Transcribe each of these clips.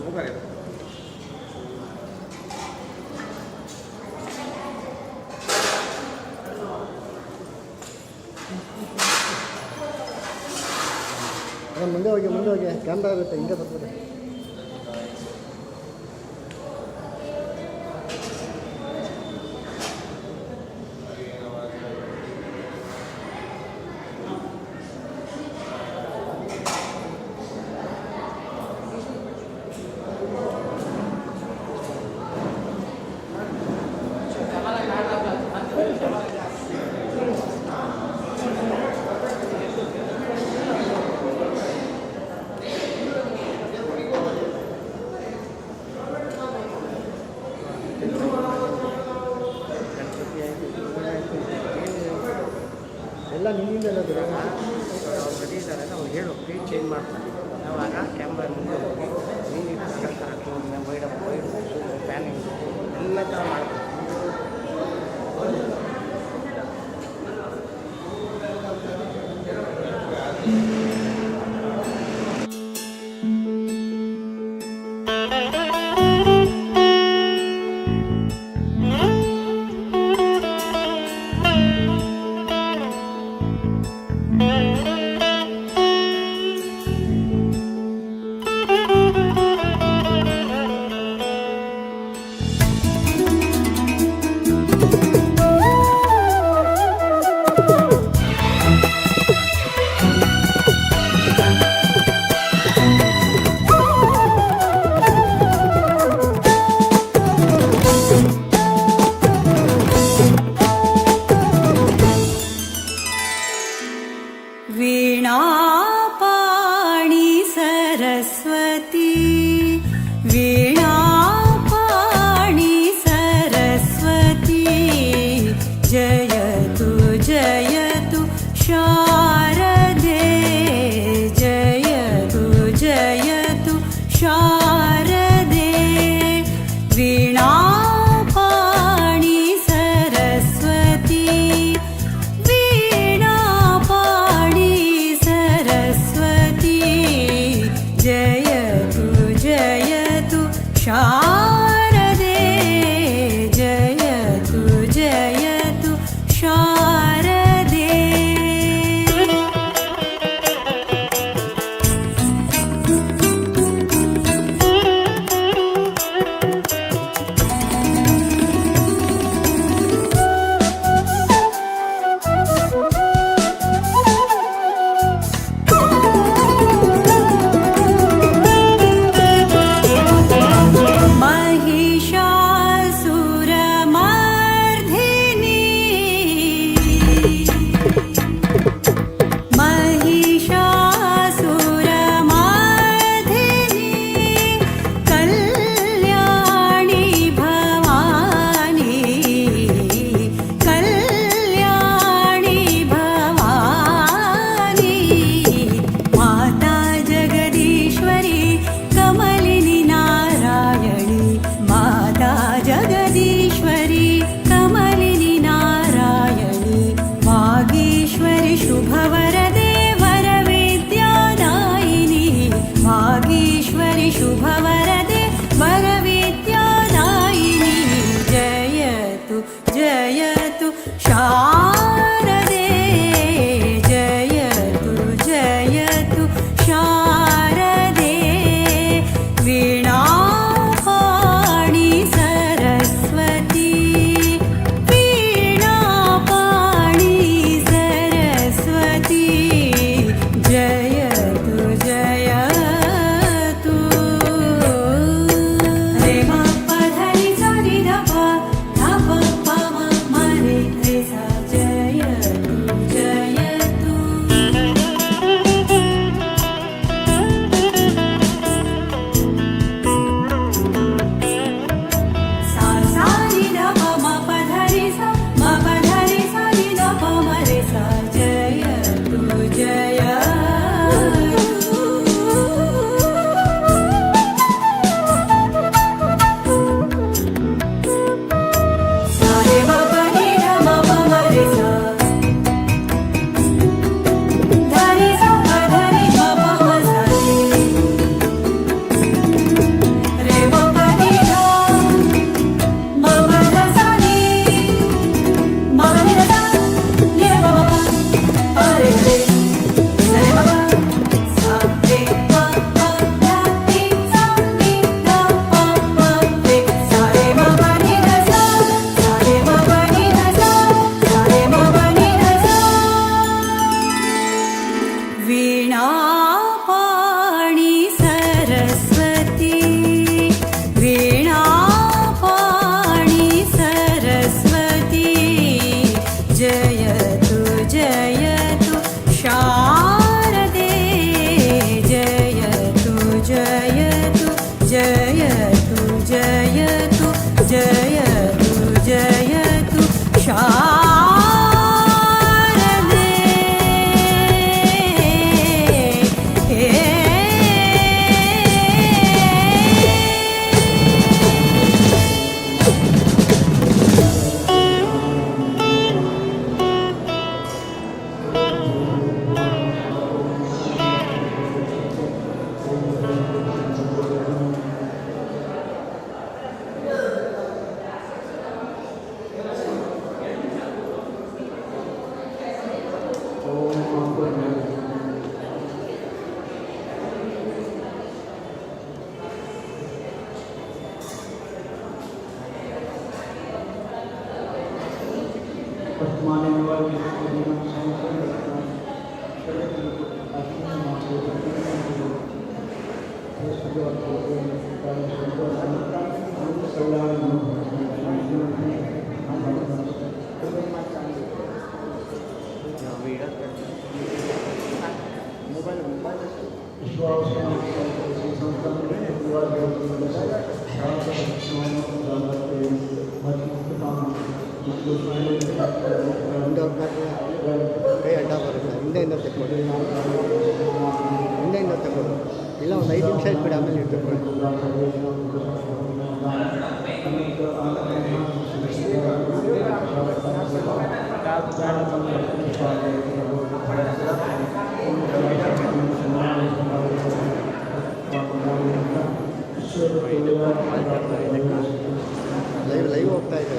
मुखार येता. ಮುಂದೆ ಹೋಗಿ, ಮುಂದೆ ಹೋಗಿ, ಕ್ಯಾಮ್ರಾ ಇರುತ್ತೆ, ಹಿಂದೆ ಬರ್ತದೆ. ಗಣಪತಿ ಆಯಿತು, ಆಯಿತು. ಎಲ್ಲ ನಿಮ್ಮಿಂದ. ಅವ್ರು ರೆಡಿ ಇದ್ದಾರೆ, ಅವ್ರು ಹೇಳು, ಪ್ಲೀಸ್ ಚೇಂಜ್ ಮಾಡ್ತಾರೆ. ಆವಾಗ ಕ್ಯಾಮ್ರಾ ಮುಂದೆ ಹೋಗಿ ನೀನು ಹಾಕು, ವೈಡ್ ವೈಡ್, ಪ್ಯಾನಿಂಗ್ ಎಲ್ಲ ಥರ ಮಾಡ್ತಾರೆ. वीणापाणि सरस्वती, वीणापाणि सरस्वती, जयतु जयतु शारदे, जयतु जयतु शारदे। वीणापाणि सरस्वती, वीणापाणि सरस्वती, जयतु जयतु शारदे, जयतु जयतु शारदे। महिषासुरमर्दिनी, महिषासुरमर्दिनी, कल्याणी भवानी, कल्याणी भवानी, माता जगदीश्वरी, कमलिनी नारायणी, माता जगदीश्वरी, कमलिनी नारायणी, वागीश्वरि शुभवरदे, वरविद्यादायिनी, वागीश्वरि शुभवरदे, वरविद्यादायिनी, जयतु जयतु शारदे, जयतु जयतु शारदे। वीणापाणि सरस्वती, वीणापाणि सरस्वती, जयतु जयतु। जयतु जयतु जयतु जयतु जयतु शारदे। ನಾವು ಇಡೋದು ಮೊಬೈಲ್ ಮೊಬೈಲ್ ಮುಂದೆ ಹೋಗ್ಬೇಕು, ಕೈ ಅಡ್ಡ ಬರುತ್ತೆ. ಹಿಂದೆಯಿಂದ ತಗೊಳ್ಳಿ, ಹಿಂದೆಯಿಂದ ತಗೊಳ್ಳಿ. ಇಲ್ಲ, ಒಂದು 5 ನಿಮಿಷ ಇಟ್ಬಿಡಿ, ಆಮೇಲೆ ನೀವು ತಗೊಳ್ಳಿ. ಲೈವ್ ಲೈವ್ ಹೋಗ್ತಾ ಇದೆ.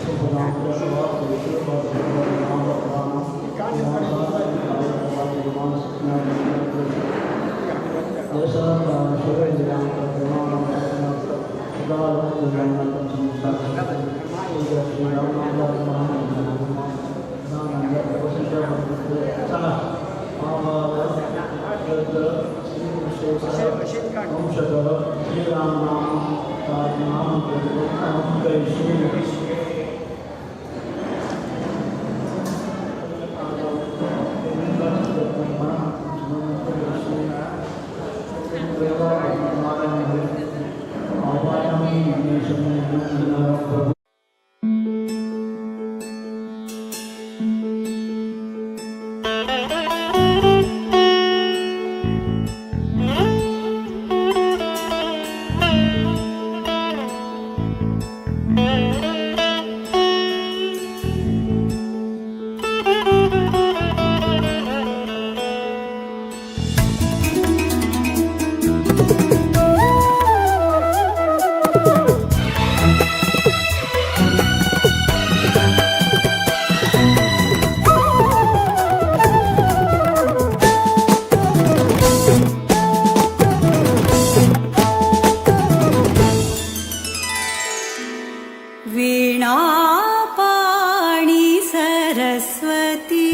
वीणापाणि सरस्वती,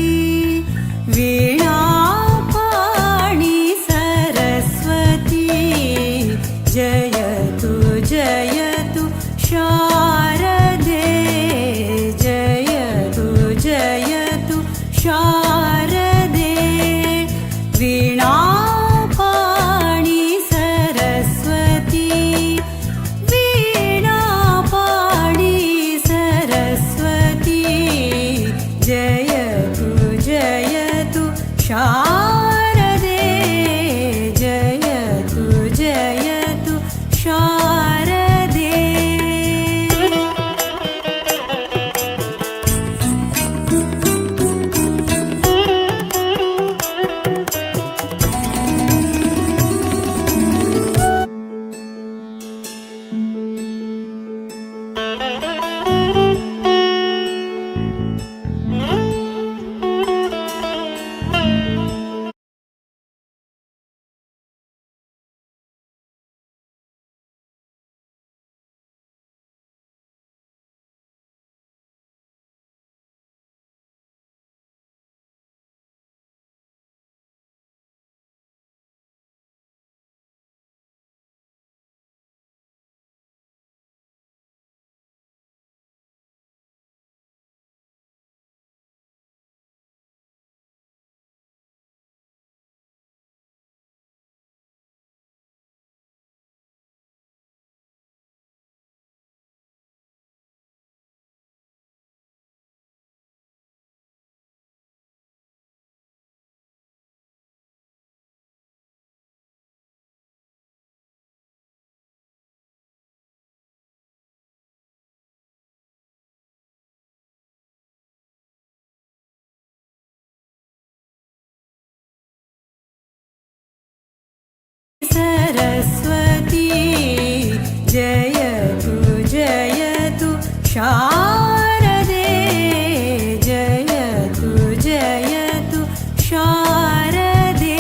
वीणापाणि सरस्वती, जयतु जयतु शारदे, जयतु जयतु शारदे। वीणापाणि सरस्वती, वीणापाणि सरस्वती, जयतु जयतु शारदे, जयतु जयतु शारदे। सरस्वती जयतु जयतु शारदे जयतु जयतु शारदे.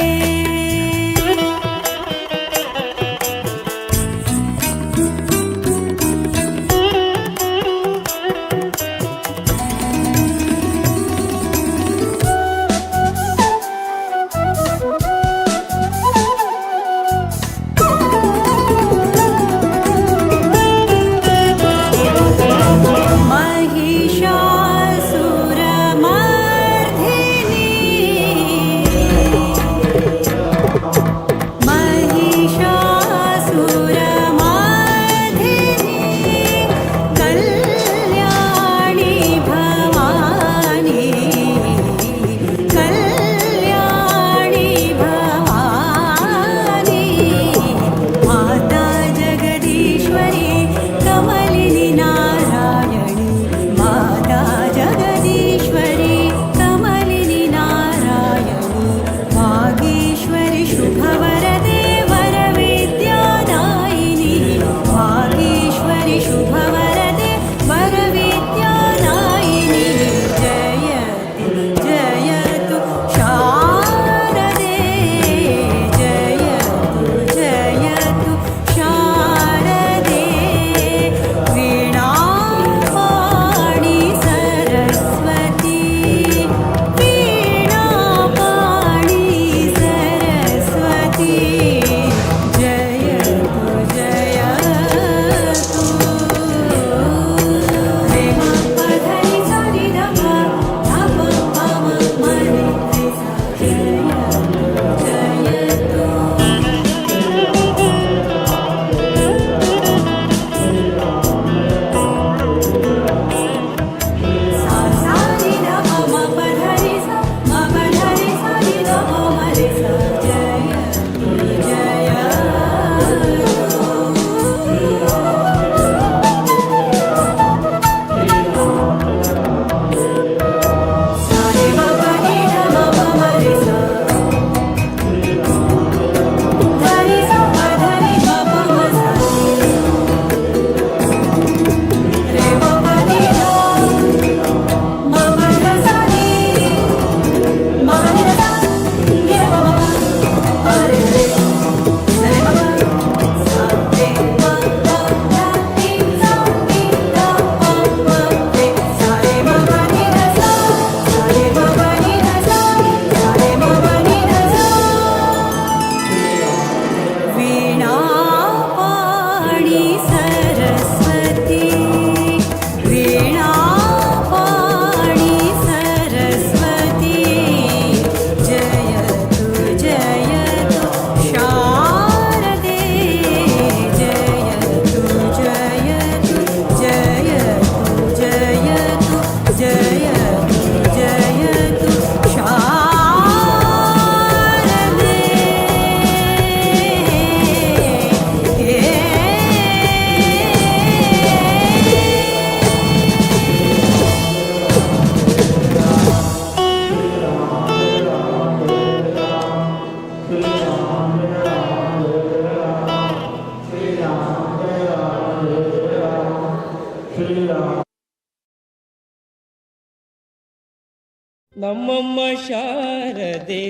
ನಮ್ಮಮ್ಮ ಶಾರದೆ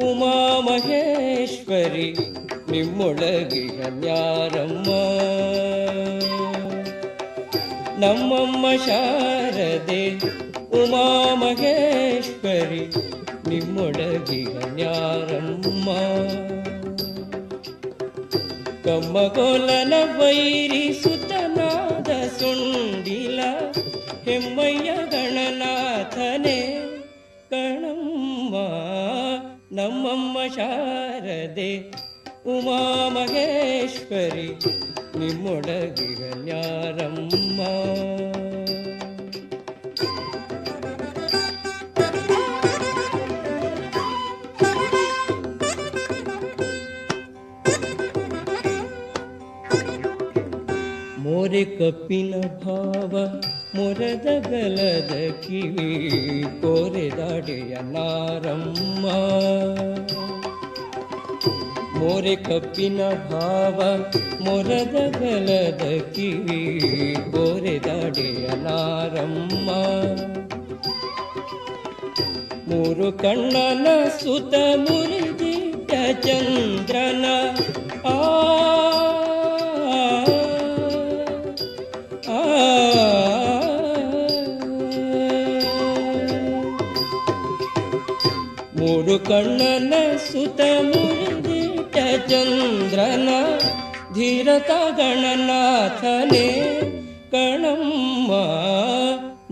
ಉಮಾ ಮಹೇಶ್ವರಿ ನಿಮ್ಮೊಳಗಿಹನ್ಯಾರಮ್ಮ. ನಮ್ಮಮ್ಮ ಶಾರದೆ ಉಮಾ ಮಹೇಶ್ವರಿ ನಿಮ್ಮೊಳಗಿಹನ್ಯಾರಮ್ಮ. ಕಮ್ಮಗೋಲನ ವೈರಿ ಸುತನಾದ ಸುಂಡಿಲ ಹೆಮ್ಮಯ್ಯ ಗಣನಾಥನೇ ಕಣಮ್ಮ. ನಮ್ಮಮ್ಮ ಶಾರದೆ ಉಮಾ ಮಹೇಶ್ವರಿ ನಿಮ್ಮೊಳಗಿಹನ್ಯಾರಮ್ಮ. ಮೋರೆ ಕಪ್ಪಿನ ಭಾವ ಮೊರದ ಗಲದ ಕಿವಿ ಕೋರೆದಾಡೆಯ ನಾರಮ್ಮ. ಮೋರೆ ಕಬ್ಬಿನ ಭಾವ ಮೊರದ ಗಲದ ಕಿವಿ ಬೋರೆದಾಡೆಯ ನಾರಮ್ಮ. ಮೂರು ಕಣ್ಣನ ಸುತ ಮುರಿದಿಟ್ಟ ಚಂದ್ರನ ಆ ಆ ಮೂರು ಕಣ್ಣನ ಸುತ ಮುರಿದಿಟ್ಟ ಚಂದ್ರನ ಧೀರತ ಗಣನಾಥನೇ ಕಣಮ್ಮ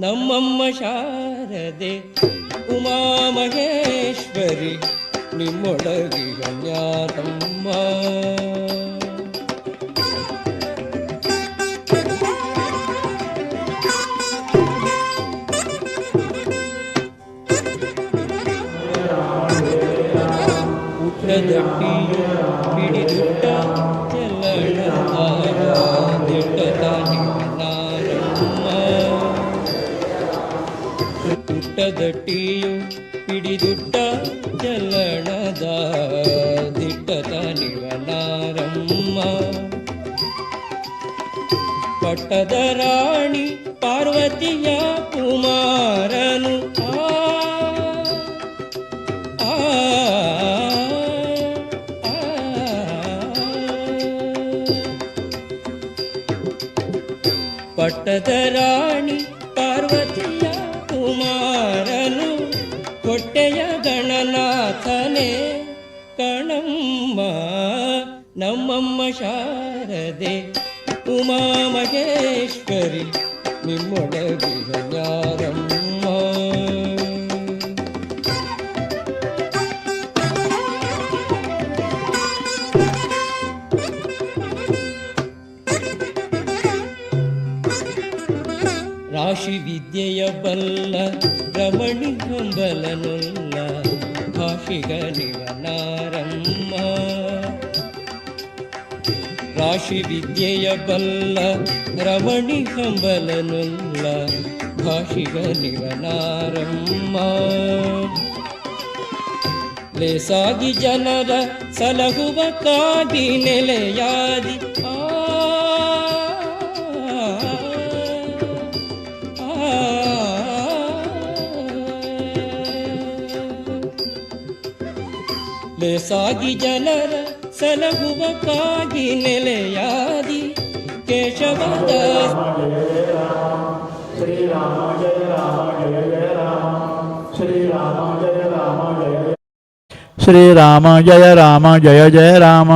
ನಮ್ಮಮ್ಮ ಶಾರದೆ ಉಮಾ ಮಹೇಶ್ವರಿ ನಿಮ್ಮೊಳಗಿಗ ಜ್ಞಾನಮ್ಮ. ಊಟದಟ್ಟಿಯು ಹಿಡಿದುಟ್ಟ ಚಲಣದ ದಿಟ್ಟ ನಾರಮ್ಮ. ಪುಟ್ಟದಟ್ಟಿಯು ಹಿಡಿದುಟ್ಟ ಚಲಣದ ದಿಟ್ಟ ನಿವನಾರಮ್ಮ. ಪಟ್ಟದ ರಾಣಿ ಪಾರ್ವತಿಯ ಕುಮಾರನು ಆ ಆ ಆ. ಪಟ್ಟದ ರಾಣಿ ಪಾರ್ವತಿಯ ಕುಮಾರನು ಹೊಟ್ಟೆಯ ಗಣನಾಥನೇ ಕಣಮ್ಮ ನಮ್ಮಮ್ಮ ಶಾರದೆ ಉಮಾ ಮಹೇಶ್ವರಿ ನಿಮ್ಮೊಳಗಿಹ ಜ್ಞಾನಮ್ಮ. ರಾಶಿ ವಿದ್ಯೆಯ ಬಲ್ಲ ರಮಣಿ ಹಂಬಲನುಲ್ಲ ಭಾಷಿಗ ನಿವನಾರಮ್ಮ. ರಾಶಿ ವಿದ್ಯೆಯ ಬಲ್ಲ ರಮಣಿ ಹಂಬಲನುಲ್ಲ ಭಾಷಿಗ ನಿವನಾರಮ್ಮ. ಲೇಸಾಗಿ ಜನರ ಸಲಹುವ ಕಾಗಿ ನೆಲೆಯಾದಿ ಆ ಲೇಸಾಗಿ ಜನರ ಸಲಹುವ ಕಾಗಿ ನೆಲೆಯಾದಿ ಕೇಶವದಾಸ. ಶ್ರೀರಾಮ ಜಯ ರಾಮ ಜಯ ಜಯ ರಾಮ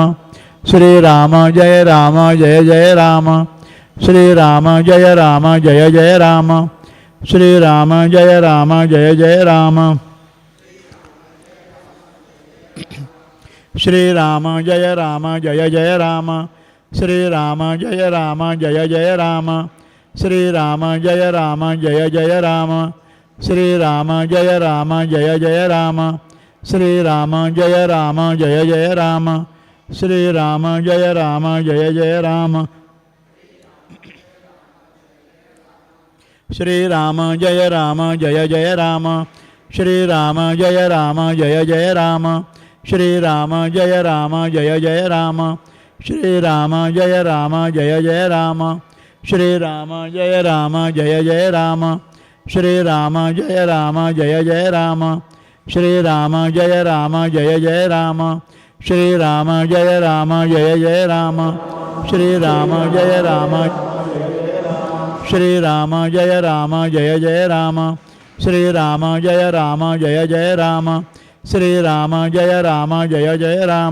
ಶ್ರೀರಾಮ ಜಯ ರಾಮ ಜಯ ಶ್ರೀರಾಮ ಜಯ ರಾಮ ಜಯ ಜಯ ರಾಮ ಶ್ರೀರಾಮ ಜಯ ರಾಮ ಜಯ ಜಯ ರಾಮ ಶ್ರೀರಾಮ ಜಯ ರಾಮ ಜಯ ಜಯ ರಾಮ ಶ್ರೀರಾಮ ಜಯ ರಾಮ ಜಯ ಜಯ ರಾಮ ಶ್ರೀರಾಮ ಜಯ ರಾಮ ಜಯ ಜಯ ರಾಮ ಶ್ರೀರಾಮ ಜಯ ರಾಮ ಜಯ ಜಯ ರಾಮ ಶ್ರೀರಾಮ ಜಯ ರಾಮ ಜಯ ಜಯ ರಾಮ ಶ್ರೀರಾಮ ಜಯ ರಾಮ ಜಯ ಜಯ ರಾಮ ಶ್ರೀರಾಮ ಜಯ ರಾಮ ಜಯ ಜಯ ರಾಮ ಶ್ರೀರಾಮ ಜಯ ರಾಮ ಜಯ ಜಯ ರಾಮ ಶ್ರೀರಾಮ ಜಯ ರಾಮ ಜಯ ಜಯ ರಾಮ ಶ್ರೀರಾಮ ಜಯ ರಾಮ ಜಯ ಜಯ ರಾಮ ಶ್ರೀರಾಮ ಜಯ ರಾಮ ಜಯ ಜಯ ರಾಮ ಶ್ರೀರಾಮ ಜಯ ರಾಮ ಜಯ ಜಯ ರಾಮ ಶ್ರೀರಾಮ ಜಯ ರಾಮ ಜಯ ಜಯ ರಾಮ ಶ್ರೀರಾಮ ಜಯ ರಾಮ ಜಯ ಜಯ ರಾಮ ಶ್ರೀರಾಮ ಜಯ ರಾಮ ಜಯ ಜಯ ರಾಮ ಶ್ರೀರಾಮ ಜಯ ರಾಮ ಜಯ ಜಯ ರಾಮ ಶ್ರೀರಾಮ ಜಯ ರಾಮ ಶ್ರೀರಾಮ ಜಯ ರಾಮ ಜಯ ಜಯ ರಾಮ ಶ್ರೀರಾಮ ಜಯ ರಾಮ ಜಯ ಜಯ ರಾಮ ಶ್ರೀರಾಮ ಜಯ ರಾಮ ಜಯ ಜಯ ರಾಮ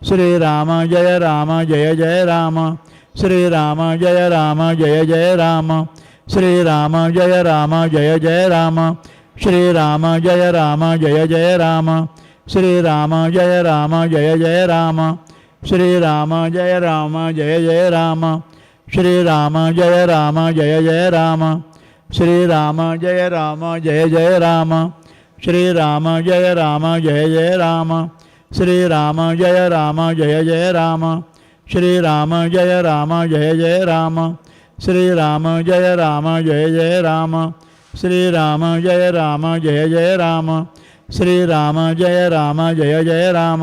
ಶ್ರೀರಾಮ ಜಯ ರಾಮ ಜಯ ಜಯ ರಾಮ ಶ್ರೀರಾಮ ಜಯ ರಾಮ ಜಯ ಜಯ ರಾಮ ಶ್ರೀರಾಮ ಜಯ ರಾಮ ಜಯ ಜಯ ರಾಮ ಶ್ರೀರಾಮ ಜಯ ರಾಮ ಜಯ ಜಯ ರಾಮ ಶ್ರೀರಾಮ ಜಯ ರಾಮ ಜಯ ಜಯ ರಾಮ ಶ್ರೀರಾಮ ಜಯ ರಾಮ ಜಯ ಜಯ ರಾಮ ಶ್ರೀರಾಮ ಜಯ ರಾಮ ಜಯ ಜಯ ರಾಮ ಶ್ರೀರಾಮ ಜಯ ರಾಮ ಜಯ ಜಯ ರಾಮ ಶ್ರೀರಾಮ ಜಯ ರಾಮ ಜಯ ಜಯ ರಾಮ ಶ್ರೀರಾಮ ಜಯ ರಾಮ ಜಯ ಜಯ ರಾಮ ಶ್ರೀರಾಮ ಜಯ ರಾಮ ಜಯ ಜಯ ರಾಮ ಶ್ರೀರಾಮ ಜಯ ರಾಮ ಜಯ ಜಯ ರಾಮ ಶ್ರೀರಾಮ ಜಯ ರಾಮ ಜಯ ಜಯ ರಾಮ ಶ್ರೀರಾಮ ಜಯ ರಾಮ ಜಯ ಜಯ ರಾಮ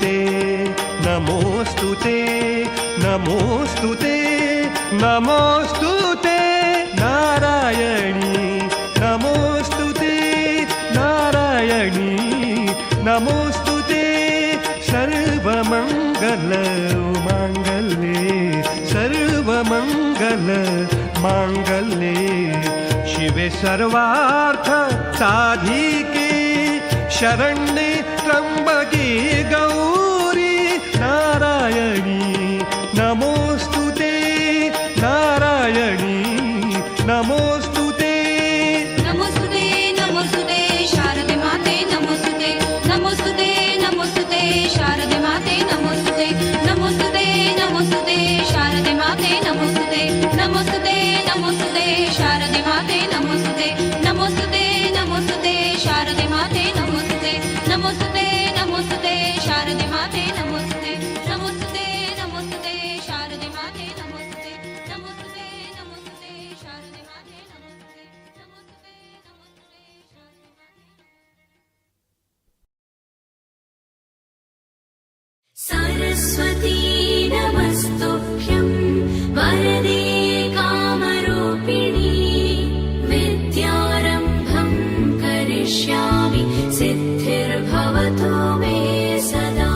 ते नमोऽस्तु ते नमोऽस्तु ते नमोऽस्तु ते नारायणी नमोऽस्तु ते नारायणी नमोऽस्तु ते सर्वमङ्गल माङ्गल्ये सर्वमङ्गल माङ्गल्ये शिवे सर्वार्थ साधिके शरण्ये त्र्यम्बके गौरी नारायणी नमोऽस्तु ते नारायणी नमोऽस्तु ते। नमोऽस्तु नमोऽस्तु शारदे माते नमोऽस्तु नमोऽस्तु नमोऽस्तु शारदे माते नमोऽस्तु नमोऽस्तु नमोऽस्तु शारदे माते नमोऽस्तु नमोऽस्तु नमोऽस्तु शारदे माते नमोऽस्तु नमोऽस्तु नमोऽस्तु शारदे माते नमोऽस्तु नमोऽस्तु नमोऽस्तु शारदे माते नमोऽस्तु नमोऽस्तु नमोऽस्तु शारदे माते नमोऽस्तु नमोऽस्तु नमोऽस्तु शारदे माते नमोऽस्तु नमोऽस्तु नमोऽस्तु शारदे माते। सरस्वती नमस्तुभ्यं वरदे कामरूपिणी विद्यारम्भं करिष्यामि सिद्धिर्भवतु मे सदा।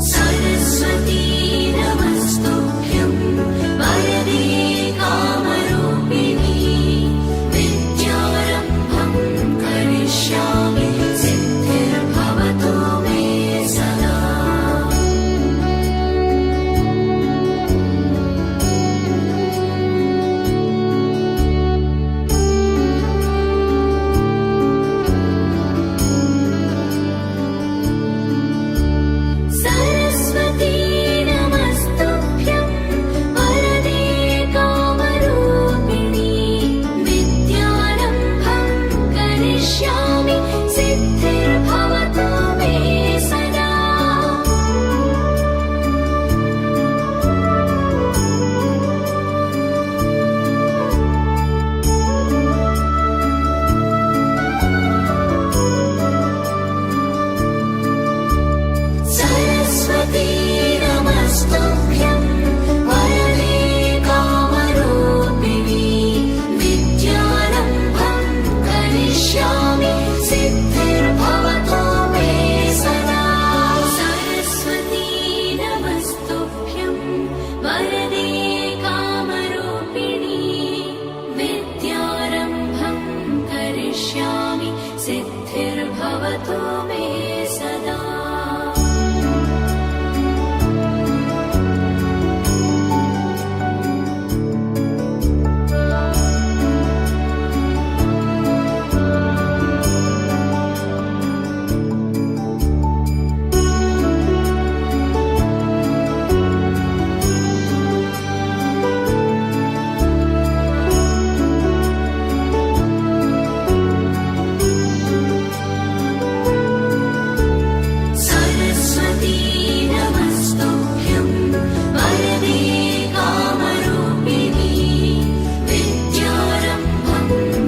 सरस्वती नमस्तुभ्यं वरदे कामरूपिणी विद्यारम्भं करिष्यामि सिद्धिर्भवतु मे सदा। सरस्वती नमस्तुभ्यं वरदे कामरूपिणी विद्यारम्भं करिष्यामि सिद्धिर्भवतु मे सदा। सरस्वती नमस्तुभ्यं वरदे कामरूपिणी विद्यारम्भं करिष्यामि सिद्धिर्भवतु मे सदा। सरस्वती नमस्तुभ्यं वरदे कामरूपिणी विद्यारम्भं करिष्यामि सिद्धिर्भवतु मे सदा। सरस्वती नमस्तुभ्यं वरदे कामरूपिणी विद्यारम्भं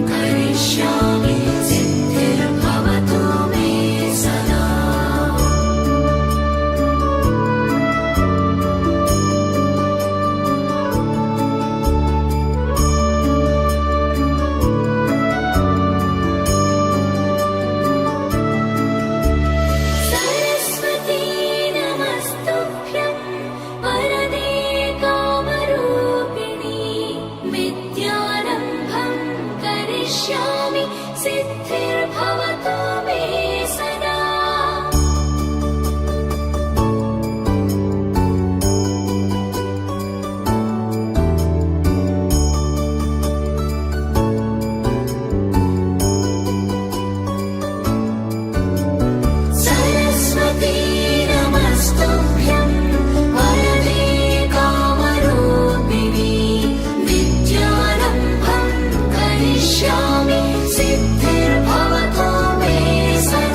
करिष्यामि सिद्धिर्भवतु मे सदा। सरस्वती नमस्तुभ्यं वरदे कामरूपिणी विद्यारम्भं करिष्यामि सिद्धिर्भवतु मे सदा। सरस्वती नमस्तुभ्यं वरदे कामरूपिणी विद्यारम्भं करिष्यामि सिद्धिर्भवतु मे सदा।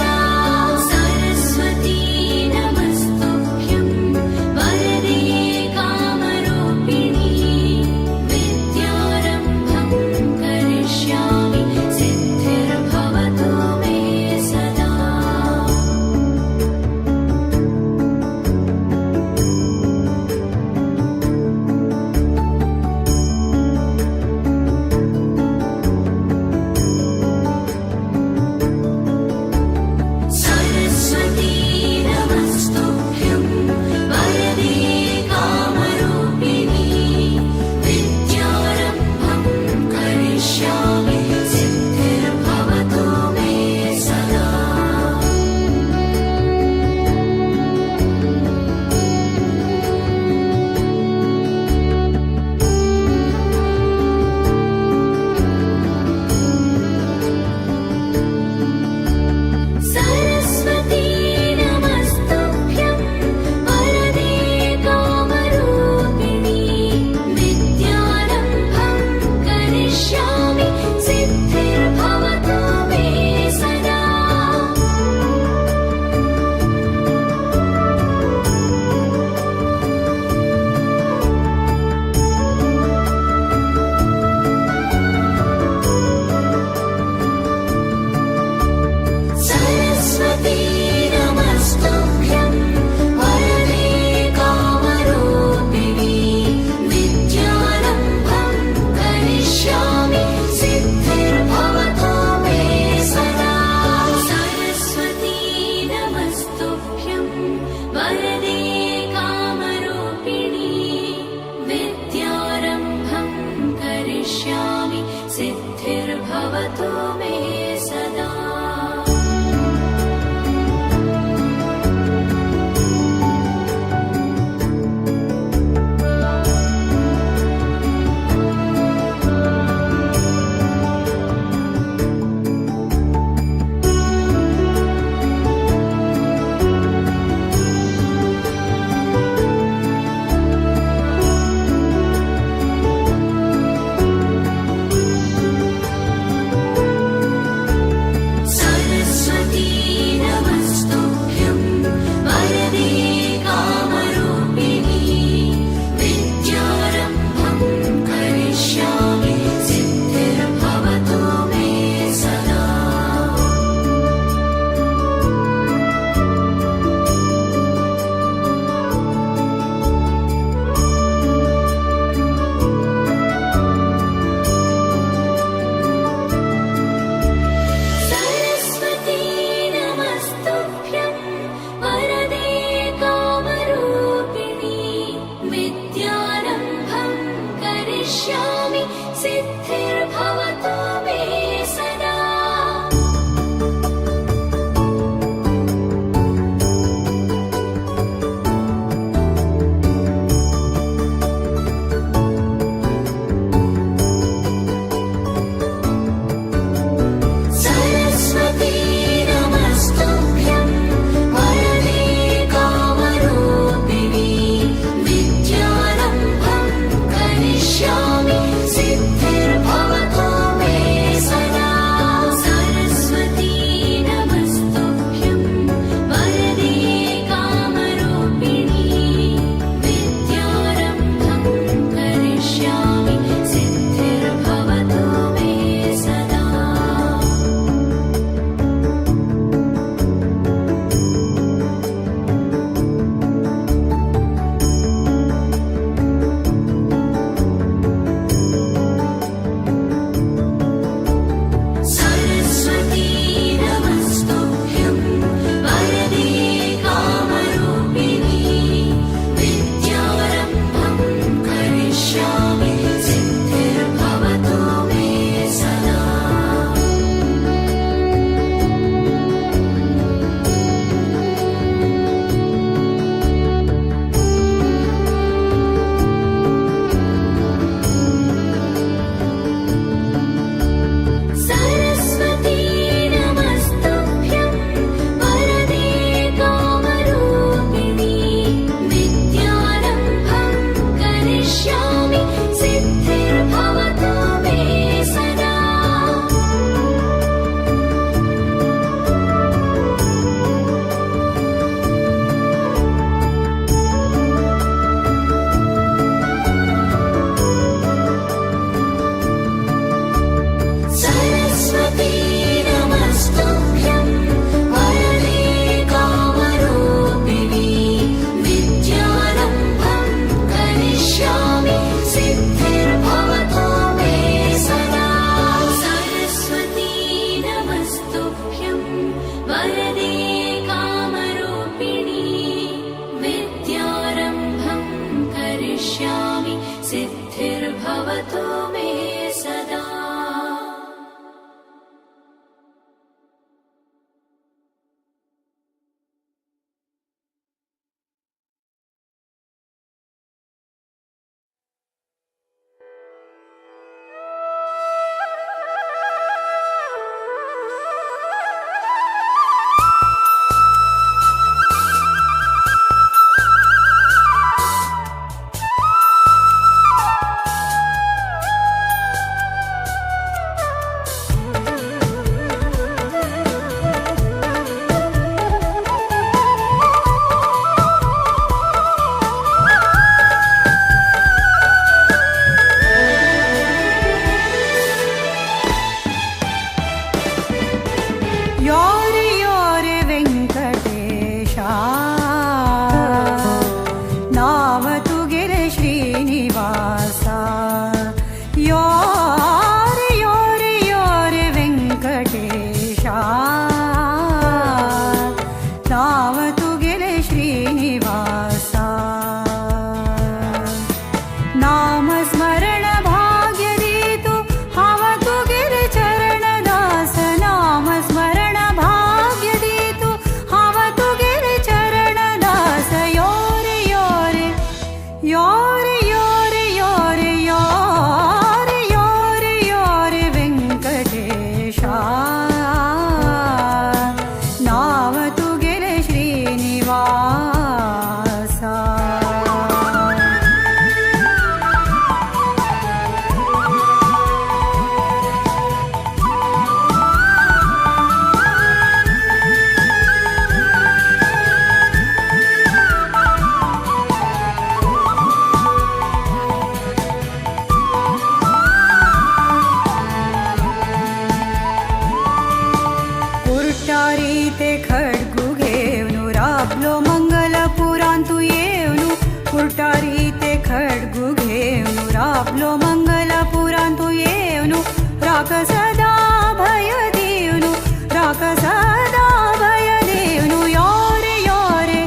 ते खड्गु घेवनु राबलो मंगलपुरांतु येवनु कुरटारी ते खड्गु घेवनु राबलो मंगलपुरांतु येवनु राख सदा भय देवनु राख सदा भय देवनु योरे योरे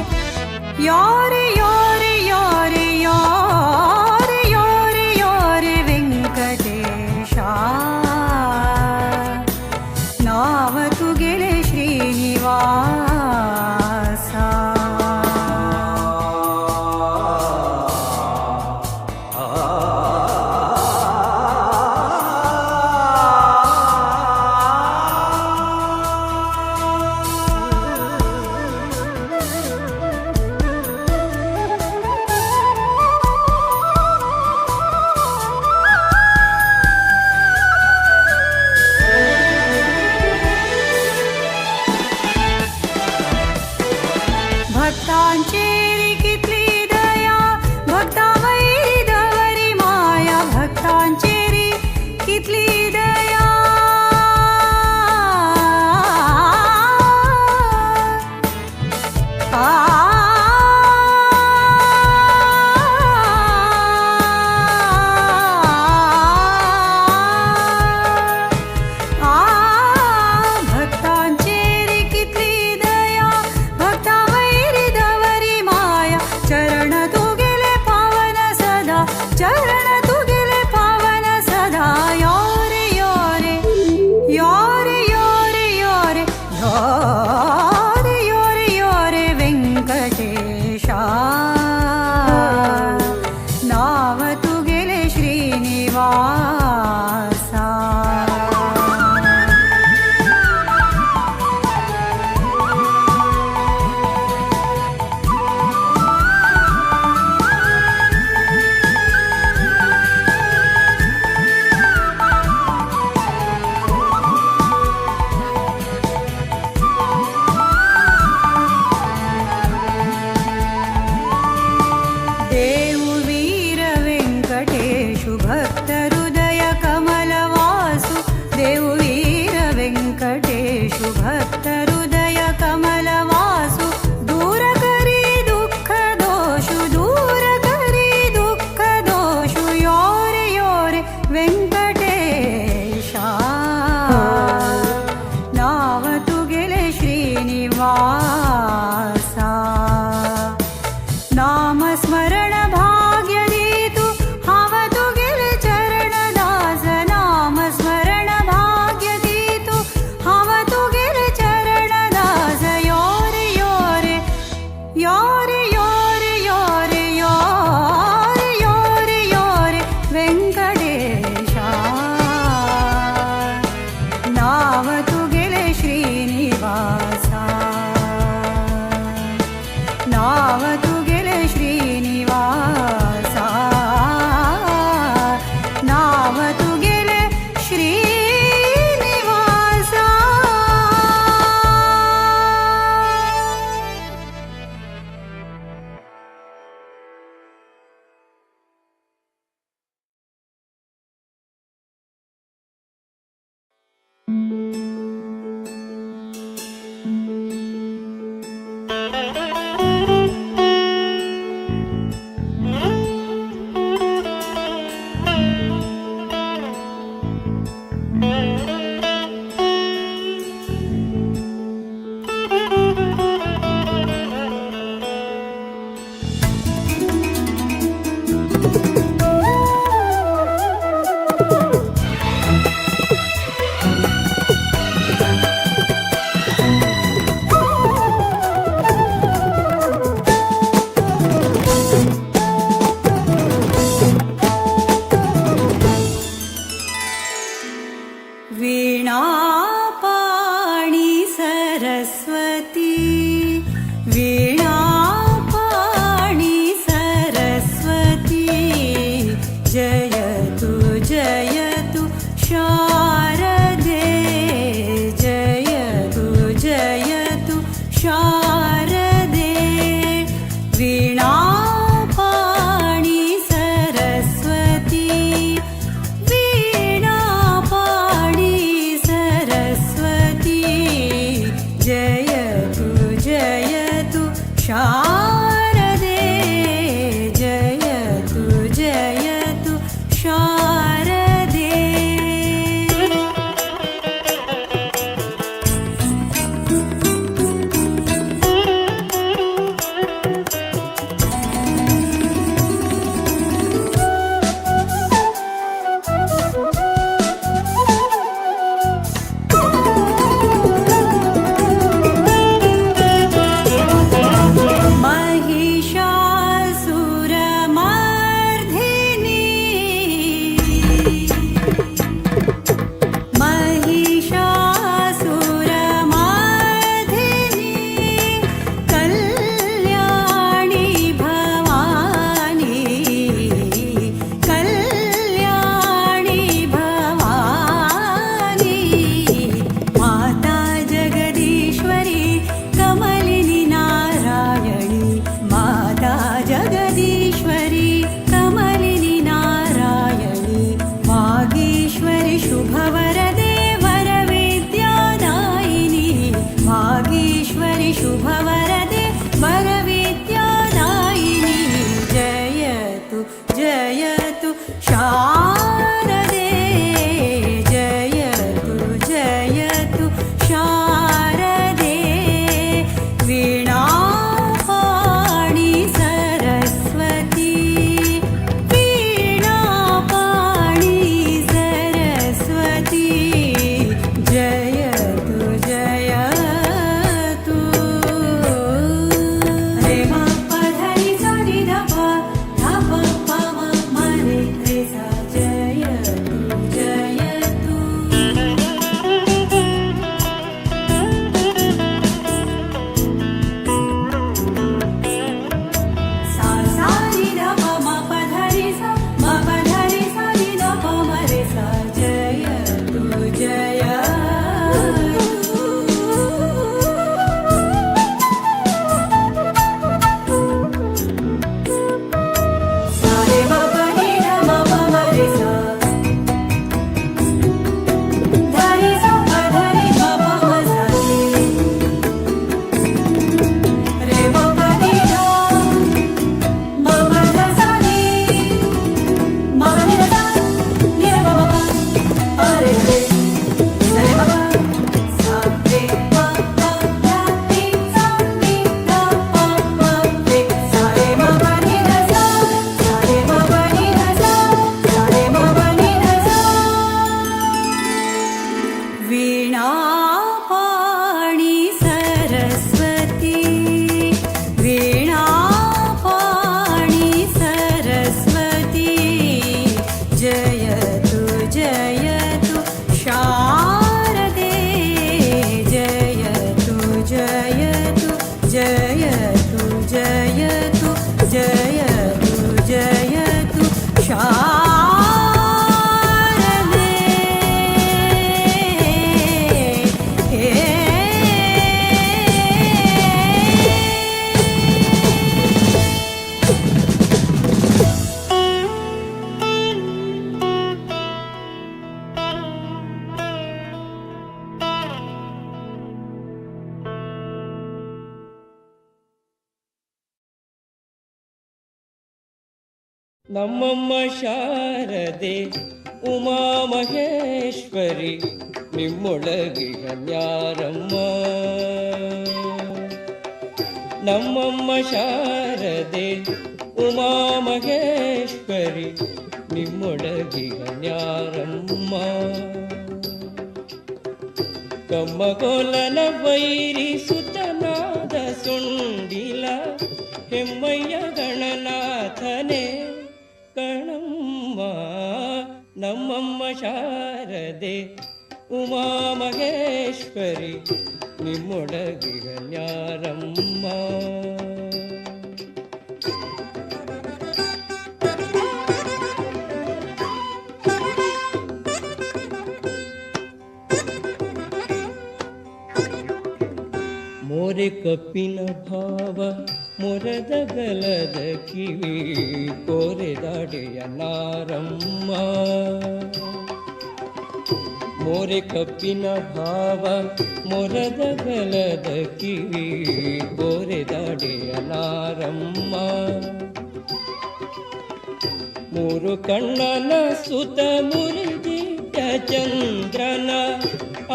योरे योरे योरे योरे योरे योरे वेंकटेशा नाव तुगेले श्रीनिवासा. भक्तांचेरी कितली दया भक्तावैरी दवरी माया भक्तांचेरी कितली दया आ भक्तांचेरी कितली दया भक्तावैरी दवरी माया चरण तुगेले पावन सदा चरण तुगेले पावन सदा योरे योरे योरे योरे योरे योरे योरे योरे वेंकटेशा नाव तुगेले श्रीनिवासा. देवु वीर वेंकटेशु भक्त हृदय कमलवासु देवु वीर वेंकटेशु भक्त हृदय कमलवासु दूर करी दुःख दोषु दूर करी दुःख दोषु योरे योरे वेंकटेशा नाव तुगेले श्रीनिवासा. नामस्मरण भाग्य दीतु हाव तुगेले चरणदास नामस्मरण भाग्य दीतु हाव तुगेले चरण ನಮ್ಮಮ್ಮ ಶಾರದೆ ಉಮಾ ಮಹೇಶ್ವರಿ ನಿಮ್ಮೊಳಗಿಗನ್ಯಾರಮ್ಮ. ನಮ್ಮಮ್ಮ ಶಾರದೆ ಉಮಾ ಮಹೇಶ್ವರಿ ನಿಮ್ಮೊಳಗಿಗನ್ಯಾರಮ್ಮ. ಕಮ್ಮಗೋಲನ ವೈರಿ ಸುತನಾದ ಸುಂಡಿಲ ಹೆಮ್ಮಯ್ಯ ಗಣನಾಥನೇ ಕಣಮ್ಮ. ನಮ್ಮಮ್ಮ ಶಾರದೆ ಉಮಾ ಮಹೇಶ್ವರಿ ನಿಮ್ಮೊಳಗಿಗನ್ಯಾರಮ್ಮ. ಮೋರೆ ಕಪ್ಪಿನ ಭಾವ ಮೊರದ ಗಲದ ಕಿವಿ ಕೋರೆದಾಡೆಯ ನಾರಮ್ಮ. ಮೋರೆ ಕಪ್ಪಿನ ಭಾವ ಮೊರದ ಗಲದ ಕಿವಿ ಕೋರೆದಾಡೆಯ ನಾರಮ್ಮ. ಮೂರು ಕಣ್ಣನ ಸುತ ಮುರಿದಿಟ್ಟ ಚಂದ್ರನ ಆ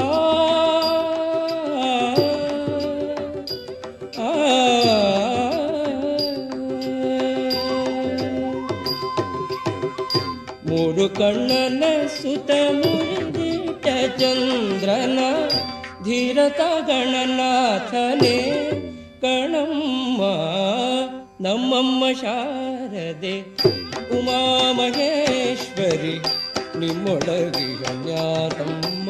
ಮೂರು ಕಣ್ಣನ ಸುತ ಮುರಿದಿಟ್ಟ ಚಂದ್ರನ ಧೀರತ ಗಣನಾಥನೇ ಕಣಮ್ಮ. ನಮ್ಮಮ್ಮ ಶಾರದೆ ಉಮಾ ಮಹೇಶ್ವರಿ ನಿಮ್ಮೊಳಗಿಗನ್ಯಾರಮ್ಮ.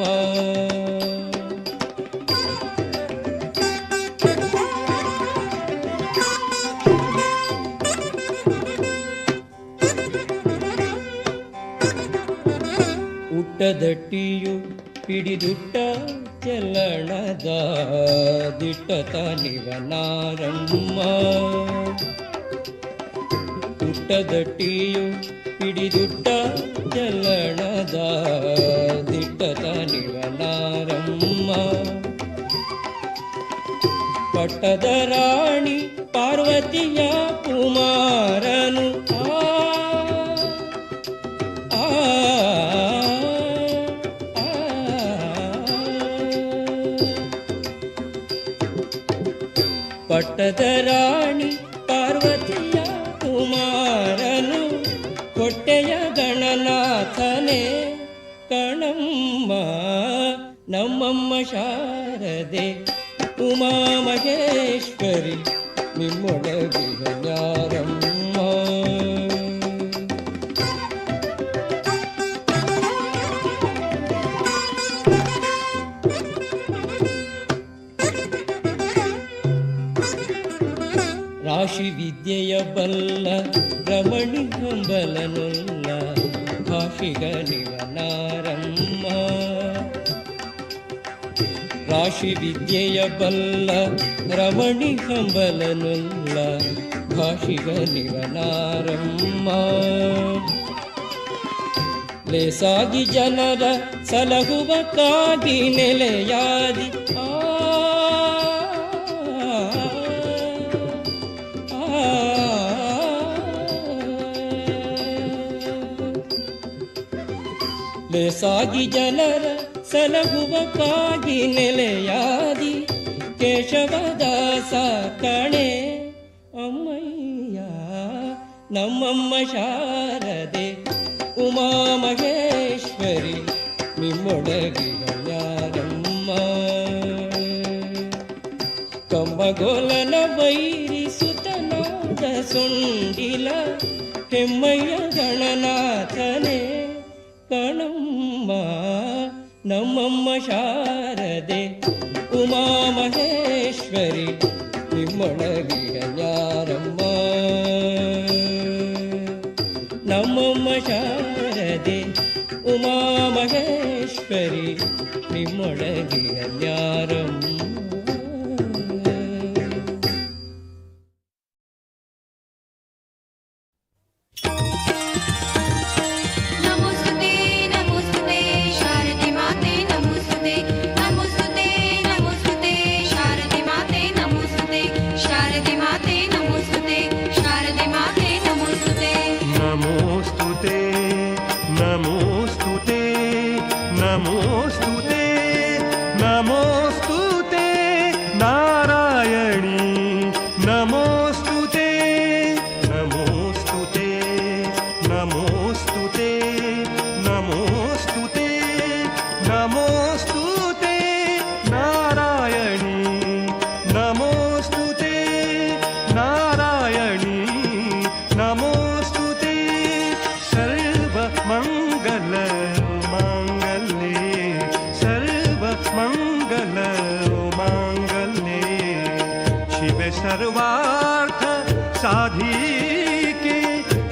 ಉಟ್ಟದಟ್ಟಿಯು ಪಿಡಿದುಟ್ಟ ಚಲಣದ ದಿಟ್ಟ ತಾನಿವನಾರಮ್ಮ. ಉಟ್ಟದಟ್ಟಿಯು ಪಿಡಿದುಟ್ಟ ಚಲಣದ ದಿಟ್ಟ ತಾನಿವನಾರಮ್ಮ. ಪಟ್ಟದ ರಾಣಿ ಪಾರ್ವತಿಯ ಕುಮಾರನು ಆ ಪಟ್ಟದ ರಾಣಿ ಪಾರ್ವತಿಯ ಕುಮಾರನು ಕೊಟ್ಟೆಯ ಗಣನಾಥನೇ ಕಣಮ್ಮ. ನಮ್ಮಮ್ಮ ಶಾರದೆ ಉಮಾ ಮಹೇಶ್ವರಿ ನಿಮ್ಮೊಳಗಿಗನ್ಯಾರಮ್ಮ. ರಾಶಿ ವಿದ್ಯೆಯ ಬಲ್ಲ ರಮಣಿ ಹಂಬಲನುಲ್ಲ ಭಾಷಿಗನಿವನಾರಮ್ಮ. ರಾಶಿ ವಿದ್ಯೆಯ ಬಲ್ಲ ರಮಣಿ ಹಂಬಲನುಲ್ಲ ಭಾಷಿಗನಿವನಾರಮ್ಮ. ಲೇಸಾಗಿ ಜನರ ಸಲಹುವಕ್ಕಾಗಿ ನೆಲೆಯಾದಿ ಆ ಲೇಸಾಗಿ ಜನರ ಸಲಹುವಕ್ಕಾಗಿ ನೆಲೆಯಾದಿ ಕೇಶವದಾಸ ಕಣೆ ಅಮ್ಮಯ್ಯ. ನಮ್ಮಮ್ಮ ಶಾರದೆ ಉಮಾ ಮಹೇಶ್ವರಿ ನಿಮ್ಮೊಳಗಿಗನ್ಯಾರಮ್ಮ. ಕಂಬಗೋಲನ ವೈರಿ ಸುತನಾದ ಸುಂಡಿಲ ಹೆಮ್ಮಯ್ಯ ಗಣನಾಥನೇ ಕಣಮ್ಮ. ನಮ್ಮಮ್ಮ ಶಾರದೆ ಉಮಾ ಮಹೇಶ್ವರಿ ನಿಮ್ಮೊಳಗಿಗನ್ಯಾರಮ್ಮ. ನಮ್ಮಮ್ಮ ಶಾರದೆ ಉಮಾ ಮಹೇಶ್ವರಿ ನಿಮ್ಮೊಳಗಿಗನ್ಯಾರಮ್ಮ. शारदे माते नमोस्तुते। नमो सर्वार्थ साधिके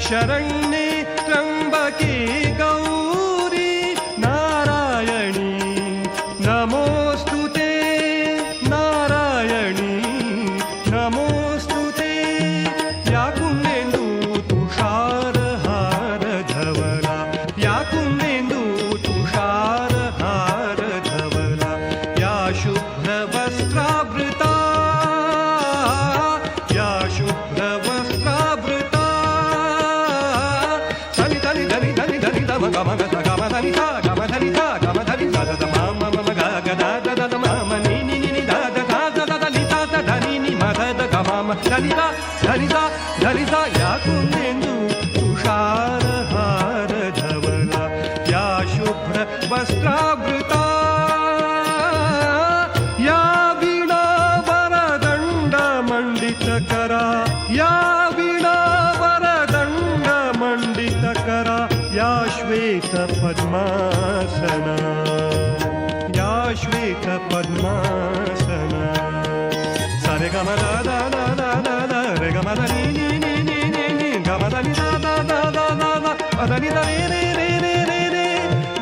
शरण्ये त्र्यंबके गौरी नारायणी नमोस्तुते नारायणी नमोस्तुते। या कुंदेंदु तुषार हार धवला या कुंदेंदु तुषार हार धवला या शुभ्र वस्त्रावृता या शुभ्र वस्त्रावृता। धनि धनि धनि धनि धनि ध म ग म ग ध ग म धनि ध ग म धनि ध ग म धनि ध ध ध म म म म ग ग ध ध ध ध म म नि नि नि नि ध ध ध ध ध ध नि ध ध ध नि नि म ध ध ग म म धनि ध धनि ध धनि ध। या कुंदेंदु तुषार हार धवला या शुभ्र वस्त्रावृता या वीणा वरदंड मंडित करा या वीणा वरदंड मंडित करा या श्वेत पद्मासना या श्वेत पद्मासना। सारे ग म द द द द द द रे ग म the नि नि नि नि नि नि ग म the नि the the the the the the प the नि the रे रे रे रे रे रे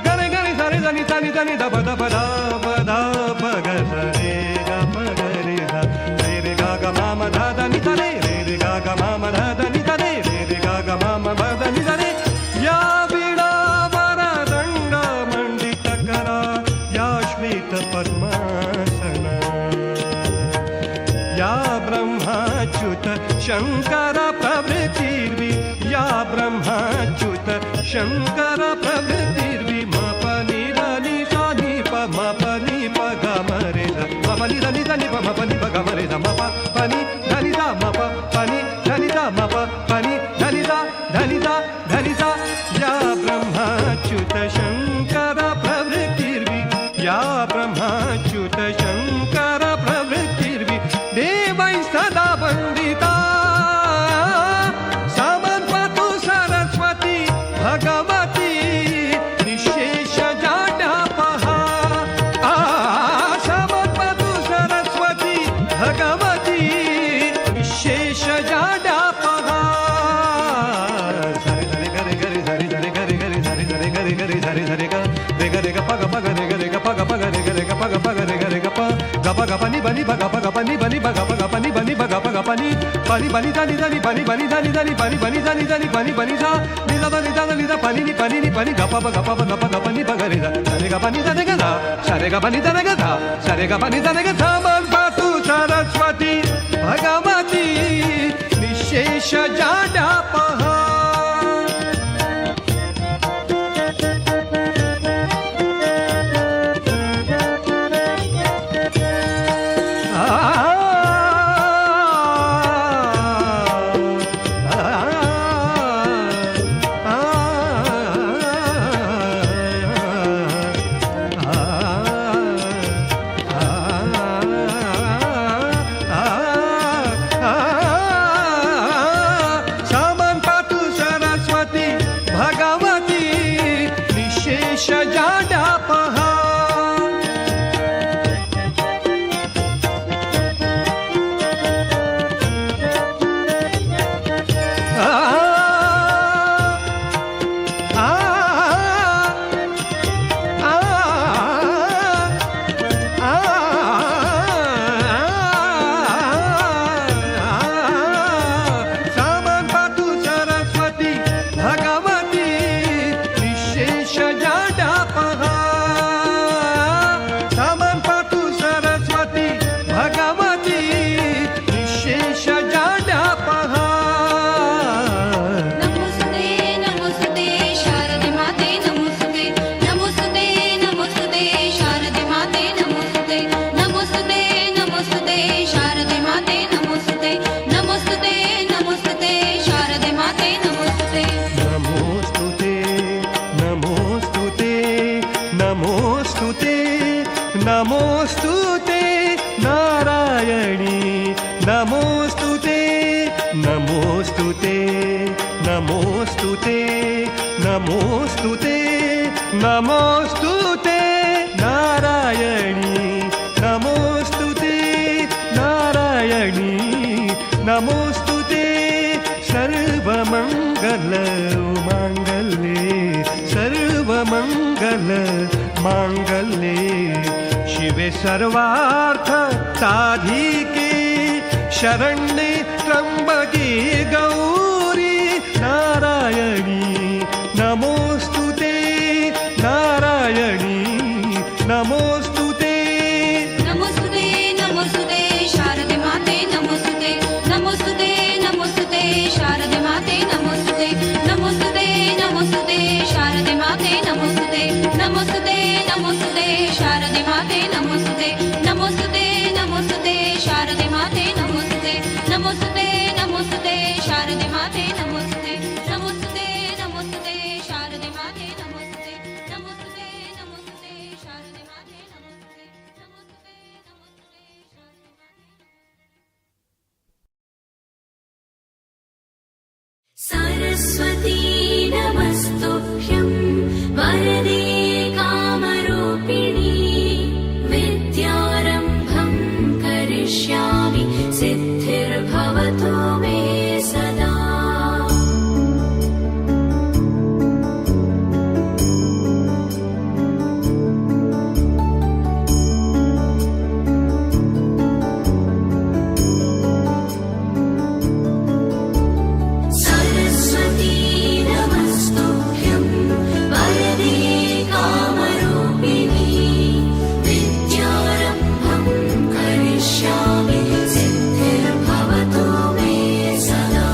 ग रे ग रे सा रे ध नि सा नि ध नि ध प ध प ध प ध प ग स रे ग प ग रे ध रे रे ग ग म म ध ध नि ध रे रे रे ग ग म म ध ध नि ध रे रे रे ग ग म म भ ध नि ध रे। या वीणा वरदंड मंडित करा या श्वेत पद्मासना या ब्रह्माच्युत शंकर प्रभृतिर्वि या ब्रह्माच्युत शंकर प्रभृतिर्वि म प नि the नि सा नि प म प नि प ग म रे ध म प नि the नि ध नि प म प नि प ग म रे ध म प प नि ध नि ध म प प नि ध नि ध म प प नि ध नि ध ध नि ध ध नि ध। या ब्रह्माच्युत शंकर प्रभृतिर्वि या ब्रह्माच्युत शंकर प्रभृतिर्वि देवै सदा वंदिता समन्वतु सरस्वती भगवती निःशेष जाड्यापहा। आ समन्वतु सरस्वती भगवती निःशेष जाड्यापहा। सरे सरे गरे गरे सरे सरे गरे गरे सरे सरे गरे गरे सरे सरे ग रे ग रे ग प ग प ग रे ग रे ग प ग प ग रे ग रे ग प ग प ग रे ग रे ग प ग प ग प नि ब नि ब ग प ग प नि ब नि ब ग प ग प नि ब नि ब ग प ग प नि प नि ब नि ध नि ध नि प नि ब नि ध नि ध नि प नि ब नि ध नि ध नि प नि ब नि ध नि ध ध नि ध नि ध प नि नि प नि नि प नि ग प प ग प प ग प ग प नि प ग रे ध स रे ग प नि ध रे ग ध स रे ग प नि ध रे ग ध स रे ग प नि ध रे ग ध। मनपातु सरस्वती भगवती निःशेष जाड्यापहा। समन्पातु सरस्वती भगवती निःशेष जाड्यापहा। आ आ आ आ समन्पातु सरस्वती भगवती निःशेष जाड्यापहा। समन्पातु सरस्वती भगवती निःशेष जाड्यापहा। नमोस्तुते नमोस्तुते शारदे माते नमोस्तुते नमोस्तुते नमोस्तुते शारदे माते नमोस्तुते नमोस्तुते नमोस्तुते शारदे माते नमोस्तुते नमोस्तुते नमोस्तुते शारदे माते नमोस्तुते। नमोस्तुते नमोस्तुते नमोस्तुते नमोस्तुते नारायणी नमोस्तुते नमोस्तुते नमोस्तुते नमोस्तुते नमोस्तुते नारायणी नमोस्तुते नारायणी। नमोस्तुते सर्वमंगल मांगल्ये सर्वमंगल मांगल्ये शिवे सर्वार्थ साधिके शरण्ये त्र्यंबके गौरी नारायणी नमोस्तुते नारायणी नमोस्तुते। नमोस्तुते नमोस्तुते शारदे माते नमोस्तुते नमोस्तुते नमोस्तुते शारदे माते नमोस्तुते नमोस्तुते नमोस्तुते शारदे माते नमोस्तुते नमोस्तुते नमोस्तुते शारदे माते नमोस्तुते नमोस्तुते नमोस्तुते शारदे माते नमोस्तुते नमोस्तुते नमोस्तुते शारदे माते नमोस्तुते नमोस्तुते नमोस्तुते शारदे माते नमोस्तुते नमोस्तुते नमोस्तुते शारदे माते नमोस्तुते नमोस्तुते नमोस्तुते शारदे माते। सरस्वती नमस्तुभ्यं वरदे कामरूपिणी विद्यारम्भं करिष्यामि सिद्धिर्भवतु मे सदा। सरस्वती नमस्तुभ्यं वरदे कामरूपिणी विद्यारम्भं करिष्यामि सिद्धिर्भवतु मे सदा।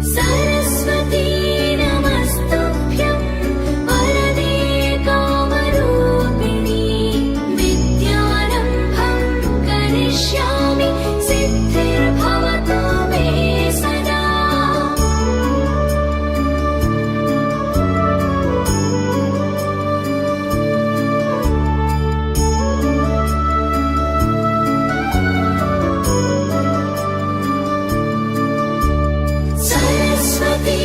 सरस्वती नमस्तुभ्यं वरदे कामरूपिणी विद्यारम्भं करिष्यामि सिद्धिर्भवतु मे सदा। सरस्वती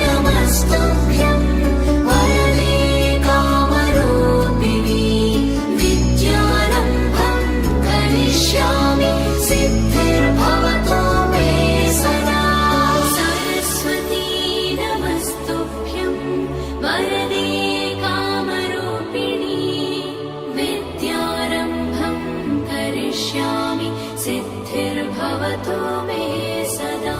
नमस्तुभ्यं वरदे कामरूपिणी विद्यारम्भं करिष्यामि सिद्धिर्भवतु मे सदा। सरस्वती नमस्तुभ्यं वरदे कामरूपिणी विद्यारम्भं करिष्यामि सिद्धिर्भवतु मे सदा।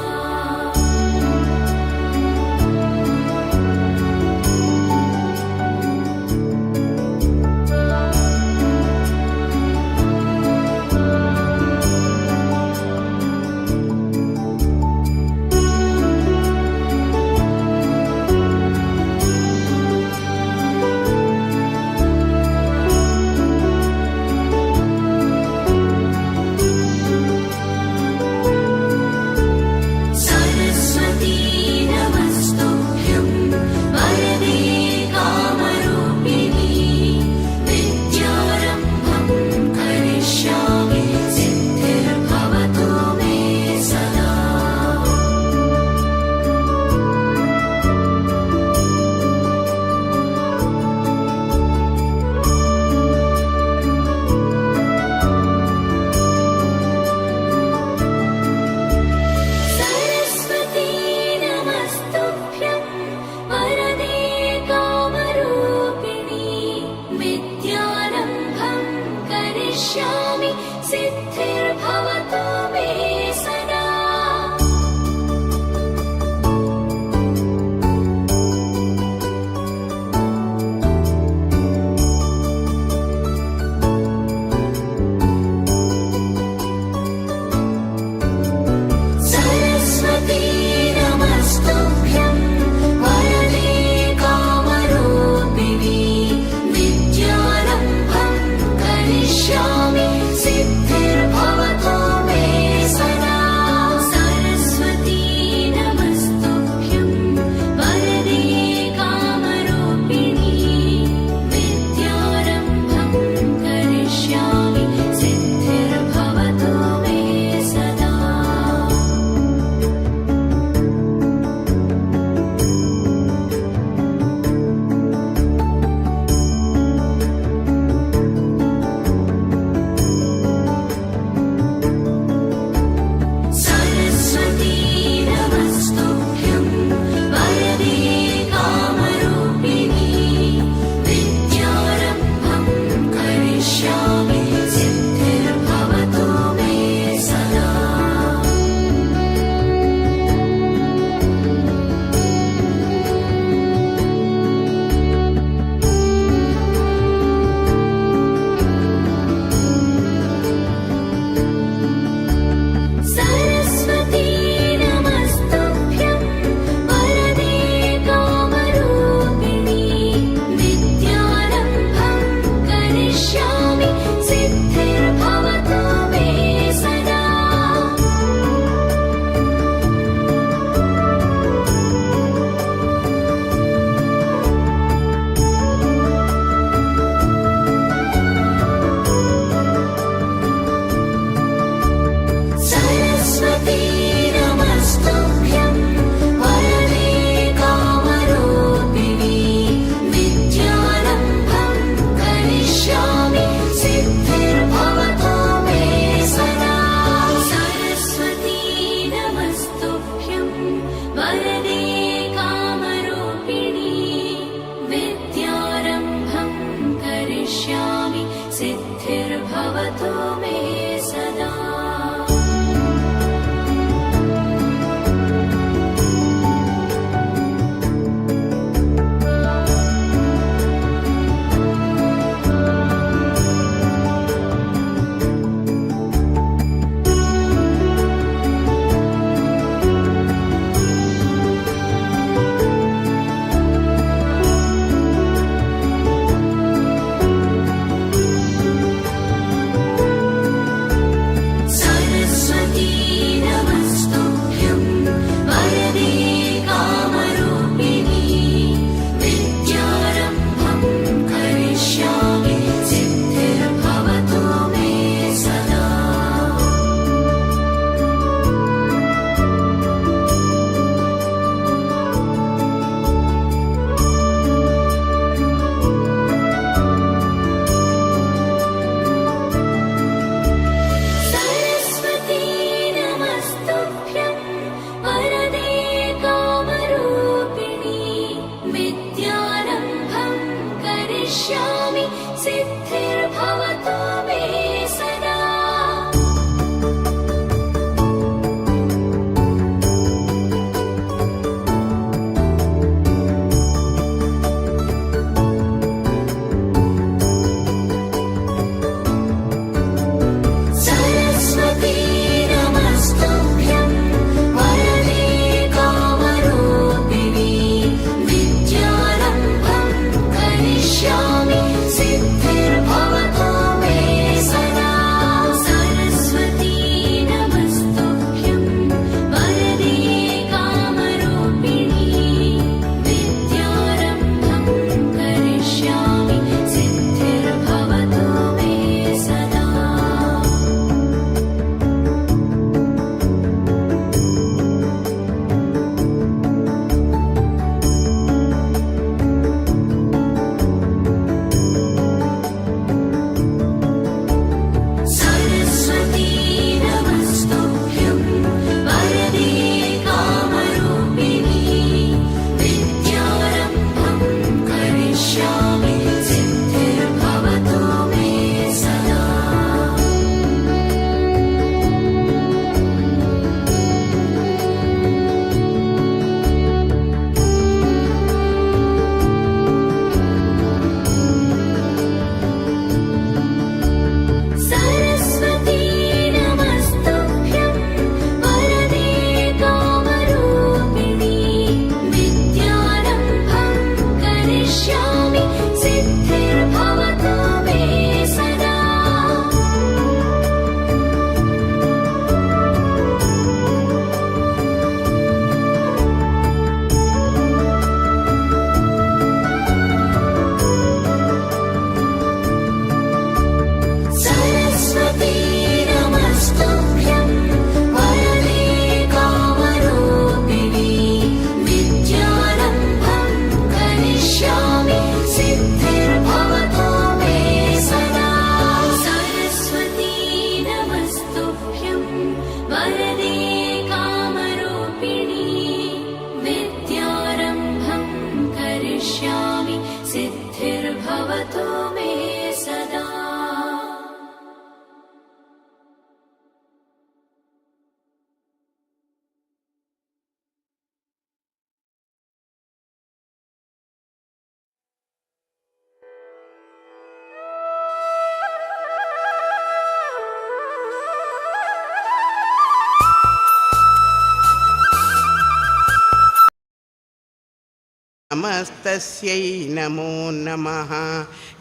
नमस्तस्यै नमो नमः।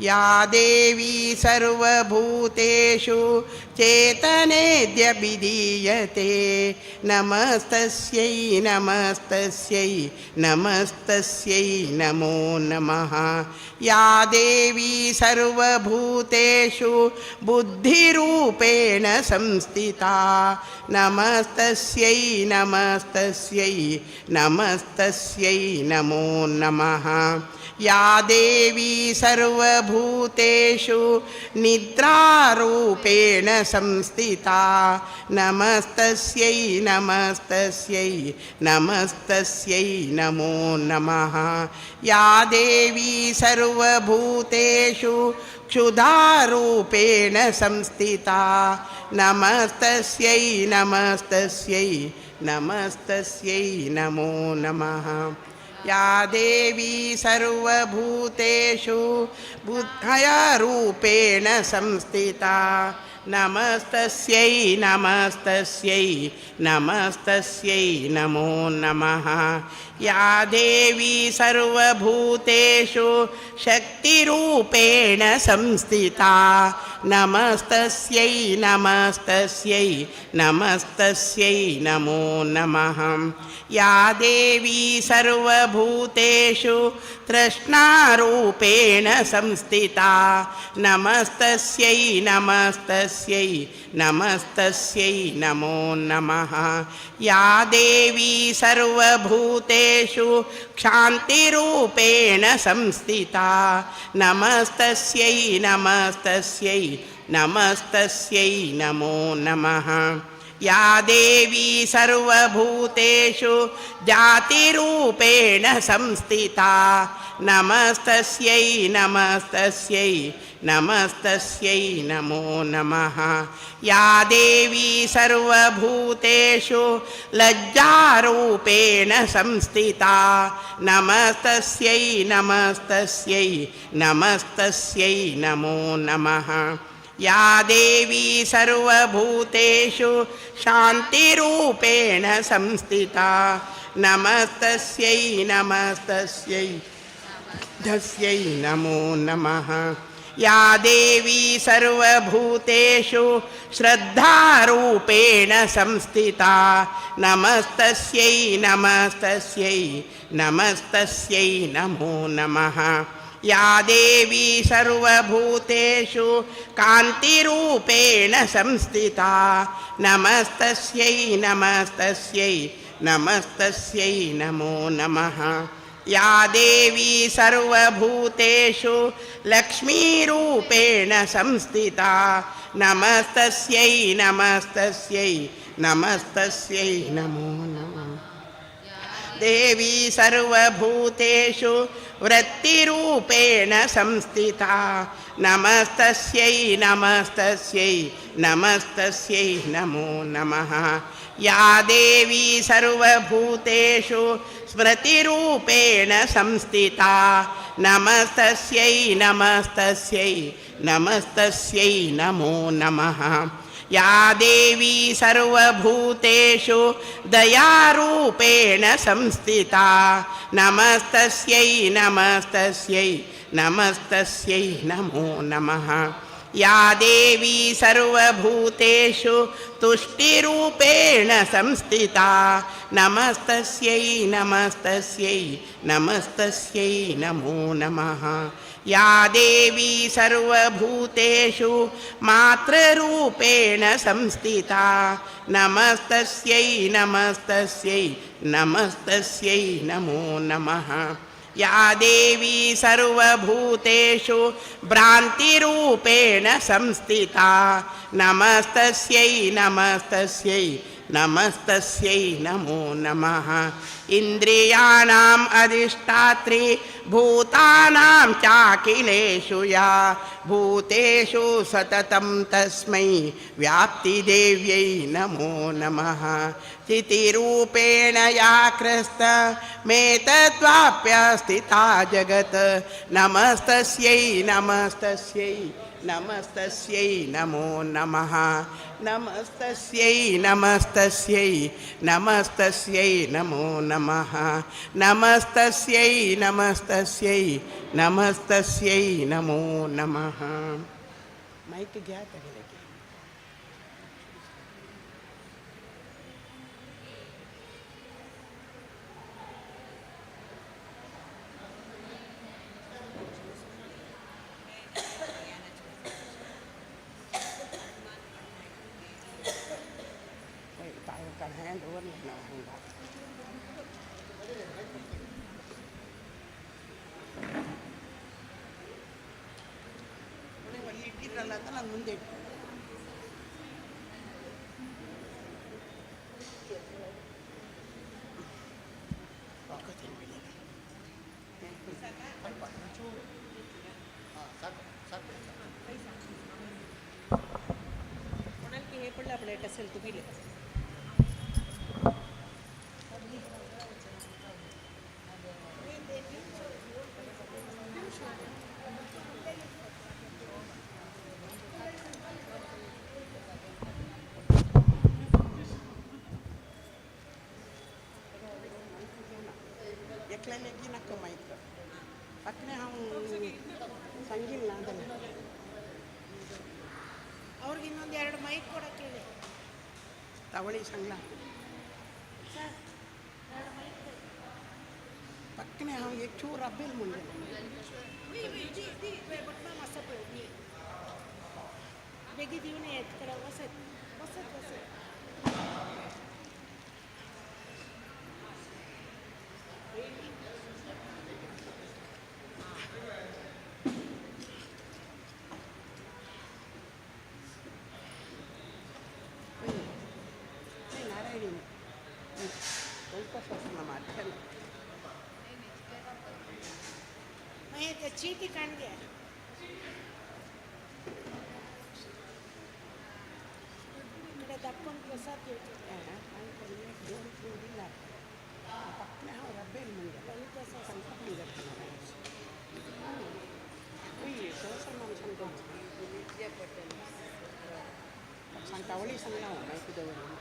या देवी सर्वभूतेषु चेतनेद्यभिधीयते नमस्तस्यै नमस्तस्यै नमस्तस्यै नमो नमः। या देवी सर्वभूतेषु बुद्धिरूपेण संस्थिता नमस्तस्यै नमस्तस्यै नमस्तस्यै नमो नमः। या देवी सर्वभूतेषु निद्रारूपेण संस्थिता नमस्तस्यै नमस्तस्यै नमस्तस्यै नमो नमः। या देवी सर्वभूतेषु क्षुधारूपेण संस्थिता नमस्तस्यै नमस्तस्यै नमस्तस्यै नमो नमः। या देवी सर्वभूतेषु बुद्धयारूपेण संस्थिता नमस्तस्यै नमस्तस्यै नमस्तस्यै नमो नमः। या देवी सर्वभूतेषु शक्तिरूपेण संस्थिता नमस्तस्यै नमस्तस्यै नमस्तस्यै नमो नमः। या देवी सर्वभूतेषु तृष्णारूपेण संस्थिता नमस्तस्यै नमस्तस्यै नमस्तस्यै नमो नमः। या देवी सर्वभूतेषु क्षान्तिरूपेण संस्थिता नमस्तस्यै नमस्तस्यै नमस्तस्यै नमो नमः। या देवी सर्वभूतेषु जातिरूपेण संस्थिता नमस्तस्यै नमस्तस्यै नमस्तस्यै नमो नमः। या देवी सर्वभूतेषु लज्जारूपेण संस्थिता नमस्तस्यै नमस्तस्यै नमस्तस्यै नमो नमः। या देवी सर्वभूतेषु शान्तिरूपेण संस्थिता नमस्तस्यै नमस्तस्यै तस्यै नमो नमः। या देवी सर्वभूतेषु श्रद्धारूपेण संस्थिता नमस्तस्यै नमस्तस्यै नमस्तस्यै नमो नमः। या देवी सर्वभूतेषु कान्तिरूपेण संस्थिता नमस्तस्यै नमस्तस्यै नमस्तस्यै नमो नमः। या देवी सर्वभूतेषु लक्ष्मीरूपेण संस्थिता नमस्तस्यै नमस्तस्यै नमस्तस्यै नमो नमः। देवी सर्वभूतेषु वृत्तिरूपेण संस्थिता नमस्तस्यै नमस्तस्यै नमस्तस्यै नमो नमः। या देवी सर्वभूतेषु स्मृतिरूपेण संस्थिता नमस्तस्यै नमस्तस्यै नमस्तस्यै नमो नमः। या देवी सर्वभूतेषु दयारूपेण संस्थिता नमस्तस्यै नमस्तस्यै नमस्तस्यै नमो नमः। या देवी सर्वभूतेषु तुष्टिरूपेण संस्थिता नमस्तस्यै नमस्तस्यै नमस्तस्यै नमो नमः। या देवी सर्वभूतेषु मातृरूपेण संस्थिता नमस्तस्यै नमस्तस्यै नमस्तस्यै नमो नमः। या देवी सर्वभूतेषु भ्रान्तिरूपेण संस्थिता नमस्तस्यै नमस्तस्यै नमस्तस्यै नमो नमः। इन्द्रियाणाम् अधिष्ठात्री भूतानां चाखिलेषु या भूतेषु सततं तस्मै व्याप्तिदेव्यै नमो नमः। चितिरूपेण या कृस्तमेतद्वाप्य स्थिता जगत् नमस्तस्यै नमस्तस्यै नमस्तस्यै नमो नमः नमस्तस्यै नमस्तस्यै नमस्तस्यै नमो नमः नमस्तस्यै नमस्तस्यै नमस्तस्यै नमो नमः. माईक घ्या तरी लगे. हँड ओवर ना. ನೀವು ಅಲ್ಲಿ ಇಟ್ಟಿದ್ರಲ್ಲ ಅಂತ ನಾನು ಮುಂದೆ ಇಟ್ಟೆ. ಇಟ್ಕೋತೀನಿ ಬಿಡಿ. कोणाला हे पडलं आपल्या असेल तुम्ही. एकल्या लेगी नाका माहीत पकने हांव सांगिल ना जाल्यार. ಅವ್ರಿಗೆ ಇನ್ನೊಂದು ಎರಡು ಮೈಕ್ ಕೊಡಕ್ಕೆ ಹೇಳಿ. ತವಳಿ सांगला. ಸರ್, ಎರಡು ಮೈಕ್. पक्कने हांव एक चूर राबेल म्हणजे. बटना मातसो पळय, बेगीन दिवन येत करा. वसत वसत वसत. नारायणी ಸ್ವಲ್ಪ ಶಾಸನ ಮಾಡ್ತೇನೆ. मागीर ते चीटी काणगे. इकडे दाखोवन प्रसाद घेवचो. पक्कने हांव रब्बेल म्हणजे ललिता सांगता म्हणजे सहस्रनाम सांगता सांगतावळी सांगला हांव माहिती दवरून.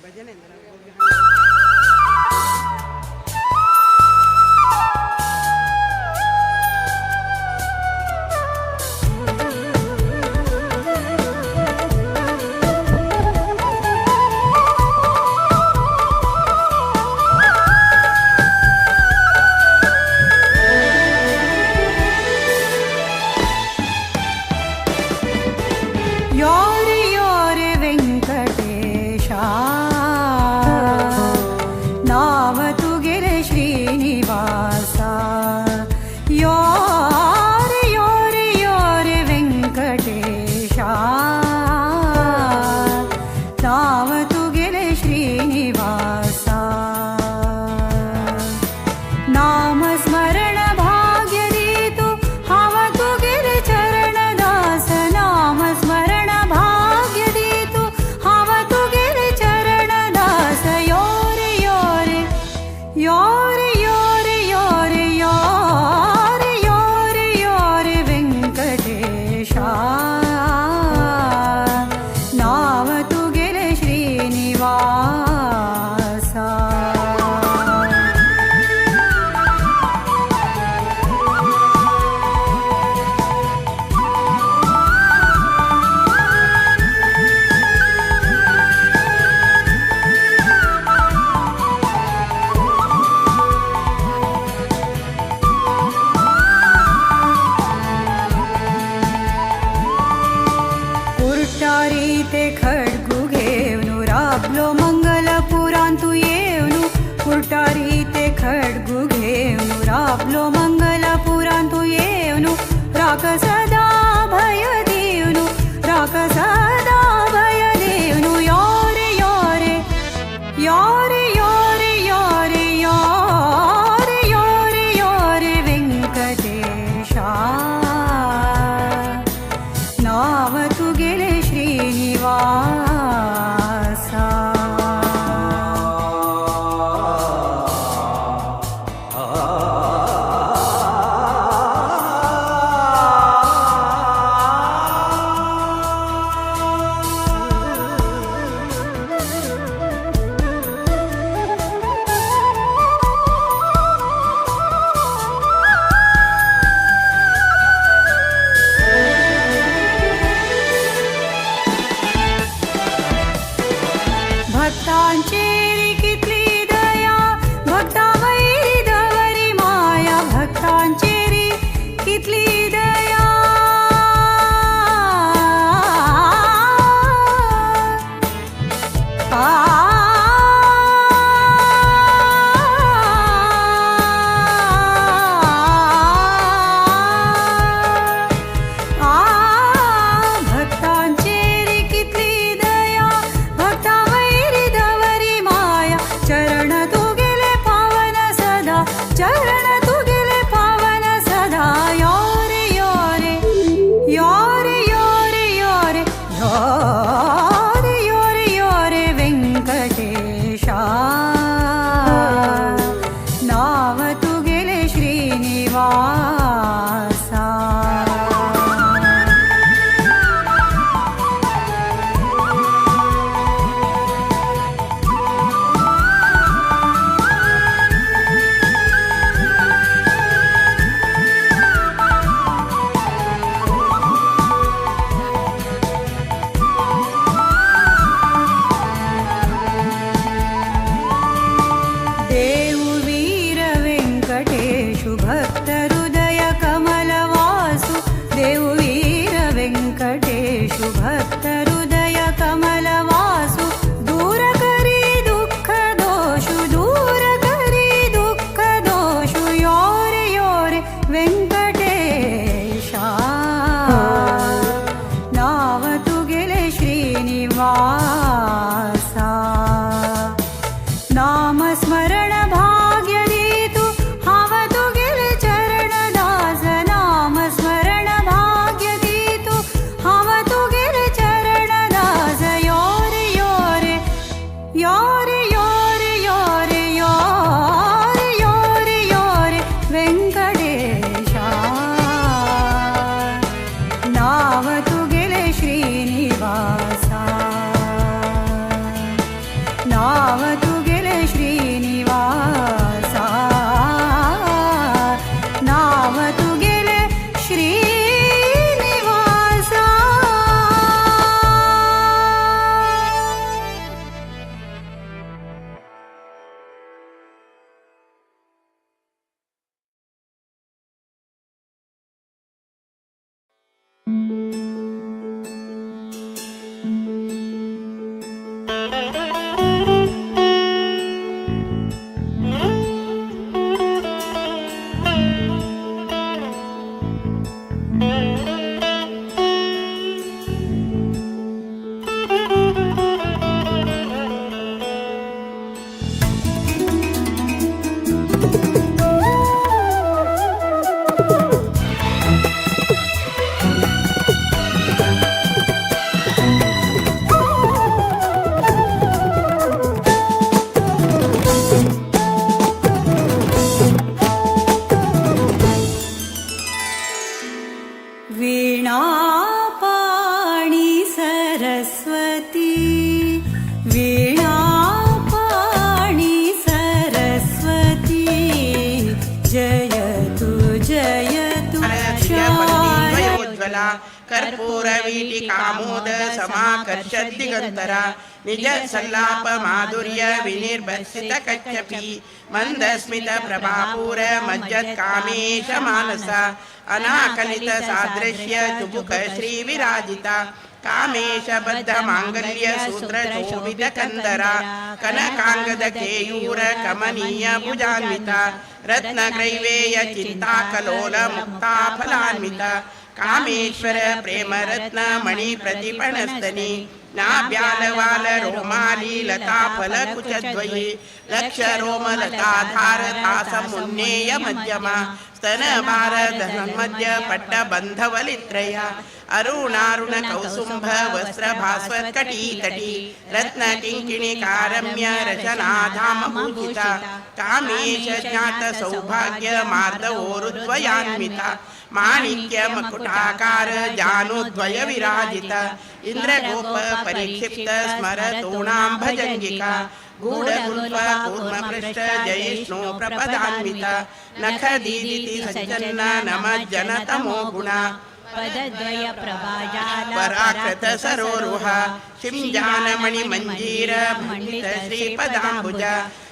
ಭಜನೆ. योरे योरे वेङ्कटेशा, नाव तुगेले श्रीनिवासा. योरे योरे योरे वेङ्कटेशा, नाव तुगेले श्रीनिवासा. नामस्मरण भाग्य दितु हांव तुगेले चरणदास. नामस्मरण भाग्य दितु हांव तुगेले चरणदास. योरे योरे योरे योरे योरे योरे योरे योरे वेङ्कटेशा, नाव तुगेले श्रीनिवासा. कुर्टारी ते खड्गु घेवनु राबलो मंगलपुरांतु येवनु. कुर्टारी ते खड्गु घेवनु राबलो मंगलपुरांतु येवनु. राख सदा भय दिवनु, राख सदा भय दिवनु. योरे योरे योरे योरे योरे योरे योरे योरे वेङ्कटेशा, नाव तुगेले श्रीनिवासा. वीणापाणि सरस्वती, वीणापाणि सरस्वती, जयतु जयतु शारदा कर्पूरवीटिकामोद समाकर्षद्दिगन्तरा निज सल्लाप माधुर्य विनिर्भत्सित कच्छपी मंदस्मित प्रभापूर मज्जत् कामेश मानसा अनाकलित सादृश्य चुबुक श्री विराजिता कामेश बद्ध मांगल्य सूत्र शोभित कंदरा कनकांगद केयूर कमनीय भुजान्विता रत्नग्रैवेय चिंता कलोल मुक्ता फलान्विता कामेश्वर प्रेम रत्न मणि प्रतिपणस्तनी नाभ्यालवाल रोमाली लता फलकुचद्वयी लक्ष रोमलताधार तासमुन्नेय मध्यमा स्तन भारधनमध्य पट्टबन्धवलित्रया अरुणारुण कौसुम्भ वस्त्र भास्वत्कटीतटी रत्न किङ्किणि कारम्य रचनाधाम भूषिता कामेश ज्ञात सौभाग्य मार्दवोरुद्वयान्विता माणिक्य मकुटाकार जानुद्वय विराजित इंद्रगोप परिक्षिप्त स्मरतोणां भजंगिका गूढगुल्फ कूर्मपृष्ठ जयिष्णु प्रपदान्विता नख दीदिति सज्जन्न नमज्जनतमो गुणा पदद्वय प्रभाजाल पराकृत सरोरुह शिञ्जानमणि मञ्जीर मण्डित श्रीपदाम्बुज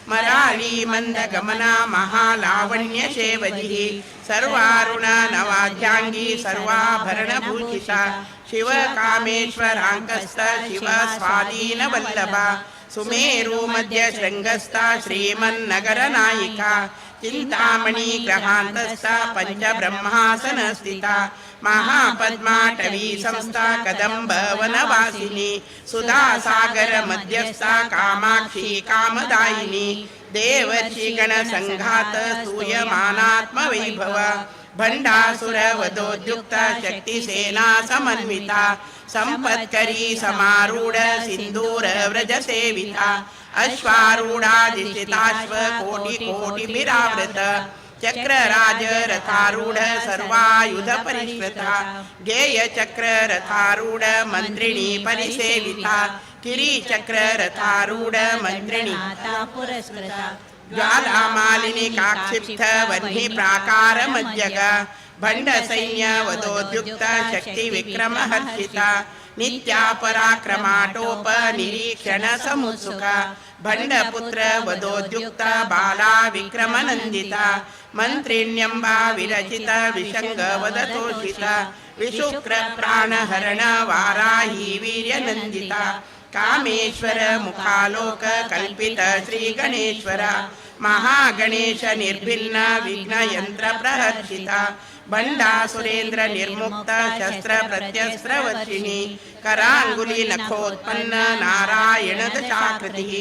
मराली मन्दगमना महालावण्य शेवधिः सर्वारुण नवाध्याङ्गी सर्वाभरणभूषिता शिवकामेश्वराङ्कस्थ शिव स्वाधीन वल्लभा सुमेरु मध्य शृङ्गस्था श्रीमन्नगरनायिका चिन्तामणि ग्रहान्तस्था पञ्चब्रह्मासनस्थिता महापद्माटवी संस्था कदम्ब वनवासिनी सुधासागर मध्यस्था कामाक्षी कामदायिनी देवर्षिगण संघात स्तूयमानात्मवैभव भण्डासुरवधोद्युक्ता शक्तिसेना समन्विता सम्पत्करी समारूढ सिन्दूर व्रजसेविता अश्वारूढाधिष्ठिताश्व कोटिकोटिभिरावृत चक्रराज रथारूढ सर्वायुध परिष्कृता गेयचक्र रथारूढ मन्त्रिणी परिसेविता किरीचक्र रथारूढ मन्त्रिणी पुरस्कृता ज्वालामालिनी काक्षिप्त वह्नि प्राकार मध्यग भण्डसैन्य वधोद्युक्त शक्ति विक्रम हर्षिता नित्या पराक्रमाटोप निरीक्षण समुत्सुका भण्डपुत्र वधोद्युक्त बाला विक्रमनन्दिता मन्त्रिण्यम्बा विरचित विशङ्ग वदतोषिता विशुक्र प्राणहरण वाराही वीर्यनन्दिता कामेश्वर मुखालोक कल्पित श्रीगणेश्वर महागणेश निर्भिन्न विघ्नयन्त्र प्रहर्षिता भण्डासुरेन्द्र निर्मुक्त शस्त्र प्रत्यस्त्रवर्षिणी कराङ्गुली नखोत्पन्न नारायण दशाकृतिः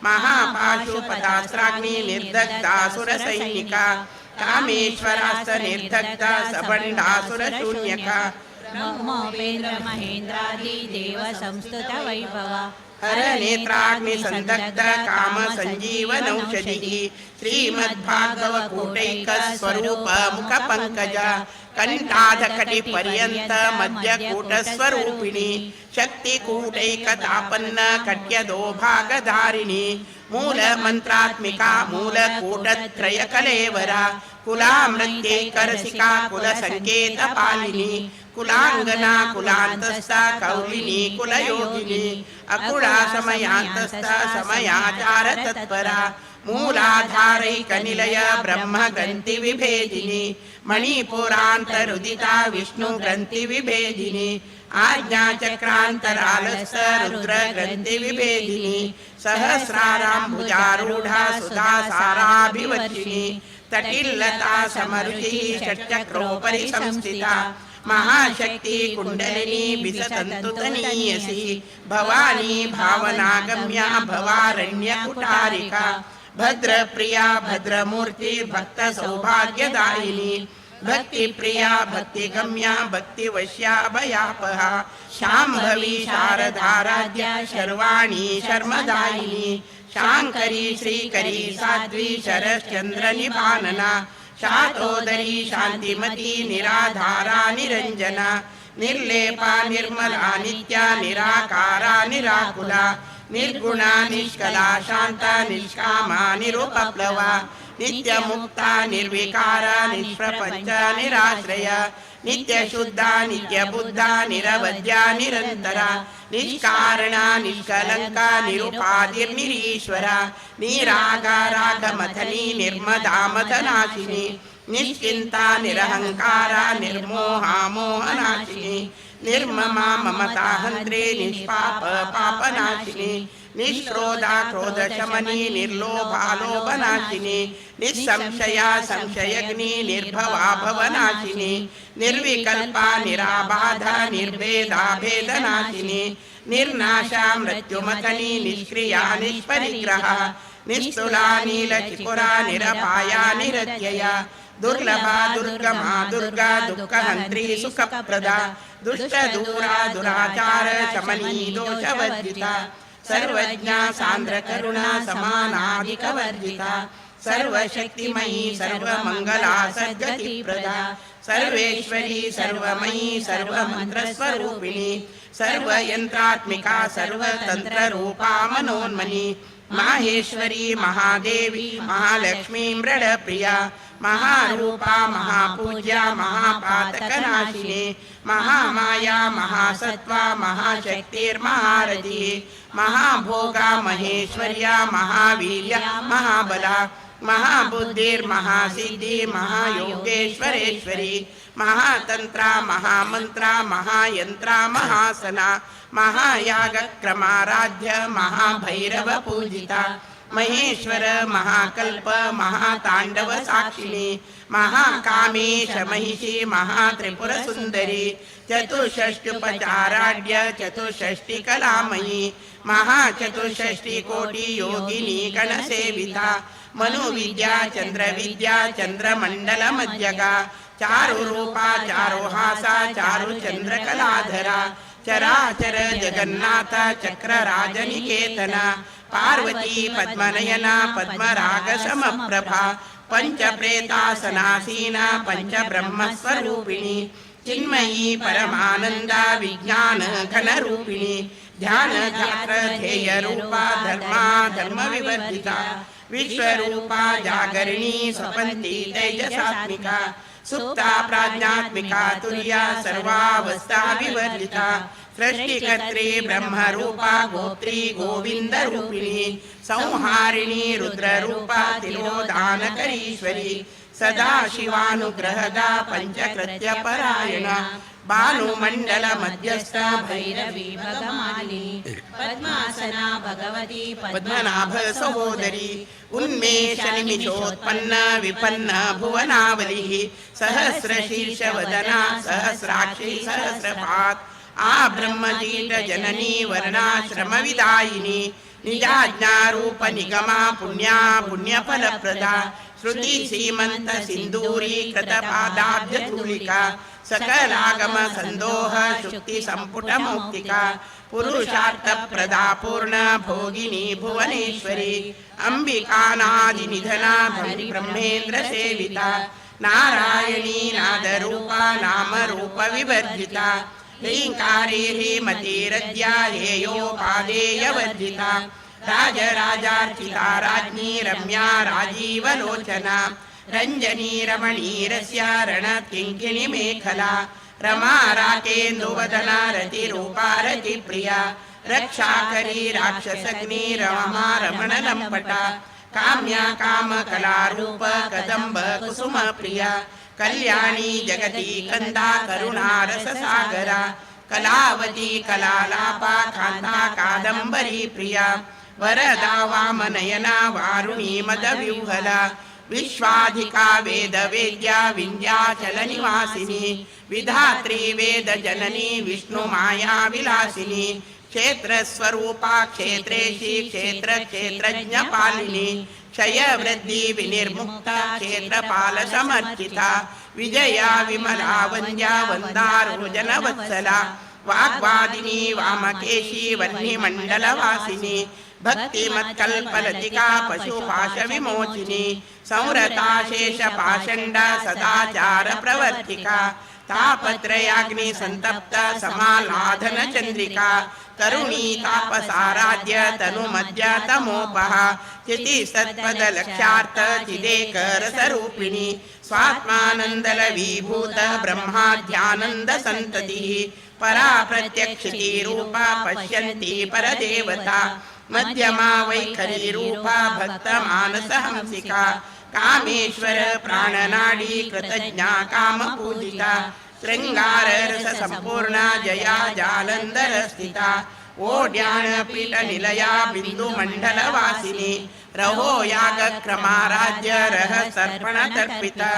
महापाशुपदास्त्राग्नि निर्दग्धासुरसैनिका कामेश्वरास्त्र निर्दग्धा सभण्डासुरशून्यका ब्रह्मोपेन्द्र महेन्द्रादि देव संस्तुत वैभव हर नेत्राग्नि संदग्ध काम संजीवनौषधिः श्रीमद्भागवकूटैक स्वरूप मुख पंकज कंठाधकटि पर्यंत मध्यकूटस्वरूपिणी शक्तिकूटैकतापन्न कट्यदो भागधारिणी मूल मंत्रात्मिका मूलकूटत्रय कलेवरा कुलामृत्यैकरसिका कुलसङ्केतपालिनी कुलाङ्गना कुलान्तस्था कौलिनी कुलयोगिनी अकुला समयान्तस्था समयाचार तत्परा मूलाधारैकनिलय ब्रह्मग्रन्थिविभेदिनी मणिपुरान्तरुदिता विष्णुग्रन्थिविभेदिनी आज्ञाचक्रान्तरालस्थ रुद्रग्रन्थिविभेदिनी सहस्राराम्बुजारूढा सुधासाराभिवर्षिणी तटिल्लता समरुचिः षट्चक्रोपरि संस्थिता महाशक्ति कुण्डलिनी विसतन्तुतनीयसी भवानी भावनागम्या भवारण्यकुटारिका भद्रप्रिया भद्रमूर्ति भक्त सौभाग्यदायिनी भक्तिप्रिया भक्तिगम्या भक्तिवश्या भयापहा शाम्भवी शारदाराध्या शर्वाणी शर्मदायिनी शाङ्करी श्रीकरी साध्वी शरश्चन्द्रनिभानना शातोदरी शांतिमती निराधारा निरंजना निर्लेपा निर्मला नित्या निराकारा निराकुला निर्गुणा निष्कला शांता निष्कामा निरुपप्लवा नित्यमुक्ता निर्विकारा निष्प्रपंच निराश्रया नित्यशुद्धा नित्यबुद्धा निरवध्या निरंतरा निष्कारणा निष्कलंका निरुपाधिर्निरीश्वरा निरागा रागमथनी निर्मदा मथनाशिनी निश्चिंता निरहंकारा निर्मोहा मोहनाशिनी निर्ममा ममता हंत्रे निष्पाप पापनाशिनी निष्क्रोधा क्रोधशमनी निर्लोभा लोभनाशिनी निस्संशया संशयग्नि निर्भवा भवनाशिनी निर्विकल्पा निराबाधा निर्भेदा भेदनाशिनी निर्नाशा मृत्युमथनी निष्क्रिया निष्परिग्रहा निस्तुला नीलचिकुरा निरपाया निरत्यया दुर्लभा दुर्गमा दुर्गा दुःखहन्त्री सुखप्रदा दुष्टदूरा दुराचार शमनी दोषवर्जिता सर्वज्ञा सान्द्रकरुणा समानाधिकवर्जिता सर्वशक्तिमयी सर्वमङ्गला सद्गतिप्रदा सर्वेश्वरी सर्वमयी सर्वमन्त्रस्वरूपिणी सर्वयन्त्रात्मिका सर्वतन्त्ररूपा मनोन्मनी माहेश्वरी महादेवी महालक्ष्मी मृडप्रिया महारूपा महापूज्या महापातकनाशिनी महामाया महासत्त्वा महाशक्तिर्महारथी महाभोगा महेश्वर्या महावीर्या महाबला महाबुद्धिर्महासिद्धि महायोगेश्वरेश्वरी महातंत्रा महामंत्रा महायंत्रा महासना महायागक्रमाराध्य महाभैरव पूजिता महेश्वर महाकल्प महातांडव साक्षिणी महाकामेश महिषी महात्रिपुर सुंदरी चतुष्षष्ट्युपचाराढ्य चतुष्षष्टि कलामयी महाचतुष्षष्टि कोटि योगिनी गणसेविता मनुविद्या चंद्रविद्या चंद्रमंडल मध्यगा चारुरूपा चारुहासा चारुचंद्रकलाधरा चराचर जगन्नाथ चक्रराजनिकेतना पार्वती पद्मनयना पद्मराग समप्रभा पंचप्रेतासनासीना पंचब्रह्मस्वरूपिणी चिन्मयी परमानंदा विज्ञान घनरूपिणी ध्यान ध्यात्र ध्येय रूपा धर्मा धर्म विवर्जिता विश्वरूपा जागरिणी स्वपंती तेजसात्मिका सुप्ता प्राज्ञात्मिका तुर्या सर्वावस्था विवर्जिता सृष्टिकर्त्री ब्रह्मरूपा गोत्री गोविंद रूपिणी संहारिणी रुद्ररूपा तिरोधानकरीश्वरी सदाशिवानुग्रहदा पंचकृत्य परायणा भानुमंडल मध्यस्था भैरवी भगमालिनी पद्मासना भगवती पद्मनाभ सहोदरी उन्मेष निमिषोत्पन्न विपन्न भुवनावलिः सहस्रशीर्षवदना सहस्राक्षी सहस्रपात् आ ब्रह्मजीट जननी वर्णाश्रम विदायिनी निजाज्ञारूप निगमा पुण्या पुण्यफलप्रदा श्रुति सीमंत सिंदूरी कृतपादाब्जधूलिका सकलागम संदोह शुक्ति संपुट मौक्तिका पुरुषार्थ प्रदा पूर्ण भोगिनी भुवनेश्वरी अंबिकानादि निधना ब्रह्मेन्द्र सेविता नारायणी नादरूपा नाम रूप विवर्जिता ह्रींकारी ह्रीमतीरद्या हेयोपादेयवर्जिता राजराजार्चिता राज्ञी रम्या राजीवलोचना रंजनी रमणीरस्या रणकिङ्किणि मेखला रमा राकेन्दुवदना रतिरूपा रतिप्रिया रक्षाकरी राक्षसग्नि रमा रमणलम्पटा काम्या कामकलारूप कदम्ब कुसुमप्रिया कल्याणी जगती कंदा करुणारससागरा कलावती कलालापा कान्ता कादंबरी प्रिया वरदा वामनयना वारुणी मदविह्वला विश्वाधिका वेदवेद्या विंध्याचलनिवासिनी विधात्री वेदजननी विष्णुमाया विलासिनी क्षेत्रस्वरूपा क्षेत्रेशी क्षेत्र क्षेत्रज्ञपालिनी क्षयवृद्धि विनिर्मुक्ता क्षेत्रपाल समर्चिता विजया विमला वन्द्या वन्दारोजनवत्सला वाग्वादिनी वामकेशी वह्निमण्डलवासिनी भक्तिमत्कल्पलतिका पशुपाशविमोचिनी संरता शेषपाषण्डा सदाचार प्रवर्तिका तापत्रयाग्नि संतप्त समालाधन चंद्रिका तरुणी तापसाराध्य तनुमध्य तमोपः चिति सत्पद लक्ष्यार्थ चिदेकरसरूपिणी स्वात्मानन्दल विभूत ब्रह्माध्यानन्द संततिः परा प्रत्यक्षिति रूपा पश्यन्ति परदेवता मध्यमा वैखरी रूपा भक्तमानस हंसिका कामेश्वर प्राणनाडी कृतज्ञा कामपूजिता शृंगार रस संपूर्णा जया जालंधर स्थिता ओड्याणपीठ निलया बिंदुमंडल वासिनी रहो याग क्रमाराज्य रह सर्पण तर्पिता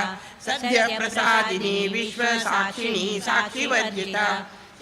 सद्य प्रसादिनी विश्व साक्षिणी साक्षिवर्जिता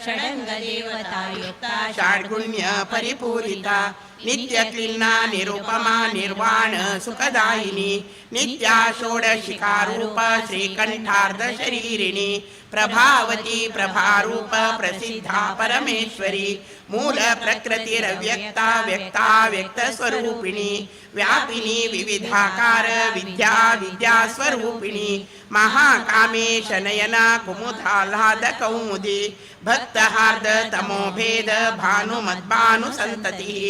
षडङ्गदेवतायुक्ता षाड्गुण्य परिपूरिता नित्यक्लिन्ना निरुपमा निर्वाण सुखदायिनी नित्या षोडशिकारूप श्रीकण्ठार्ध शरीरिणी प्रभावती प्रभारूप प्रसिद्धा परमेश्वरी मूल प्रकृतिरव्यक्ता व्यक्ता व्यक्तस्वरूपिणी व्यापिनी विविधाकार विद्या विद्यास्वरूपिणी महाकामेश नयना कुमुदाह्लाद कौमुदी भक्तहार्द तमोभेद भानुमद्भानुसन्ततिः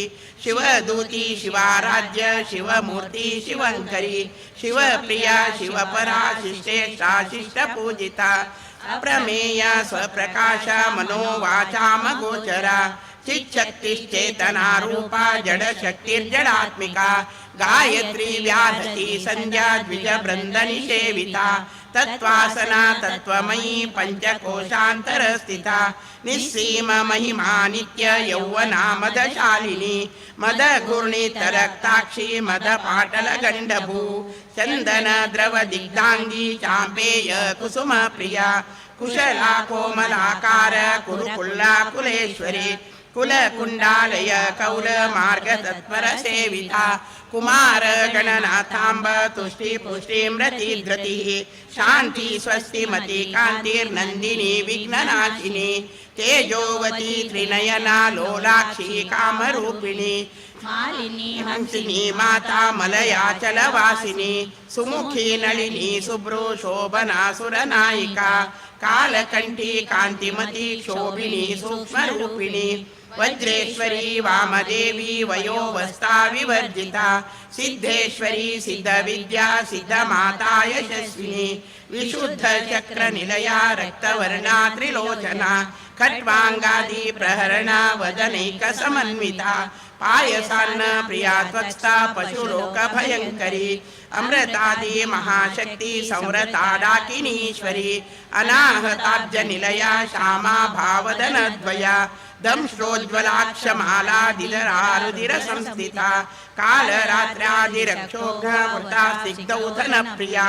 शिवदूती शिवाराध्य शिवमूर्ति शिवङ्करी शिवप्रिया शिवपरा शिष्टेष्टा शिष्टपूजिता अप्रमेया स्वप्रकाश मनोवाचामगोचरा चिच्छक्तिश्चेतना रूपा जडशक्तिर्जडात्मिका गायत्री व्याधति संध्या द्विजवृन्दनिषेविता तत्त्वासना तत्त्वमयी पञ्चकोशान्तरस्थिता निस्सीम महिमा नित्य यौवना मदशालिनी मदघूर्णितरक्ताक्षी मदपाटलगण्डभू चन्दन द्रवदिग्धाङ्गी चाम्पेय कुसुमप्रिया कुशला कोमलाकार कुरुकुल्ला कुलेश्वरी कुलकुण्डालय कौल मार्ग तत्पर सेविता कुमार गणनाथाम्ब तुष्टि पुष्टिं रतिधृतिः शान्ति स्वस्तिमति कान्तिर्नन्दिनी विघ्ननाशिनी तेजोवती त्रिनयना लोलाक्षी कामरूपिणी मालिनी हंसिनी माता मलयाचलवासिनी सुमुखी नलिनी सुभ्रू शोभना सुरनायिका कालकण्ठी कान्तिमती क्षोभिणी सूक्ष्मरूपिणी वज्रेश्वरी वामदेवी वयोवस्था विवर्जिता सिद्धेश्वरी सिद्धविद्या सिद्धमाता यशस्विनी विशुद्धचक्रनिलया रक्तवर्णा त्रिलोचना खट्वाङ्गादि प्रहरणा वदनैकसमन्विता पायसान्न प्रिया त्वत्स्था पशुलोकभयङ्करी अमृतादि महाशक्ति संरता डाकिनीश्वरी अनाहताब्जनिलया श्यामा भावदनद्वया दंश्रोज्ज्वलाक्षमाला दिलरारुधिरसंस्थिता कालरात्र्यादिरक्षोघ्नवृता स्निग्धौधनप्रिया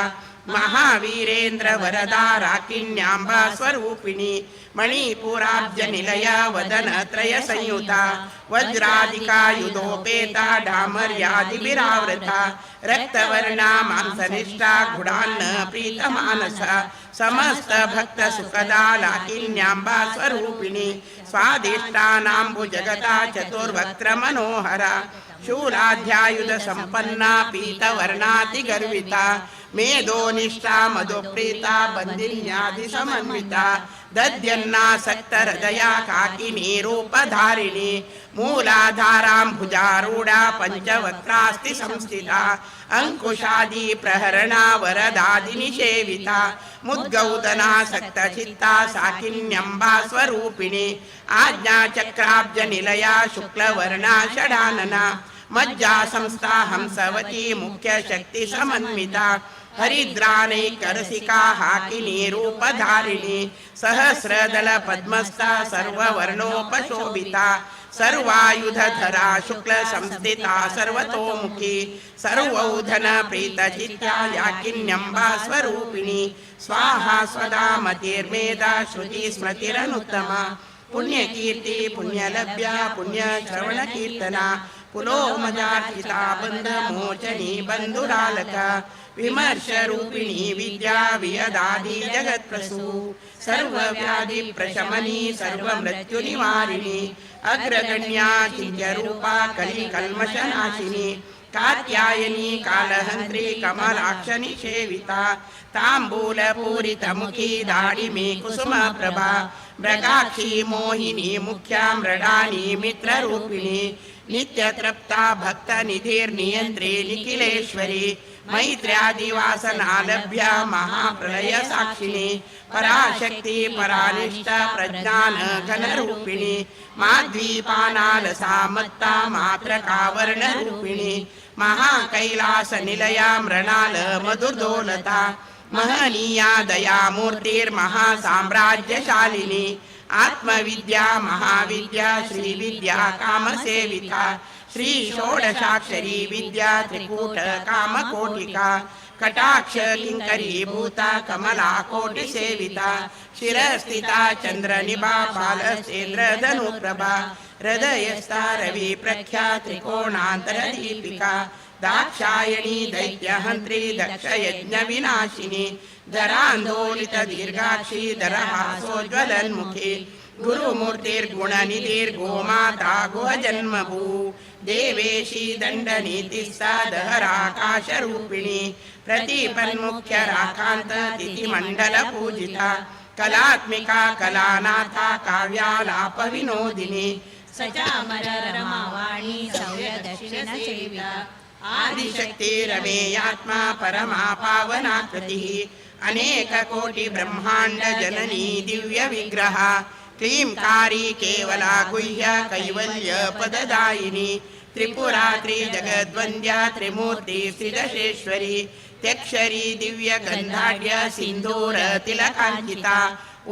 महावीरेन्द्र वरदा राकिन्याम्बा स्वरूपिणी मणिपुराब्जनिलया वदनत्रय संयुता वज्रादिकायुधोपेता डामर्यादिभिरावृता रक्तवर्णा मांसनिष्ठा गुणान्न प्रीतमानसा समस्त भक्त सुखदा लाकिन्याम्बा स्वरूपिणी स्वादिष्टानाम्बुजगता चतुर्वक्त्र मनोहरा शूलाध्यायुध संपन्ना पीतवर्णातिगर्विता मेधोनिष्ठा मधुप्रीता बन्दिन्यादिसमन्विता दद्यन्नासक्तहृदया काकिनी रूपधारिणी मूलाधाराम्भुजारूढा पञ्चवक्त्रास्ति संस्थिता अङ्कुशादि प्रहरणा वरदादिनिषेविता मुद्गौदनासक्तचित्ता साकिन्यम्बा स्वरूपिणी आज्ञाचक्राब्जनिलया शुक्लवर्णा षडानना मज्जा संस्था हंसवती मुख्यशक्तिसमन्विता हरिद्रानैकरसिका हाकिनी रूपधारिणी सहस्रदल पद्मस्था सर्ववर्णोपशोभिता सर्वायुधधरा शुक्ल संस्थिता सर्वतोमुखी सर्वौधन प्रीतचित्ता याकिन्यम्बा स्वरूपिणी स्वाहा स्वदा मतिर्मेधा श्रुति स्मृतिरनुत्तमा पुण्यकीर्ति पुण्यलभ्या पुण्यश्रवणकीर्तना पुलोमजार्चिता बन्धमोचनी बन्धुरालका विमर्शरूपिणी विद्या वियदादि जगत्प्रसू सर्वव्याधिप्रशमनी सर्वमृत्युनिवारिणी अग्रगण्या चिन्त्यरूपा कलिकल्मषनाशिनी कात्यायनी कालहन्त्री कमलाक्षनिषेविता ताम्बूलपूरितमुखी दाडिमी कुसुमप्रभा मृगाक्षी मोहिनी मुख्या मृडानी मित्ररूपिणी नित्यतृप्ता भक्तनिधिर्नियन्त्री निखिलेश्वरी मैत्र्यादिवासनालभ्या महाप्रलयसाक्षिणी पराशक्ति परानिष्ठा प्रज्ञान घनरूपिणी माद्वीपानालसा मत्ता मात्रकावर्णरूपिणी महाकैलासनिलया मृणाल मधुर्दोलता महनीया दयामूर्तिर्महासाम्राज्यशालिनी आत्मविद्या महाविद्या श्रीविद्या कामसेविता श्री षोडशाक्षरी विद्या त्रिकूट कामकोटिका कटाक्ष किंकरी भूता कमला कोटि सेविता शिरस्थिता चंद्रनिभा बालसेन्द्रधनुप्रभा हृदयस्था रवि प्रख्या त्रिकोणांतर दीपिका दाक्षायणी दैत्यहन्त्री दक्षयज्ञ विनाशिनी धरान्दोलित दीर्घाक्षी दरहासोज्ज्वलन्मुखी गुरुमूर्तिर्गुणनिधिर्गोमाता गुहजन्मभू देवेशी दण्डनीतिस्सा दहराकाशरूपिणी प्रतिपन्मुख्यराकान्त तिथिमण्डलपूजिता कलात्मिका कलानाथा काव्यालापविनोदिनी स चामर रमावाणी सौर्यदक्षिणसेविता आदिशक्ति रमेयात्मा परमा पावनाकृतिः अनेककोटि ब्रह्माण्ड जननी दिव्य विग्रह क्लींकारी केवला गुह्य कैवल्य पददायिनी त्रिपुरा त्रिजगद्वन्द्या त्रिमूर्ति त्रिदशेश्वरी त्यक्षरी दिव्य गन्धाढ्य सिन्दूर तिलकाञ्चिता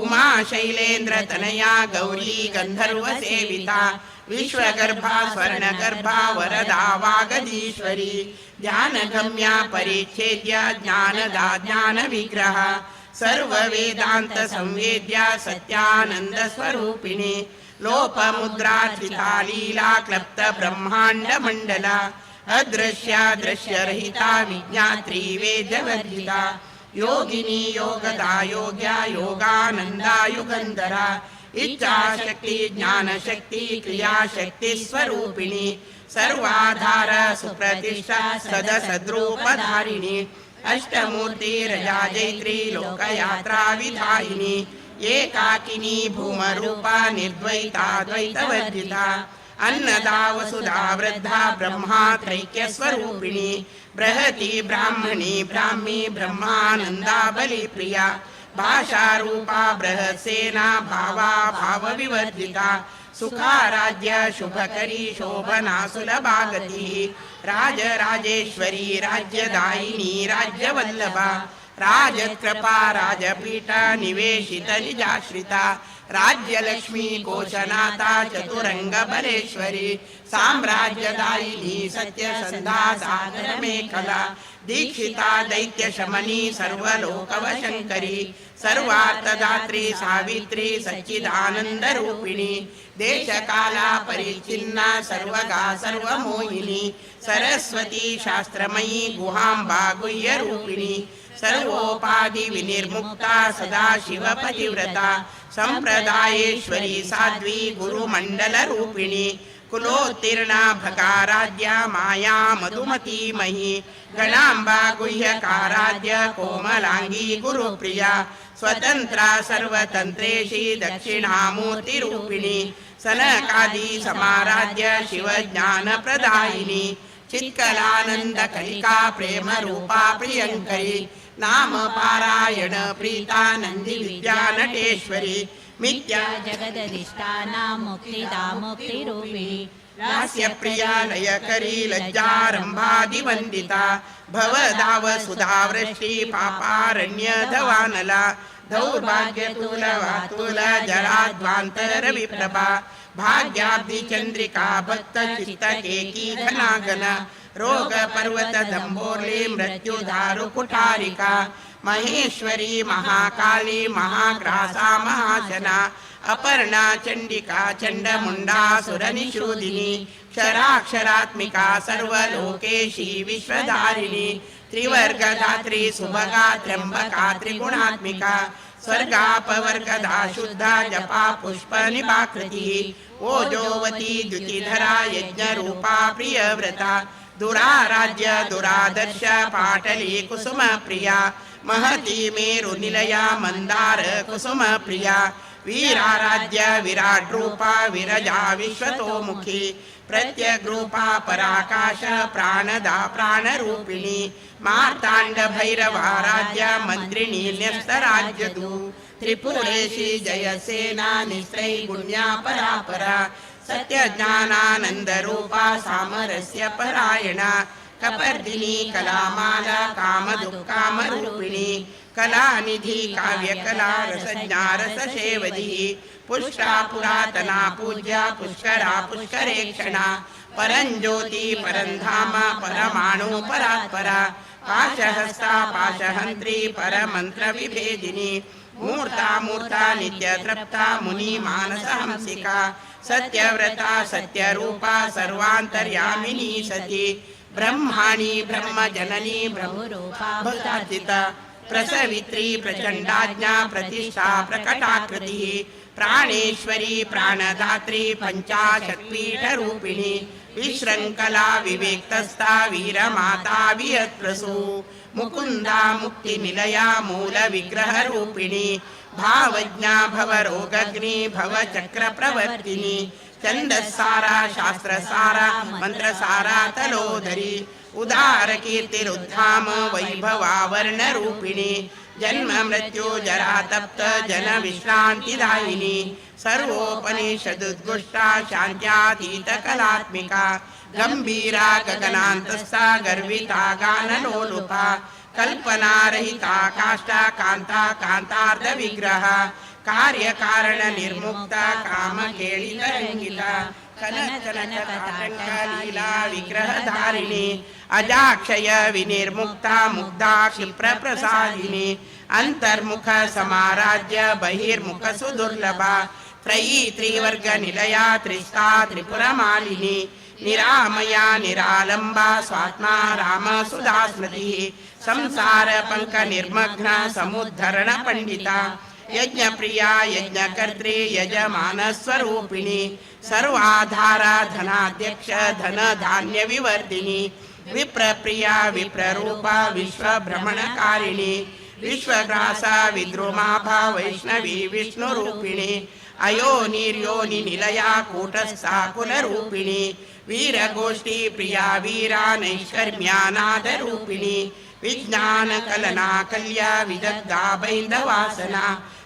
उमा शैलेन्द्र तनया गौरी गन्धर्व सेविता विश्वगर्भा स्वर्णगर्भा वरदा वागदीश्वरी ध्यानगम्या परिच्छेद्या ज्ञानदा ज्ञानविग्रह सर्ववेदान्त संवेद्या सत्यानन्द स्वरूपिणी लोपमुद्रार्चिता लीला क्लप्त ब्रह्माण्ड मण्डला अदृश्या दृश्यरहिता विज्ञात्री वेदवर्जिता योगिनी योगदा योग्या योगानन्दा युगन्धरा इच्छाशक्ति ज्ञानशक्ति क्रियाशक्ति स्वरूपिणी सर्वाधार सुप्रतिष्ठा सदसद्रूपधारिणी अष्टमूर्ति रजा जैत्री लोकयात्रा विधायिनी एकाकिनी भूमरूपा निर्द्वैता द्वैतवर्जिता अन्नदा वसुधा वृद्धा ब्रह्मात्रैक्यस्वरूपिणी बृहती ब्राह्मणी ब्राह्मी ब्रह्मानन्दा बलिप्रिया भाषारूपा बृहत्सेना भावा भावविवर्जिता सुखाराज्य शुभकरी शोभना सुलभा गतिः राजराजेश्वरी राज्यदायिनी राज्यवल्लभा राजकृपा राजपीठ निवेशित निजाश्रिता राज्यलक्ष्मी कोशनाथा चतुरंग बलेश्वरी साम्राज्यदायिनी सत्यसन्धा सागर मेखला दीक्षिता दैत्यशमनी सर्वलोकवशङ्करी सर्वार्थदात्री सावित्री सच्चिदानन्दरूपिणी देशकाला परिच्छिन्ना सर्वगा सर्वमोहिनी सरस्वती शास्त्रमयी गुहाम्बा गुह्यरूपिणी सर्वोपाधि विनिर्मुक्ता सदाशिवपतिव्रता सम्प्रदायेश्वरी साध्वी गुरुमण्डलरूपिणी कुलोत्तीर्णा भकाराद्या माया मधुमती मही गणाम्बा गुह्यकाराद्य कोमलाङ्गी गुरुप्रिया स्वतन्त्रा सर्वतन्त्रेशी दक्षिणामूर्तिरूपिणी सनकादि समाराध्य शिवज्ञानप्रदायिनी चित्कलानन्दकलिका प्रेमरूपा प्रियङ्करी नाम पारायण प्रीता नन्दी विद्या नटेश्वरी मिथ्या जगदधिष्ठाना मुक्तिदा मुक्तिरूपिणी हास्यप्रिया लयकरी लज्जारम्भादिवन्दिता भवदाव सुधावृष्टि पापारण्यधवानला दौर्भाग्यतुलवातुल जराध्वान्तरविप्रभा भाग्याब्धिचन्द्रिका भक्तचित्तकेकी घनाघन रोगपर्वतदम्भोर्ली मृत्युदारुकुठारिका महेश्वरी महाकाली महाग्रासा महाशना अपर्णा चंडिका चंडमुंडा सुरनिषूदिनी क्षराक्षरात्मिका सर्वलोकेशी विश्वधारिणी त्रिवर्गधात्री सुभगा त्र्यंबका त्रिगुणात्मिका स्वर्गापवर्गदा शुद्धा जपा पुष्पनिभाकृतिः ओजोवती द्युतिधरा यज्ञरूपा प्रियव्रता दुराराज्य दुरादर्श पाटली कुसुमप्रिया महती मेरुनिलया मंदार कुसुमप्रिया वीराराध्य विराड्रूपा विरजा विश्वतोमुखी प्रत्यग्रूपा पराकाश प्राणदा प्राणरूपिणी मार्ताण्ड भैरवाराध्य मंत्रिणी न्यस्तराज्यदू त्रिपुरेशी जयसेना निस्त्रैगुण्या परापरा सत्यज्ञानानन्दरूपा सामरस्य परायणा कपर्दिनी कलामाला कामदुःकामरूपिणी कलानिधि काव्यकला रसज्ञा रससेवधिः पुष्टा पुरातना पूज्या पुष्करा पुष्करेक्षणा परञ्ज्योति परन्धाम परमाणु परात्परा पाशहस्ता पाशहन्त्री परमन्त्रविभेदिनी मूर्ता मूर्ता नित्यतृप्ता मुनि मानसहंसिका सत्यव्रता सत्यरूपा सर्वान्तर्यामिनी सती ब्रह्माणि ब्रह्मजननी ब्रह्मरूपा प्रसवित्री प्रचण्डाज्ञा प्रतिष्ठा प्रकटाकृतिः प्राणेश्वरी प्राणदात्री पञ्चाशत्पीठरूपिणी विशृङ्खला विवेक्तस्था वीरमाता वियत्प्रसू मुकुन्दा मुक्तिनिलया मूलविग्रहरूपिणी भावज्ञा भवरोगग्नि भवचक्रप्रवर्तिनी छन्दस्सारा शास्त्रसारा मन्त्रसारा तलोदरी उदारकीर्तिरुद्धाम वैभवावर्णरूपिणी जन्म मृत्यु जरा तप्त जन विश्रान्तिदायिनी सर्वोपनिषदुद्गुष्टा शान्त्यातीत कलात्मिका गंभीरा गगनान्तस्था गर्विता गानलोलुपा कल्पनारहिता काष्ठा कान्ता कान्तार्थ विग्रह कार्यकारण निर्मुक्ता कामकेळितरङ्गिता कनकनकताटङ्कलीला विग्रहधारिणी अजाक्षय विनिर्मुक्ता मुग्धा क्षिप्रप्रसादिनी अंतर्मुख समाराध्य बहिर्मुख सुदुर्लभा त्रयी त्रिवर्ग निलया त्रिस्ता त्रिपुरमालिनी निरामया निरालंबा स्वात्मा राम सुधा स्मृतिः संसार पंक निर्मग्न समुद्धरण पंडिता यज्ञप्रिया यज्ञकर्त्री यजमान स्वरूपिणी सर्वाधारा धनाध्यक्ष धन धान्य विवर्धिनी विप्रप्रिया विप्ररूपा विश्वभ्रमणकारिणी विश्वग्रासा विद्रुमाभा वैष्णवी विष्णुरूपिणी अयोनिर्योनि निलया कूटस्था कुलरूपिणी वीरगोष्ठी प्रिया वीरा नैष्कर्म्यानादरूपिणी विज्ञानकलना कल्या विदग्धा बैन्दवासना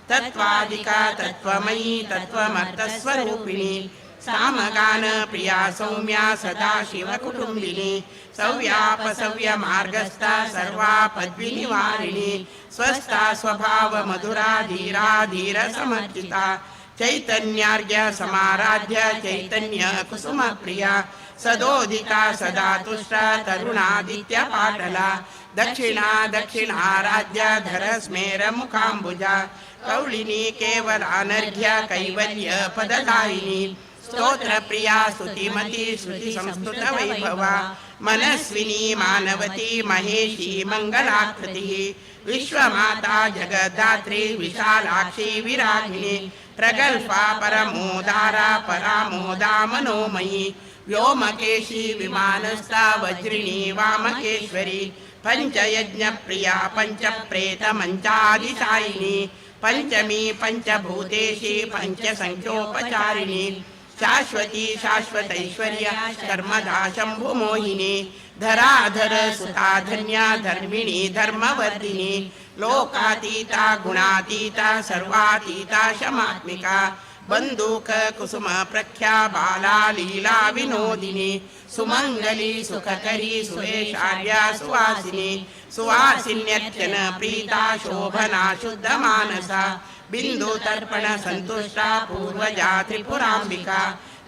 तत्त्वादिका तत्त्वमयी तत्त्वमर्थस्वरूपिणी सामगान प्रिया सौम्या सदा शिवकुटुम्बिनी सव्यापसव्यमार्गस्था सर्वापद्विनिवारिणी स्वस्था स्वभाव मधुरा धीरा धीरसमर्चिता चैतन्यार्घ्य समाराध्य चैतन्य कुसुम प्रिया सदोदिता सदा तुष्टा तरुणादित्य पाटला दक्षिणा दक्षिणाराध्य धर स्मेर मुखाम्बुजा कौलिनी केवलानर्घ्य कैवल्य पददायिनी स्तोत्र प्रिया स्तुतिमती श्रुति संस्कृत वैभवा मनस्विनी मानवती महेशी मंगलाकृतिः विश्वमाता जगद्धात्री विशालाक्षी विरागिणी प्रगल्भा परमोदारा परामोदा मनोमयी व्योमकेशी विमानस्था वज्रिणी वामकेश्वरी पंचयज्ञप्रिया पंचप्रेतमञ्चादिशायिनी पंचमी पंचभूतेशी पंचसंख्योपचारिणी शाश्वती शाश्वतैश्वर्य शर्मदा शंभुमोहिनी धराधर सुता धन्या धर्मिणी धर्मवर्धिनी लोकातीता गुणातीता सर्वातीता शमात्मिका बंदूक कुसुम प्रख्या बाला लीला विनोदिनी सुमंगली सुखकरी सुवेशार्या सुवासिनी सुवासिन्यर्चन प्रीता शोभना शुद्ध मानसा बिंदु तर्पण संतुष्टा पूर्वजा त्रिपुरांबिका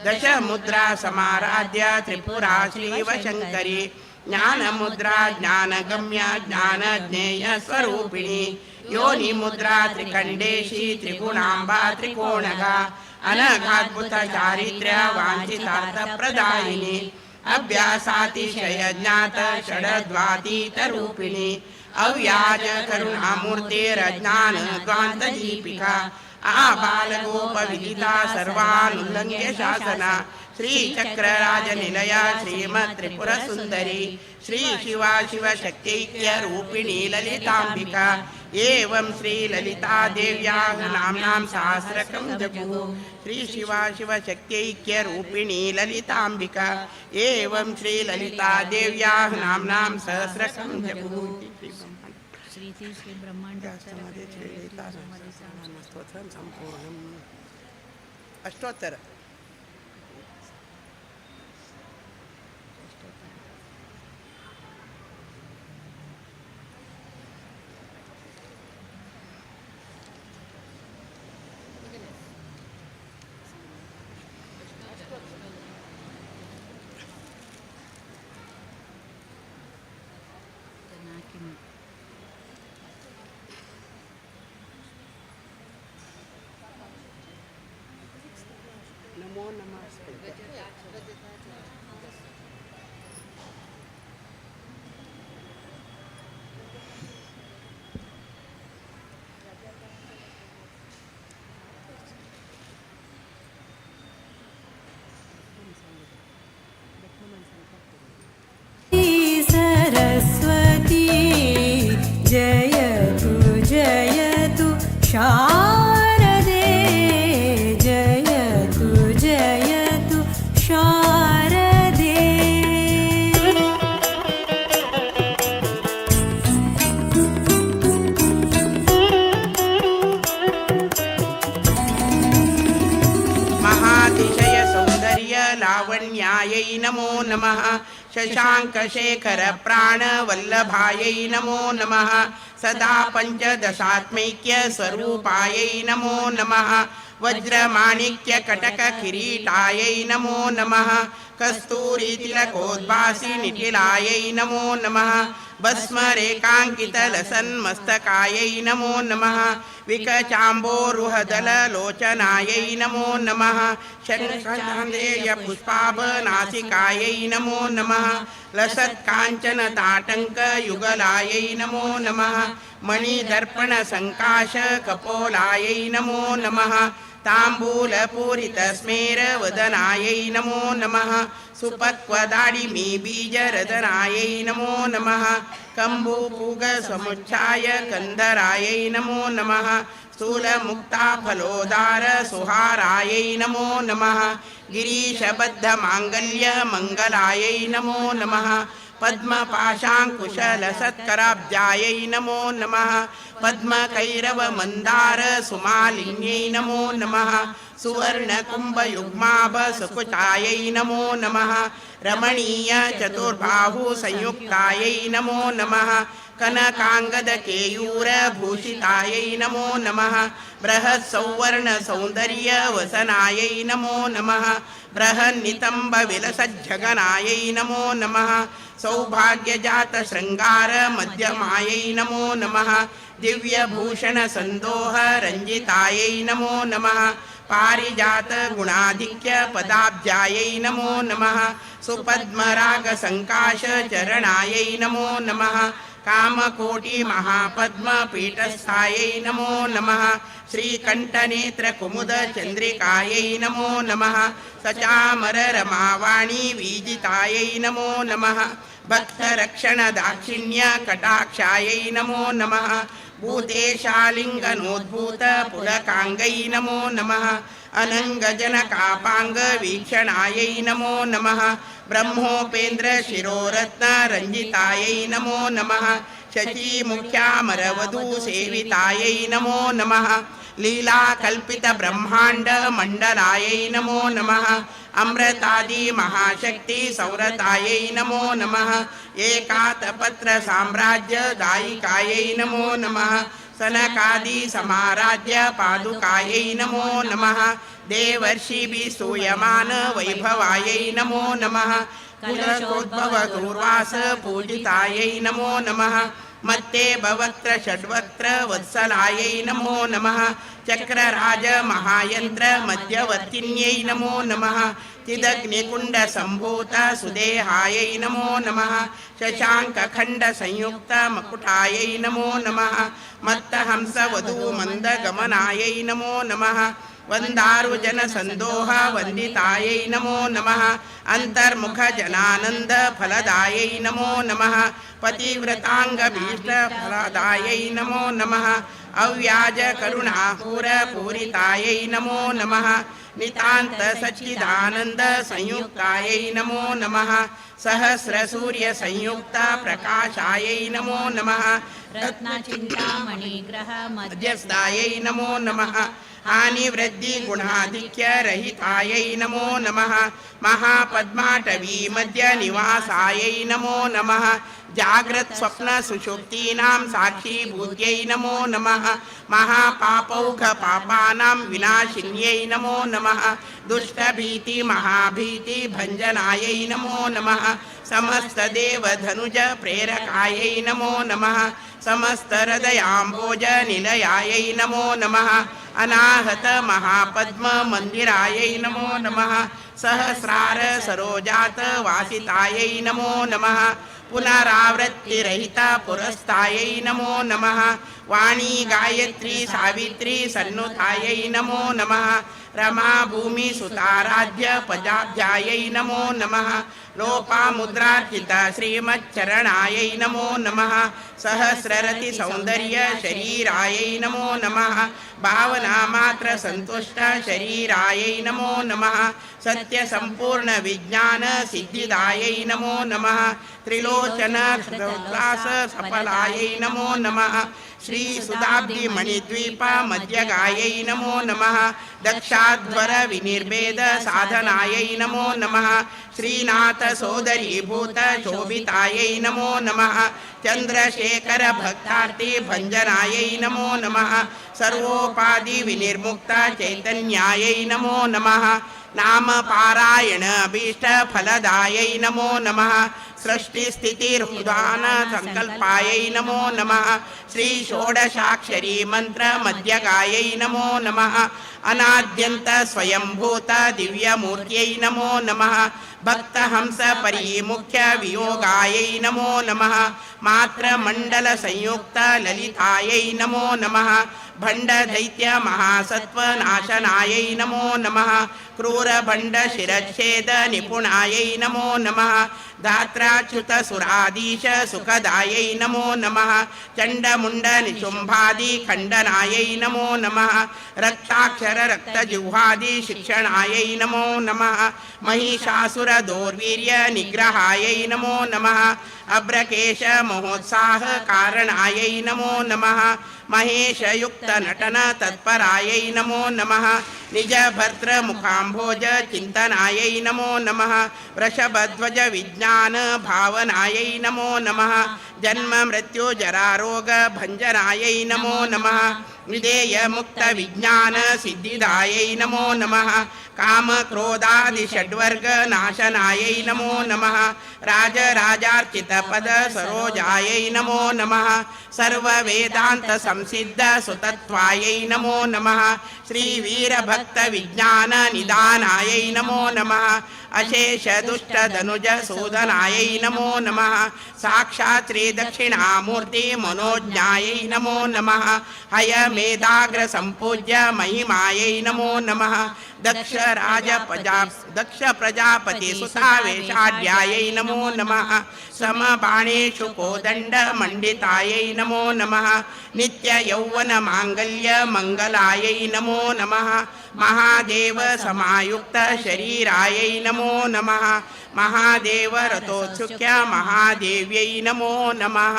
दश मुद्रा समाराध्य त्रिपुरा श्रीवशंकरी ज्ञानमुद्रा ज्ञानगम्या ज्ञानज्ञेय स्वरूपिणी योनिमुद्रा त्रिखण्डेशी त्रिगुणाम्बा त्रिकोणगा अनघाद्भुत चारित्र्य वाञ्छितार्थप्रदायिनी अभ्यासातिशय ज्ञात षडद्वातीतरूपिणी अव्याज करुणामूर्तिरज्ञान द्वान्तदीपिका आबालगोपविदिता सर्वानुल्लङ्घ्य शासना श्रीचक्रराजनिलया श्रीमत्त्रिपुरसुन्दरी श्री शिवा शिवशक्त्यैक्य रूपिणी ललिताम्बिका एवं श्रीललिता देव्याः नाम्नां सहस्रकं जगुः। श्री शिवा शिवशक्त्यैक्य रूपिणी ललिताम्बिका एवं श्रीललिता देव्याः नाम्नां सहस्रकं जगुः। स्तोत्रं सम्पूर्णम्। अष्टोत्तर. ನಮೋ ನಮಃ. सरस्वती जयतु जयतु शारदे जयतु जयतु शारदे. महातिशय सौंदर्य लावण्यायै नमो नमः. शशांकशेखर प्राणवल्लभायै नमो नमः. सदा पञ्चदशात्मैक्य स्वरूपायै नमो नमः. वज्रमाणिक्य कटक किरीटायै नमो नमः. कस्तूरी तिलकोद्भासि निटिलायै नमो नमः. भस्मरेखाङ्कितलसन्मस्तकायै नमो नमः. विकचाम्बोरुहदललोचनायै नमो नमः. शङ्खचान्देय पुष्पाभनासिकायै नमो नमः. लसत्काञ्चनताटङ्कयुगलायै नमो नमः. मणिदर्पणसङ्काश कपोलायै नमो नमः. ताम्बूलपूरितस्मेरवदनायै नमो नमः. सुपक्वदाडिमी बीजरदनायै नमो नमः. कम्बुपूगसमुच्छाय कन्धरायै नमो नमः. स्थूलमुक्ताफलोदार सुहारायै नमो नमः. गिरीशबद्धमाङ्गल्य मङ्गलायै नमो नमः. पद्मपाशाङ्कुशलसत्कराब्जायै नमो नमः. पद्मकैरवमन्दार सुमालिन्यै नमो नमः. सुवर्णकुम्भयुग्माभसुकुचायै नमो नमः. रमणीय चतुर्बाहु संयुक्तायै नमो नमः. कनकाङ्गदकेयूरभूषितायै नमो नमः. बृहत्सौवर्णसौन्दर्यवसनायै नमो नमः. बृहन्नितम्बविलसज्जगनायै नमो नमः. सौभाग्यजातशृङ्गारमध्यमायै नमो नमः. दिव्यभूषणसन्दोहरञ्जितायै नमो नमः. पारिजातगुणाधिक्यपदाब्जायै नमो नमः. सुपद्मरागसङ्काशचरणायै नमो नमः. कामकोटिमहापद्मपीठस्थायै नमो नमः. श्रीकण्ठनेत्रकुमुदचन्द्रिकायै नमो नमः. सचामररमावाणी वीजितायै नमो नमः. भक्तरक्षणदाक्षिण्यकटाक्षायै नमो नमः. भूतेशालिङ्गनोद्भूतपुलकाङ्गै नमो नमः. अनङ्गजनकापाङ्गवीक्षणायै नमो नमः. ब्रह्मोपेन्द्रशिरोरत्नरञ्जितायै नमो नमः. शचीमुख्यामरवधू सेवितायै नमो नमः. लीलाकल्पितब्रह्माण्डमण्डलायै नमो नमः. अमृतादि महाशक्ति सौरतायै नमो नमः. एकातपत्र साम्राज्यदायिकायै नमो नमः. सनकादि समाराध्य पादुकायै नमो नमः. देवर्षिभिः स्तूयमान वैभवायै नमो नमः. कुलकोद्भव दूर्वास पूजितायै नमो नमः. मत्ते भवक्त्र षड्वक्त्र वत्सलायै नमो नमः। चक्रराज महायन्त्र मध्यवर्तिन्यै नमो नमः। चिदग्निकुण्ड सम्भूत सुदेहायै नमो नमः। शशाङ्कखण्ड संयुक्त मकुटायै नमो नमः। मत्तहंसवधू मन्दगमनायै नमो नमः। वन्दारुजन सन्दोह वन्दितायै नमो नमः। अन्तर्मुख जनानन्द फलदायै नमो नमः। पतिव्रताङ्गभीष्ट फलदायै नमो नमः। अव्याज करुणापूर पूरितायै नमो नमः। नितान्त सच्चिदानन्द संयुक्तायै नमो नमः। सहस्र सूर्य संयुक्त प्रकाशायै नमो नमः। रत्नचिन्तामणिग्रह मध्यस्थायै नमो नमः। हानिवृद्धि गुणाधिक्य रहितायै नमो नमः। महापद्माटवी मध्य निवासायै नमो नमः। जाग्रत स्वप्न सुषुप्तीनां साक्षीभूत्यै नमो नमः। महापापौघ पापानां विनाशिन्यै नमो नमः। दुष्टभीति महाभीति भञ्जनायै नमो नमः। समस्तदेवधनुज प्रेरकायै नमो नमः। समस्तहृदयाम्भोज निलयायै नमो नमः। अनाहत महापद्म मन्दिरायै नमो नमः। सहस्रार सरोजात वासितायै नमो नमः। पुनरावृत्तिरहिता पुरस्तायै नमो नमः। वाणी गायत्री सावित्री सन्नुतायै नमो नमः। रमा भूमि सुताराध्य पदाभ्यायै नमो नमः। लोपामुद्रार्चिता श्रीमच्चरणायै नमो नमः। सहस्ररति सौन्दर्य शरीरायै नमो नमः। भावनामात्र सन्तुष्ट शरीरायै नमो नमः। सत्य सम्पूर्ण विज्ञान सिद्धिदायै नमो नमः। त्रिलोचन सफलायै नमो नमः। श्री सुधाब्धि मणिद्वीप मध्यगायै नमो नमः। दक्षाध्वर विनिर्भेद साधनायै नमो नमः। श्रीनाथ सोदरीभूत शोभितायै नमो नमः। चंद्रशेखर भक्तार्ति भंजनायै नमो नमः। सर्वोपाधि विनिर्मुक्त चैतन्यायै नमो नमः। नाम पारायण अभीष्ट फलदायै नमो नमः। सृष्टि स्थितिर्हुदान संकल्पायै नमो नमः। श्री षोडशाक्षरी मंत्र मध्यगायै नमो नमः। अनाद्यंत स्वयंभूत दिव्यमूर्त्यै नमो नमः। भक्तहंस परिमुख्य वियोगायै नमो नमः। मात्रमंडल संयुक्त ललितायै नमो नमः। भंड दैत्य महासत्व नाशनायै नमो नमः। क्रूर भंड शिरच्छेद निपुणायै नमो नमः। धात्राच्युत सुराधीश सुखदायै नमो नमः। चंडमुंड निशुंभादि खंडनायै नमो नमः। रक्ताक्षर रक्तजिह्वादि शिक्षणायै नमो नमः। महिषासुर दोर्वीर्य निग्रहायै नमो नमः। अभ्रकेश महोत्साह कारणायै नमो नमः। महेशयुक्त नटन तत्परायै नमो नमः। निज भर्तृ मुखाम्भोज चिन्तनायै नमो नमः। वृषभध्वज विज्ञान भावनायै नमो नमः। जन्म मृत्यु जरारोग भञ्जनायै नमो नमः। विधेय मुक्त विज्ञान सिद्धिदायै नमो नमः। काम क्रोधादि षड्वर्ग नाशनायै नमो नमः। राजराजार्चित पद सरोजायै नमो नमः। सर्व वेदांत संसिद्ध सुतत्वायै नमो नमः। श्री वीरभक्त विज्ञान निदानायै नमो नमः। अशेष दुष्ट धनुज सूदनायै नमो नमः। साक्षात् श्री दक्षिणामूर्ति मनोज्ञायै नमो नमः। हय मेधाग्र संपूज्य महिमायै नमो नमः। दक्ष राज प्रजा दक्ष प्रजापति सुतावेशाढ्यायै नमो नमः। समबाणेषु कोदण्ड मण्डितायै नमो नमः। नित्य यौवन माङ्गल्य मङ्गलायै नमो नमः। महादेव समायुक्त शरीरायै नमो नमः। महादेव रथोत्सुख्य महादेव्यै नमो नमः।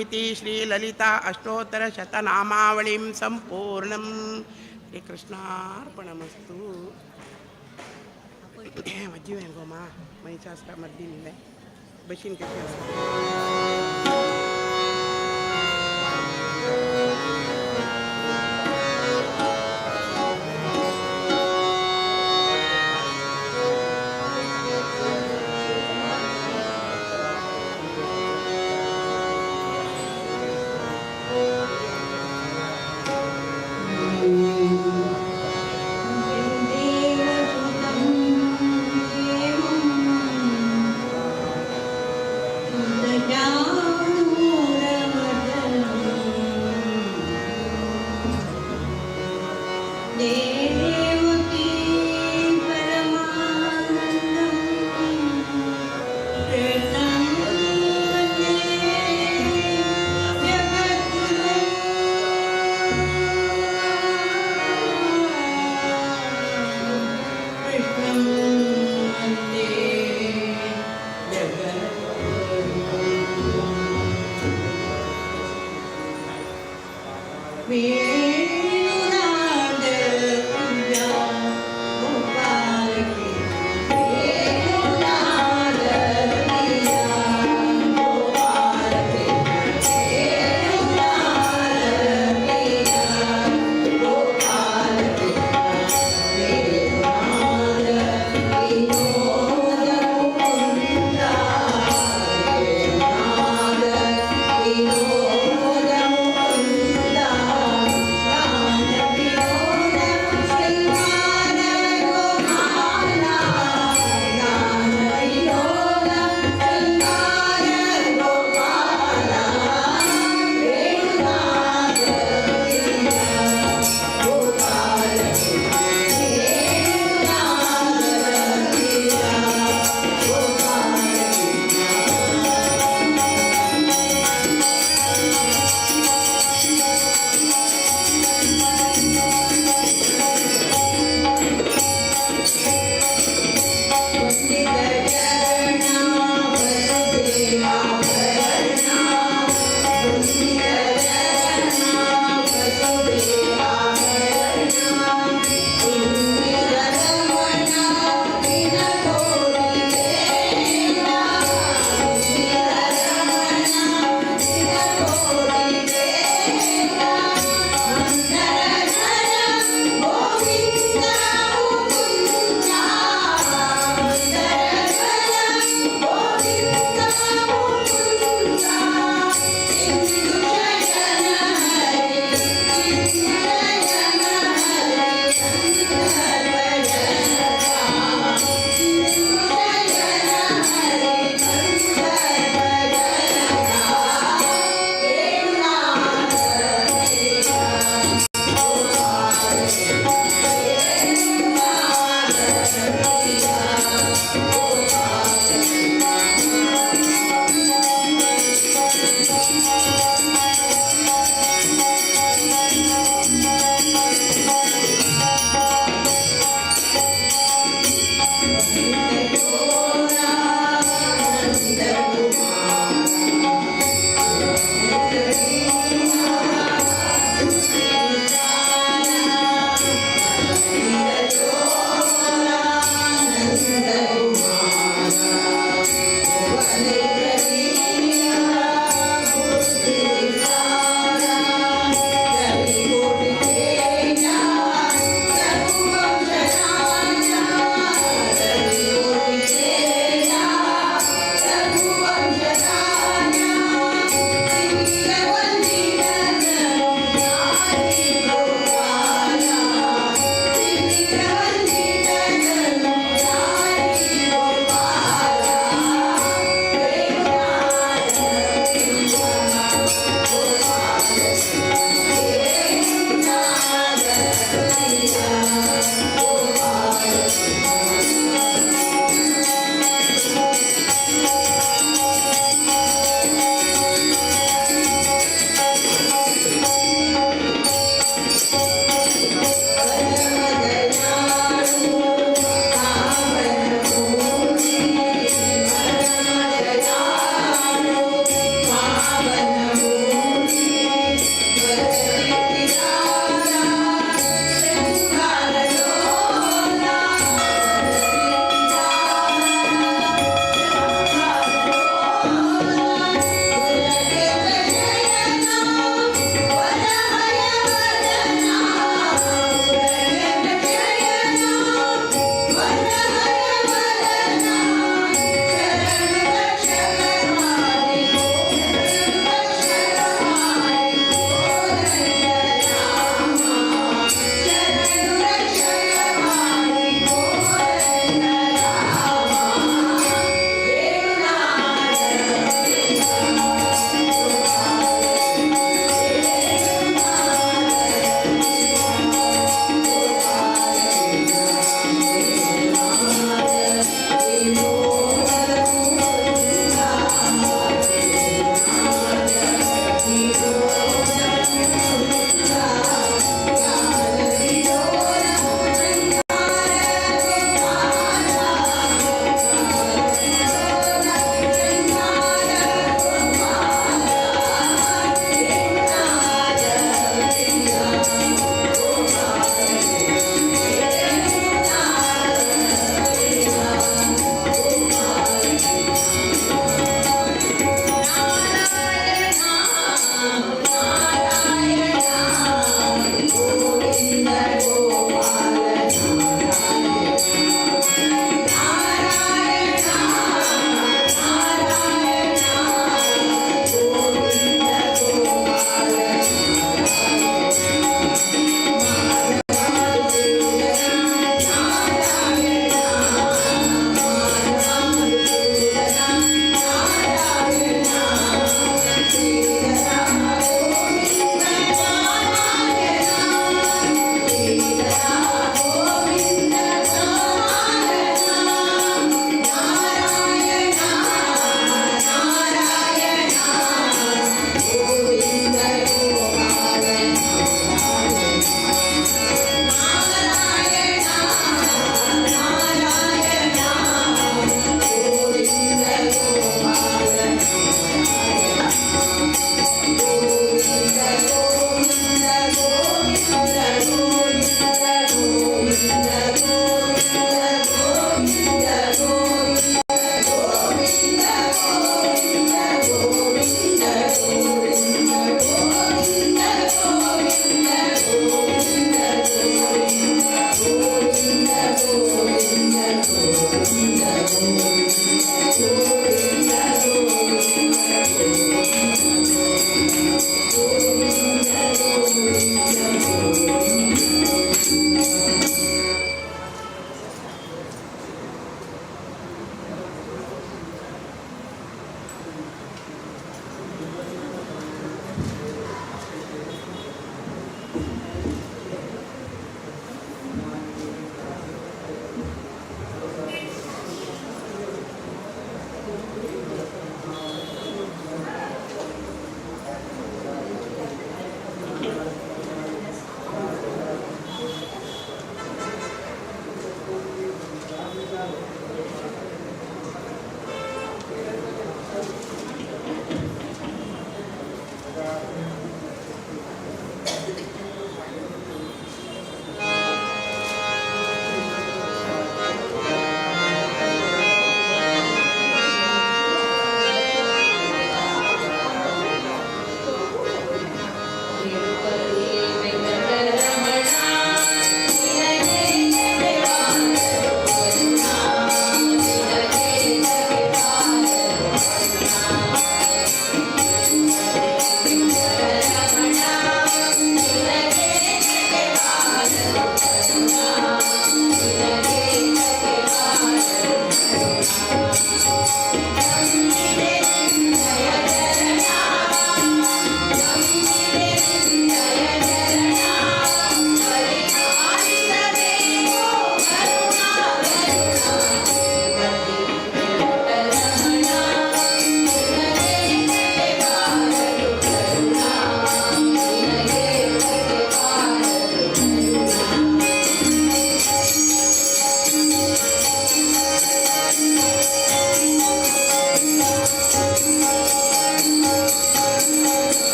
इति श्रीललिता अष्टोत्तरशतनामावलिं सम्पूर्णं। श्रीकृष्णार्पणमस्तु. मज्जी गो मा महिषासुर मर्दिनी बशीन कशी आसा.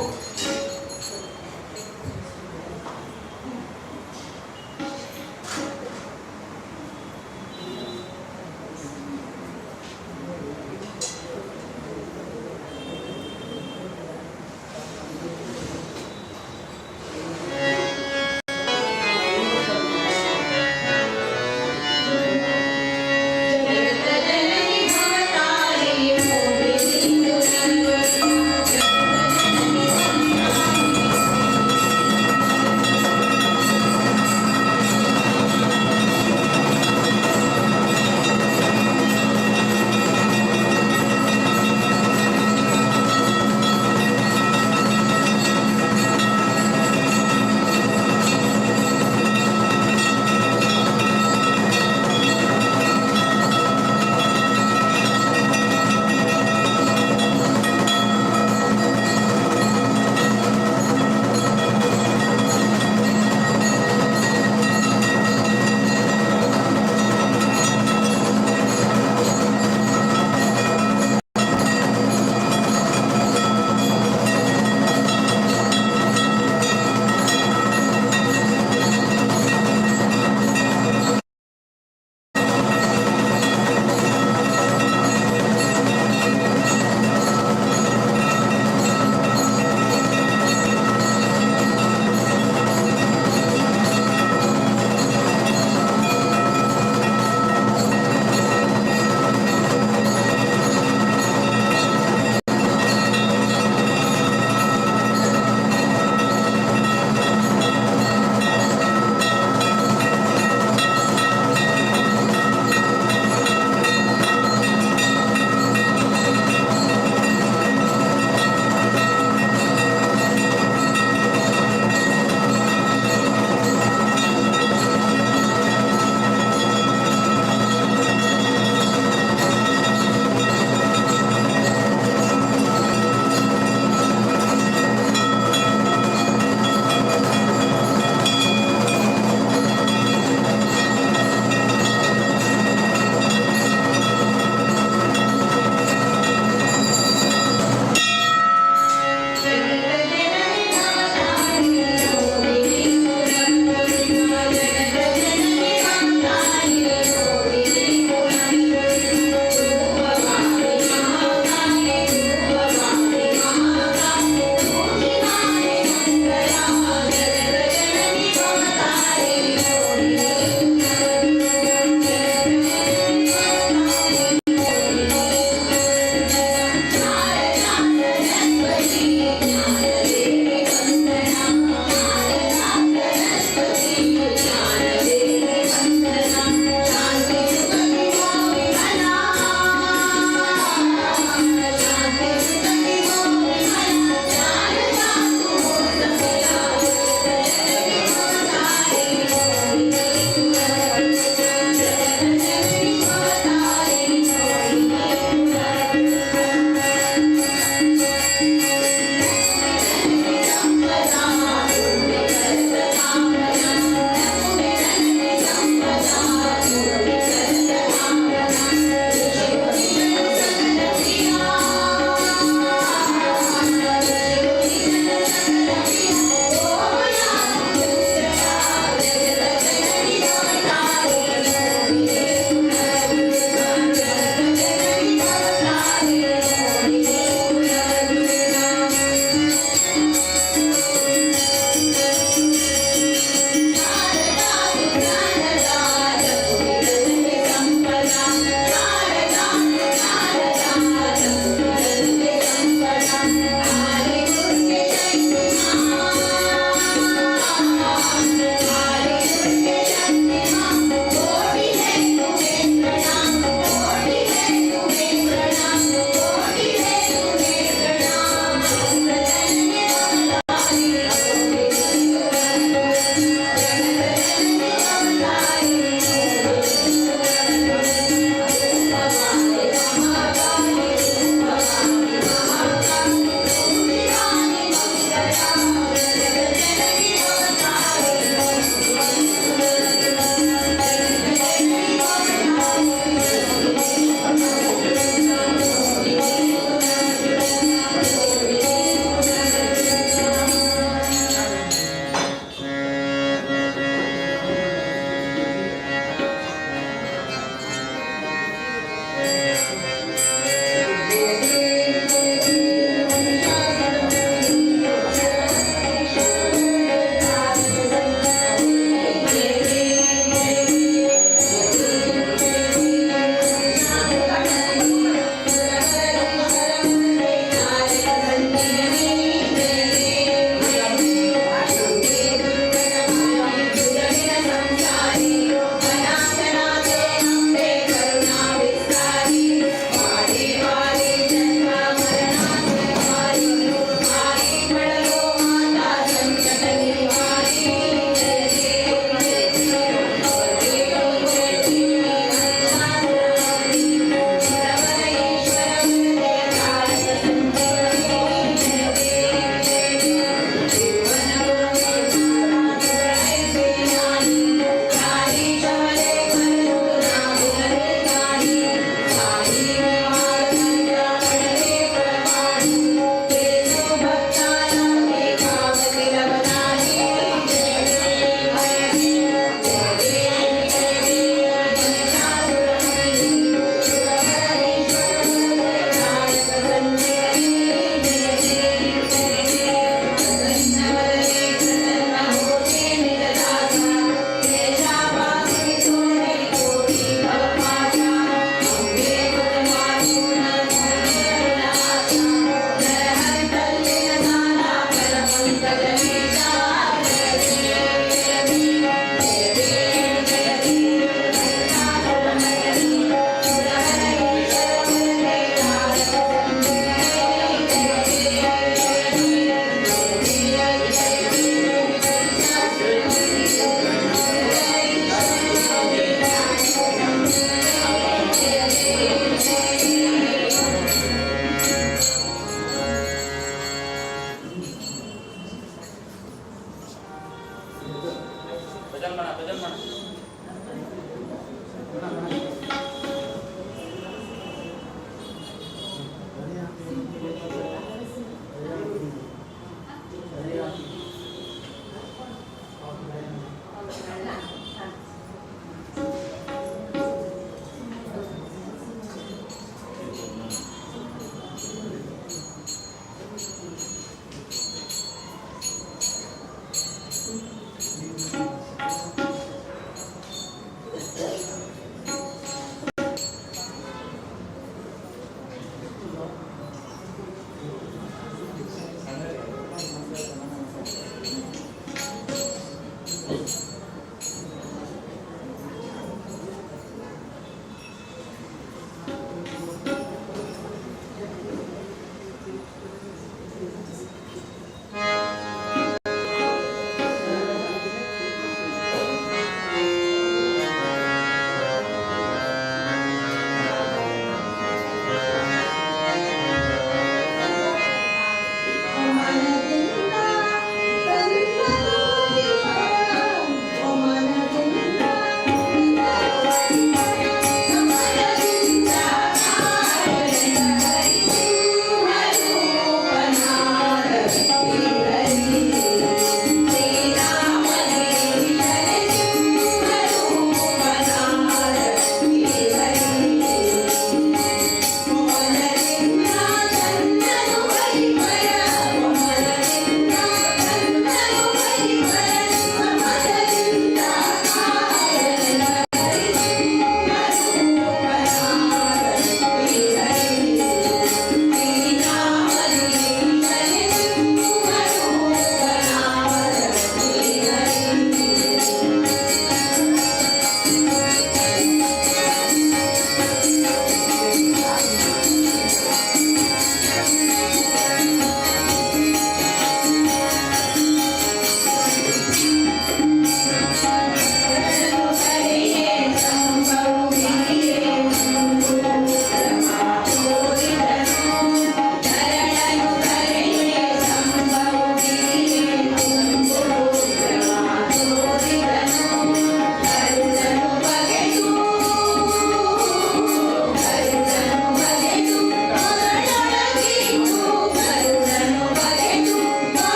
Thank you.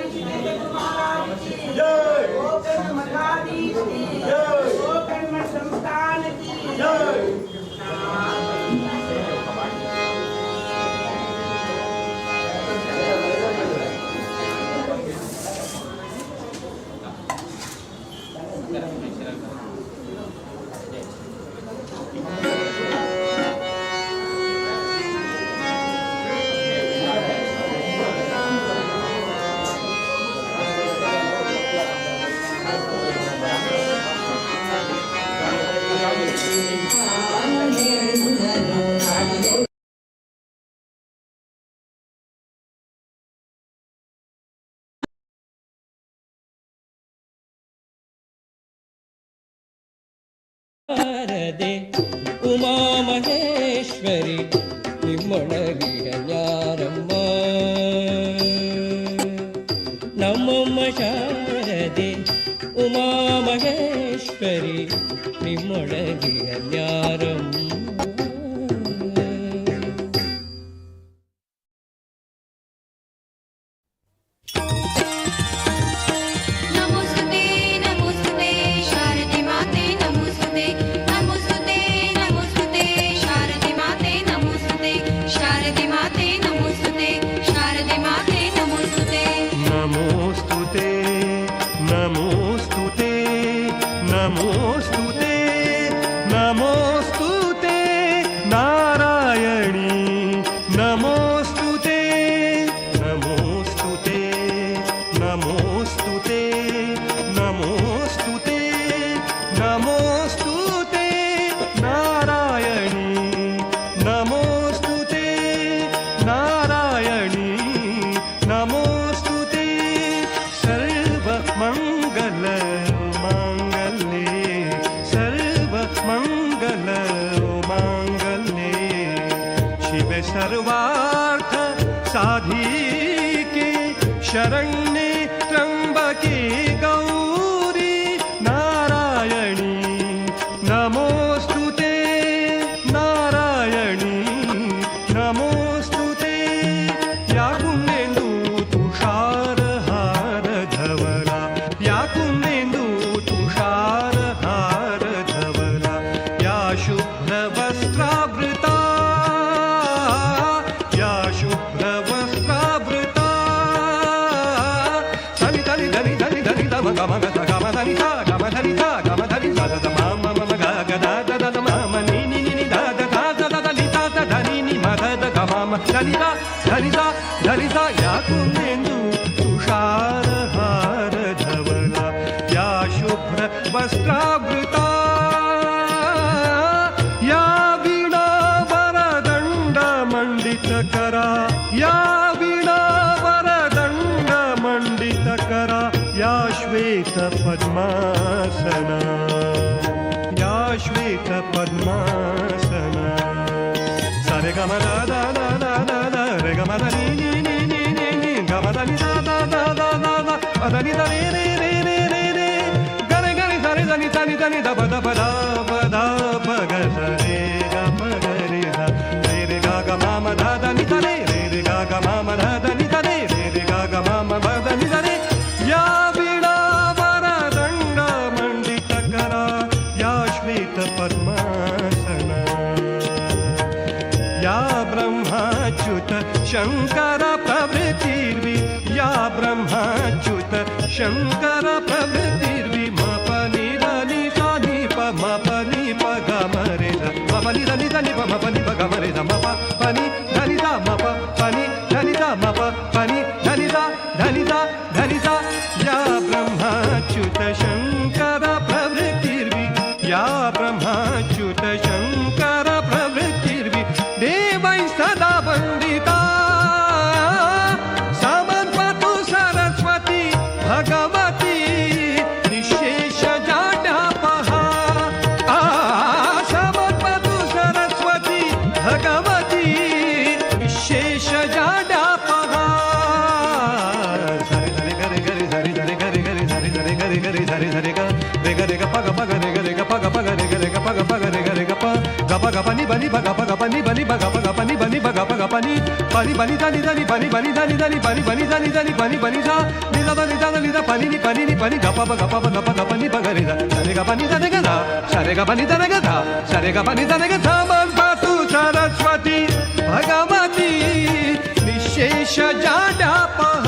हरिश्चंद्र महाराज की जय। गोकर्ण मठाधीश की जय। गोकर्ण मठ संस्थान की जय। ಶಾರದೆ ಉಮಾ ಮಹೇಶ್ವರಿ ನಿಮ್ಮೊಳಗಿರಲ್ಯಾರಮ್ಮ. ನಮ್ಮಮ್ಮ ಶಾರದೆ ಉಮಾ ಮಹೇಶ್ವರಿ ನಿಮ್ಮೊಳಗಿರಲ್ಯಾರಮ್ಮ. नमोस्तुते नमोस्तुते शारदे माते नमोस्तुते नमोस्तुते नमोस्तुते शारदे माते नमोस्तुते शारदे माते नमोस्तुते शारदे माते नमोस्तुते। नमोस्तुते नमोस्तुते नमोस्तुते नमोस्तुते नारायणी नमोस्तुते नमोस्तुते नमोस्तुते नमोस्तुते नमोस्तुते नारायणी नमोस्तुते नारायणी नमोस्तुते सर्वमंगल मांगल्ये सर्वमंगल मांगल्ये शिवे सर्वार्थ साधिके शरण्ये त्र्यंबके गौरी नारायणी नमोस्तुते नारायणी नमोस्तुते। या कुंदेंदु तुषारहार धवला या कुंदेंदु तुषारहार धवला या शुभ्रवस्त्रावृता या शुभ्रवस्त्रावृता धनि धनि धनि धनि धनि the म ग म ग स ग म धनि सा ग म धनि सा ग म धनि सा the the म म म म ग ग द the the the म म नि नि नि नि the the ध ध ध ध नि सा ध ध नि नि म ध ध ग म म धनि सा धनि सा धनि सा या कुंदेंदु तुषारहार धवला या शुभ्र वस्त्रावृता या वीणा वरदंड मंडित करा या वीणा वरदंड मंडित करा या श्वेत पद्मासना या श्वेत पद्मासना। सारे ग म the the the the the the रे ग म the नि नि नि नि नि नि ग म the नि दा दा दा दा दा दा प the नि the रे रे रे रे रे रे ग रे ग रे सा रे सा नि सा नि सा नि the प the प द प द प ग स रे ग प ग रे सा रे रे ग ग म म ध ध नि सा रे रे रे ग ग म म ध ध नि सा रे रे रे ग ग म म प ध नि सा रे या वीणा वरदंड मंडित करा या श्वेत पद्मासना या ब्रह्माच्युत शंकर प्रभृतिर्वि या ब्रह्माच्युत शंकर प्रभृतिर्वि म प नि the नि सा नि प म प नि प ग म रे ध म प नि the नि सा नि प म प नि प ग म रे ध म प प नि ध नि सा म प प नि ध नि सा म प प नि ध नि सा ध नि सा ध नि सा या ब्रह्माच्युत शंकर प्रभृतिर्वि या ब्रह्माच्युत शंकर प्रभृतिर्वि देवै सदा वन्दिता समन्वतु सरस्वती भगवती निःशेष जाड्यापहा आ समन्वतु सरस्वती भगवती निःशेष जाड्यापहा। सरे सरे गरे गरे सरे सरे गरे गरे सरे सरे गरे गरे सरे सरे ग रे ग रे ग प ग प ग रे ग रे ग प ग प ग रे ग रे ग प ग प ग रे ग रे ग प ग प ग प नि ब नि ब ग प ग प नि ब नि ब ग प ग प नि ब नि ब ग प ग प नि प పని పని దని దని పని పని దని దని పని పని దని దని పని పని సా నిద దని దని నిద పని ని పని ని పని గప ప గప ప గప గప ని ప గ రి the సరే గ పని దని గ the సరే గ పని దని గ the సరే గ పని దని గ సమన్పాతు సరస్వతి భగవతి నిశేష జాడాపహ.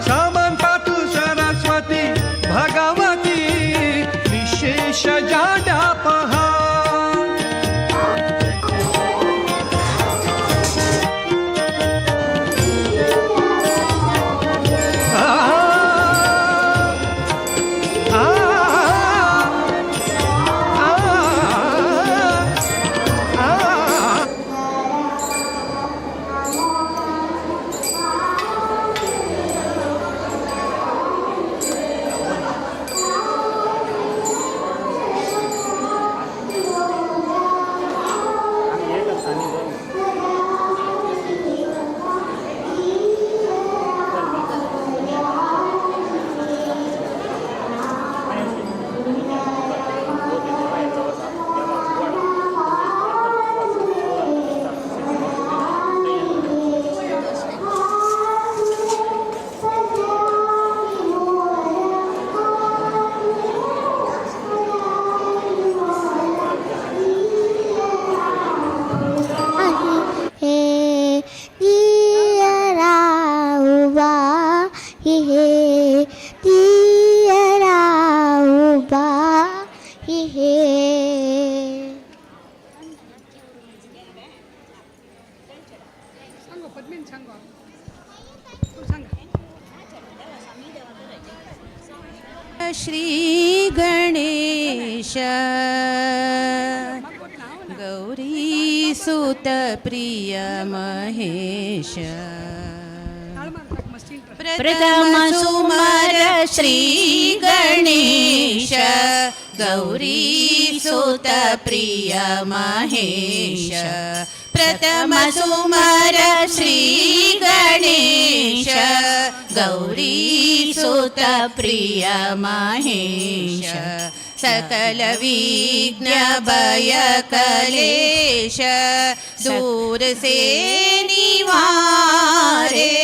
समन्पातु सरस्वती भगवती निशेष जाडापह. हे जियराउबा हे जियराउबा हे. सांगो पद्मिनी सांगो तू सांग. श्री गणेश गौरी सुत प्रिय महेश. प्रथम सुमर श्री गणेश गौरी सुत प्रिय महेश. प्रथम सुमर श्री गणेश गौरी सुत प्रिय महेश. सकल विघ्न भय कलेश दूर से निवारे.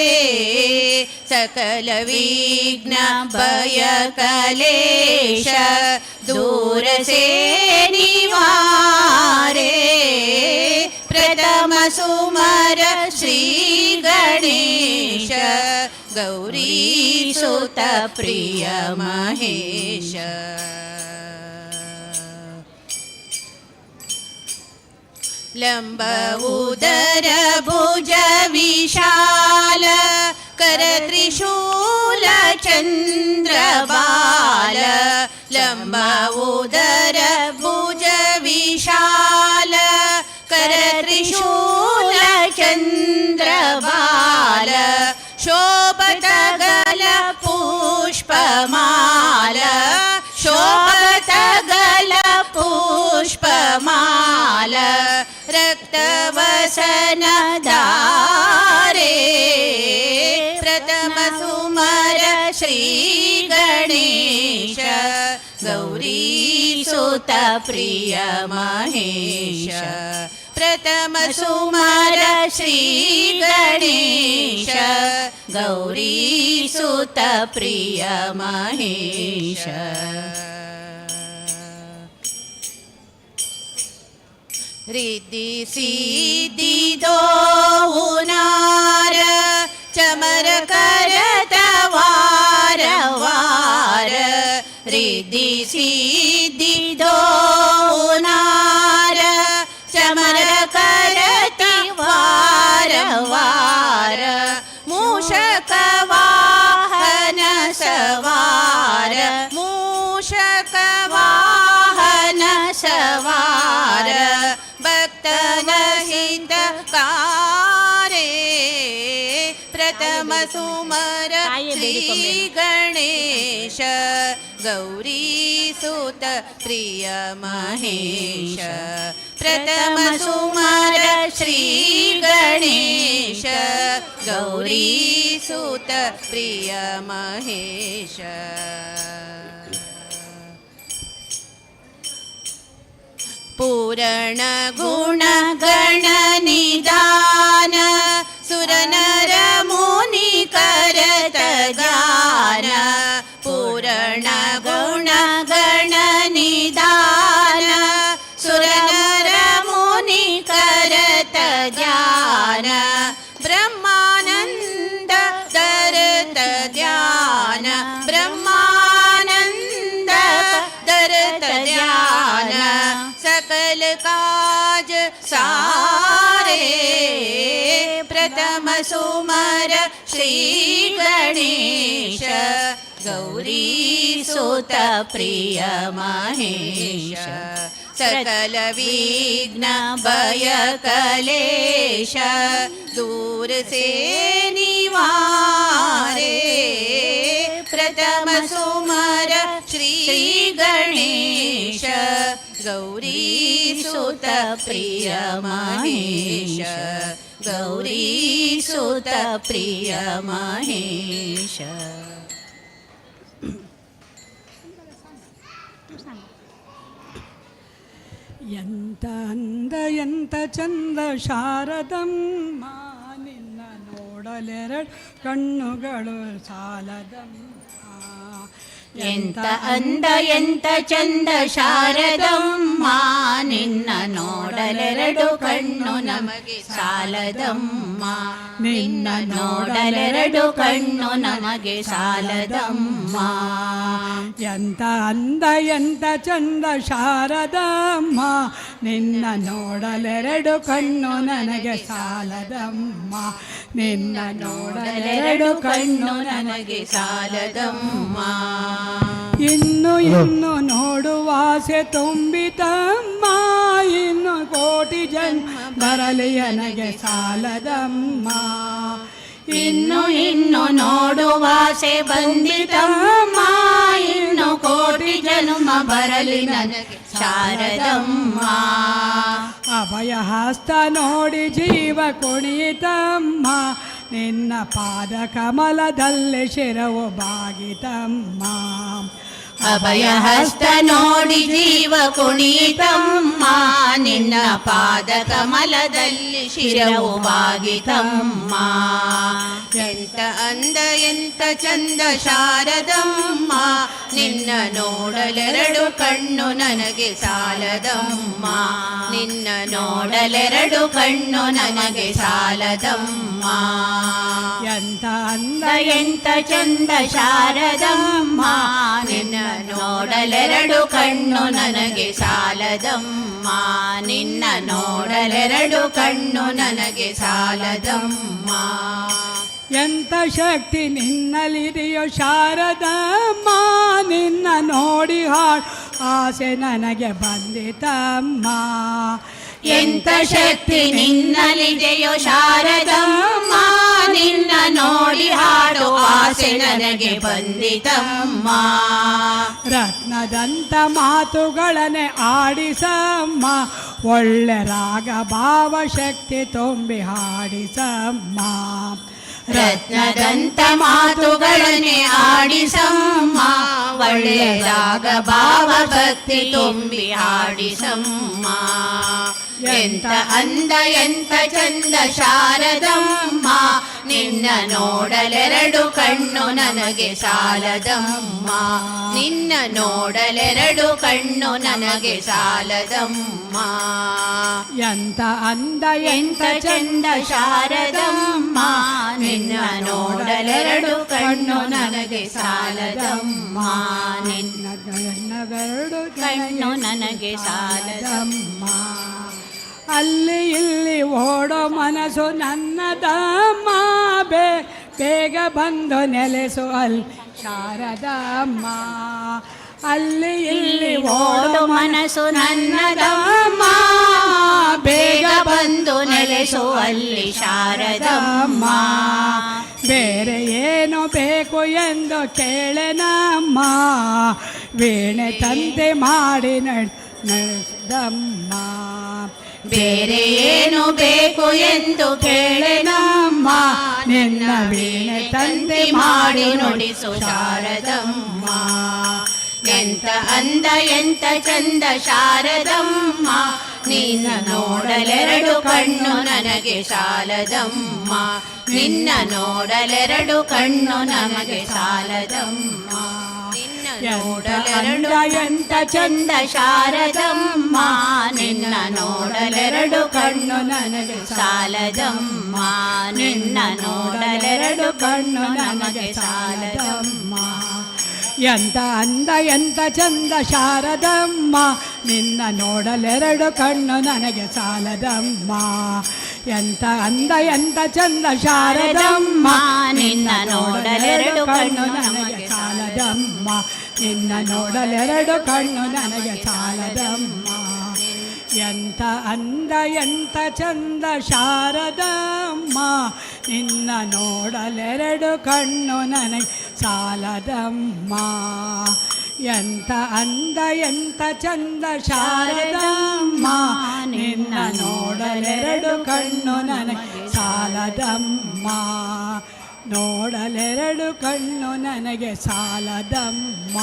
सकल विघ्न भय कलेश दूर से निवारे. प्रथम सुमर श्री गणेश गौरी सुत प्रिय महेश. लंब उदर भुज विशाल कर त्रिशूल चंद्रबाल. लंब उदर भुज विशाल कर त्रिशूल चंद्रबाल. शोभतगल पुष्पमाल शोभतगल पुष्पमाल रक्तवसन धारे. प्रथम सुमर श्री गणेश गौरी सुत प्रिय महेश. प्रथम सुमर श्री गणेश गौरी सुत प्रिय महेश. रिद्धि सिद्धि दोनार चमर करत वार वार. रिद्धि सिद्धि दोनार चमर करत वार वार. मूषक वाहन सवार मूषक वाहन सवार भक्तन हितकारे. प्रथम ಸುಮರ ಶ್ರೀ ಗಣೇಶ ಗೌರಿ ಸುತ ಪ್ರಿಯ ಮಹೇಶ. ಪ್ರಥಮ ಸುಮರ ಶ್ರೀ ಗಣೇಶ ಗೌರಿ ಸುತ ಪ್ರಿಯ ಮಹೇಶ. ಪೂರ್ಣ ಗುಣ ಗಣ ನಿದಾನ ಸುರನರ ಮುನಿ ಕರತ ಗಾನ. ಪೂರ್ಣ ಗುಣ ಗಣ ನಿದಾನ ಸುರನರ ಮುನಿ ಕರತ ಜ್ಞಾನ. ಬ್ರಹ್ಮಾನಂದ ದರತ ಧ್ಯಾನ ಬ್ರಹ್ಮಾನಂದ ದರತ ಧ್ಯಾನ. सकल काज सारे प्रथम सुमर श्री गणेश गौरी सुत प्रिय महेश. सकल विघ्न भय कलेश दूर से निवारे प्रथम सुमर श्री गणेश गौरी सुत प्रिय महेश. गौरी सुत प्रिय महेश. ಎಂತ ಅಂದ ಎಂತ ಚಂದ ಶಾರದಮ್ಮ ನಿನ್ನ ನೋಡಲೆರಡು ಕಣ್ಣುಗಳು ಸಾಲದಮ್ಮ. ಎಂತ ಅಂದ ಎಂತ ಚಂದ ಶಾರದಮ್ಮ ನಿನ್ನ ನೋಡಲೆರಡು ಕಣ್ಣು ನಮಗೆ ಸಾಲದಮ್ಮ. ನಿನ್ನ ನೋಡಲೆರಡು ಕಣ್ಣು ನಮಗೆ ಸಾಲದಮ್ಮ. ಎಂತ ಅಂದ ಎಂತ ಚಂದ ಶಾರದಮ್ಮ ನಿನ್ನ ನೋಡಲೆರಡು ಕಣ್ಣು ನನಗೆ ಸಾಲದಮ್ಮ. ನಿನ್ನ ನೋಡಲೆರಡು ಕಣ್ಣು ನನಗೆ ಸಾಲದಮ್ಮ. ಇನ್ನು ಇನ್ನು ನೋಡುವಾಸೆ ತುಂಬಿತಮ್ಮ ಇನ್ನು ಕೋಟಿ ಜನ್ಮ ಬರಲಿ ನನಗೆ ಸಾಲದಮ್ಮ. ಇನ್ನು ಇನ್ನು ನೋಡುವಾಸೆ ಬಂದಿತಮ್ಮ ಇನ್ನು ಕೋಟಿ ಜನ್ಮ ಬರಲಿ ನನಗೆ ಶಾರದಮ್ಮ. ಅಭಯ ಹಸ್ತ ನೋಡಿ ಜೀವ ಕುಣಿತಮ್ಮ ನಿನ್ನ ಪಾದ ಕಮಲದಲ್ಲಿ ಶಿರವು ಬಾಗಿತಮ್ಮ. ಅಭಯ ಹಸ್ತ ನೋಡಿ ಜೀವ ಕುಣಿತಮ್ಮ ನಿನ್ನ ಪಾದ ಕಮಲದಲ್ಲಿ ಶಿರವು ಬಾಗಿತಮ್ಮ. ಎಂತ ಅಂದ ಎಂತ ಚಂದ ಶಾರದಮ್ಮ ನಿನ್ನ ನೋಡಲೆರಡು ಕಣ್ಣು ನನಗೆ ಸಾಲದಮ್ಮ. ನಿನ್ನ ನೋಡಲೆರಡು ಕಣ್ಣು ನನಗೆ ಸಾಲದಮ್ಮ. ಎಂತ ಅಂದ ಎಂತ ಚಂದ ಶಾರದಮ್ಮ ನಿನ್ನ ನೋಡಲೆರಡು ಕಣ್ಣು ನನಗೆ ಸಾಲದಮ್ಮ. ನಿನ್ನ ನೋಡಲೆರಡು ಕಣ್ಣು ನನಗೆ ಸಾಲದಮ್ಮ. ಎಂತ ಶಕ್ತಿ ನಿನ್ನಲ್ಲಿದೆಯೋ ಶಾರದಮ್ಮ ನಿನ್ನ ನೋಡಿ ಹಾಡು ಆಸೆ ನನಗೆ ಬಂದಿತಮ್ಮ. ಎಂತ ಶಕ್ತಿ ನಿನ್ನಲ್ಲಿದೆಯೋ ಶಾರದಮ್ಮ ನಿನ್ನ ನೋಡಿ ಹಾಡು ಆಸೆ ನನಗೆ ಬಂದಿತಮ್ಮ. ರತ್ನದಂತ ಮಾತುಗಳನ್ನೇ ಆಡಿಸಮ್ಮ ಒಳ್ಳೆ ರಾಗ ಭಾವ ಶಕ್ತಿ ತುಂಬಿ ಹಾಡಿಸಮ್ಮ. ರತ್ನದಂತ ಮಾತುಗಳನ್ನೇ ಆಡಿಸಮ್ಮ ಒಳ್ಳೆ ರಾಗ ಭಾವ ಭಕ್ತಿ ತುಂಬಿ ಹಾಡಿಸಮ್ಮ. ಎಂತ ಅಂದ ಎಂತ ಚಂದ ಶಾರದಮ್ಮ ನಿನ್ನ ನೋಡಲೆರಡು ಕಣ್ಣು ನನಗೆ ಸಾಲದಮ್ಮ. ನಿನ್ನ ನೋಡಲೆರಡು ಕಣ್ಣು ನನಗೆ ಸಾಲದಮ್ಮ. ಎಂತ ಅಂದ ಎಂತ ಚಂದ ಶಾರದಮ್ಮ ನಿನ್ನ ನೋಡಲೆರಡು ಕಣ್ಣು ನನಗೆ ಸಾಲದಮ್ಮ. ನಿನ್ನ ಕಣ್ಣವೆರಡು ಕಣ್ಣು ನನಗೆ ಸಾಲದಮ್ಮ. ಅಲ್ಲಿ ಇಲ್ಲಿ ಓಡೋ ಮನಸ್ಸು ನನ್ನದಮ್ಮ ಬೇಗ ಬಂದು ನೆಲೆಸು ಅಲ್ಲಿ ಶಾರದಮ್ಮ. ಅಲ್ಲಿ ಇಲ್ಲಿ ಓಡೋ ಮನಸ್ಸು ನನ್ನದಮ್ಮ ಬೇಗ ಬಂದು ನೆಲೆಸು ಅಲ್ಲಿ ಶಾರದಮ್ಮ. ಬೇರೆ ಏನು ಬೇಕು ಎಂದು ಕೇಳೆನಮ್ಮ, ವೀಣೆ ತಂದೆ ಮಾಡಿ ನಡೆಸಿದಮ್ಮ. ಬೇರೆ ಏನು ಬೇಕು ಎಂದು ಕೇಳೆನಮ್ಮ, ನಿನ್ನ ವೀಣೆ ತಂದೆ ಮಾಡಿ ನುಡಿಸು ಶಾರದಮ್ಮ. ಎಂತ ಅಂದ ಎಂತ ಚಂದ ಶಾರದಮ್ಮ, ನಿನ್ನ ನೋಡಲೆರಡು ಕಣ್ಣು ನನಗೆ ಸಾಲದಮ್ಮ, ನಿನ್ನ ನೋಡಲೆರಡು ಕಣ್ಣು ನಮಗೆ ಸಾಲದಮ್ಮ, ನಿನ್ನ ನೋಡಲೆರಡು ಎಂತ ಚಂದ ಶಾರದಮ್ಮ, ನಿನ್ನ ನೋಡಲೆರಡು ಕಣ್ಣು ನನಗೆ ಸಾಲದಮ್ಮ, ನಿನ್ನ ನೋಡಲೆರಡು ಕಣ್ಣು ನನಗೆ ಸಾಲದಮ್ಮ. ಎಂತ ಅಂದ ಎಂತ ಚಂದ ಶಾರದಮ್ಮ, ನಿನ್ನ ನೋಡಲೆರಡು ಕಣ್ಣು ನನಗೆ ಸಾಲದಮ್ಮ. ಎಂತ ಅಂದ ಎಂತ ಚಂದ ಶಾರದಮ್ಮ, ನಿನ್ನ ನೋಡಲೆರಡು ಕಣ್ಣು ನನಗೆ ಸಾಲದಮ್ಮ, ನಿನ್ನ ನೋಡಲೆರಡು ಕಣ್ಣು ನನಗೆ ಸಾಲದಮ್ಮ. ಎಂತ ಅಂದ ಎಂತ ಚಂದ ಶಾರದಮ್ಮ, ನಿನ್ನ ನೋಡಲೆರಡು ಕಣ್ಣು ನನಗೆ ಸಾಲದಮ್ಮ. ಎಂತ ಅಂದ ಎಂತ ಚಂದ ಶಾರದಮ್ಮ, ನಿನ್ನ ನೋಡಲೆರಡು ಕಣ್ಣು ನನಗೆ ಸಾಲದಮ್ಮ, ನೋಡಲೆರಡು ಕಣ್ಣು ನನಗೆ ಸಾಲದಮ್ಮ,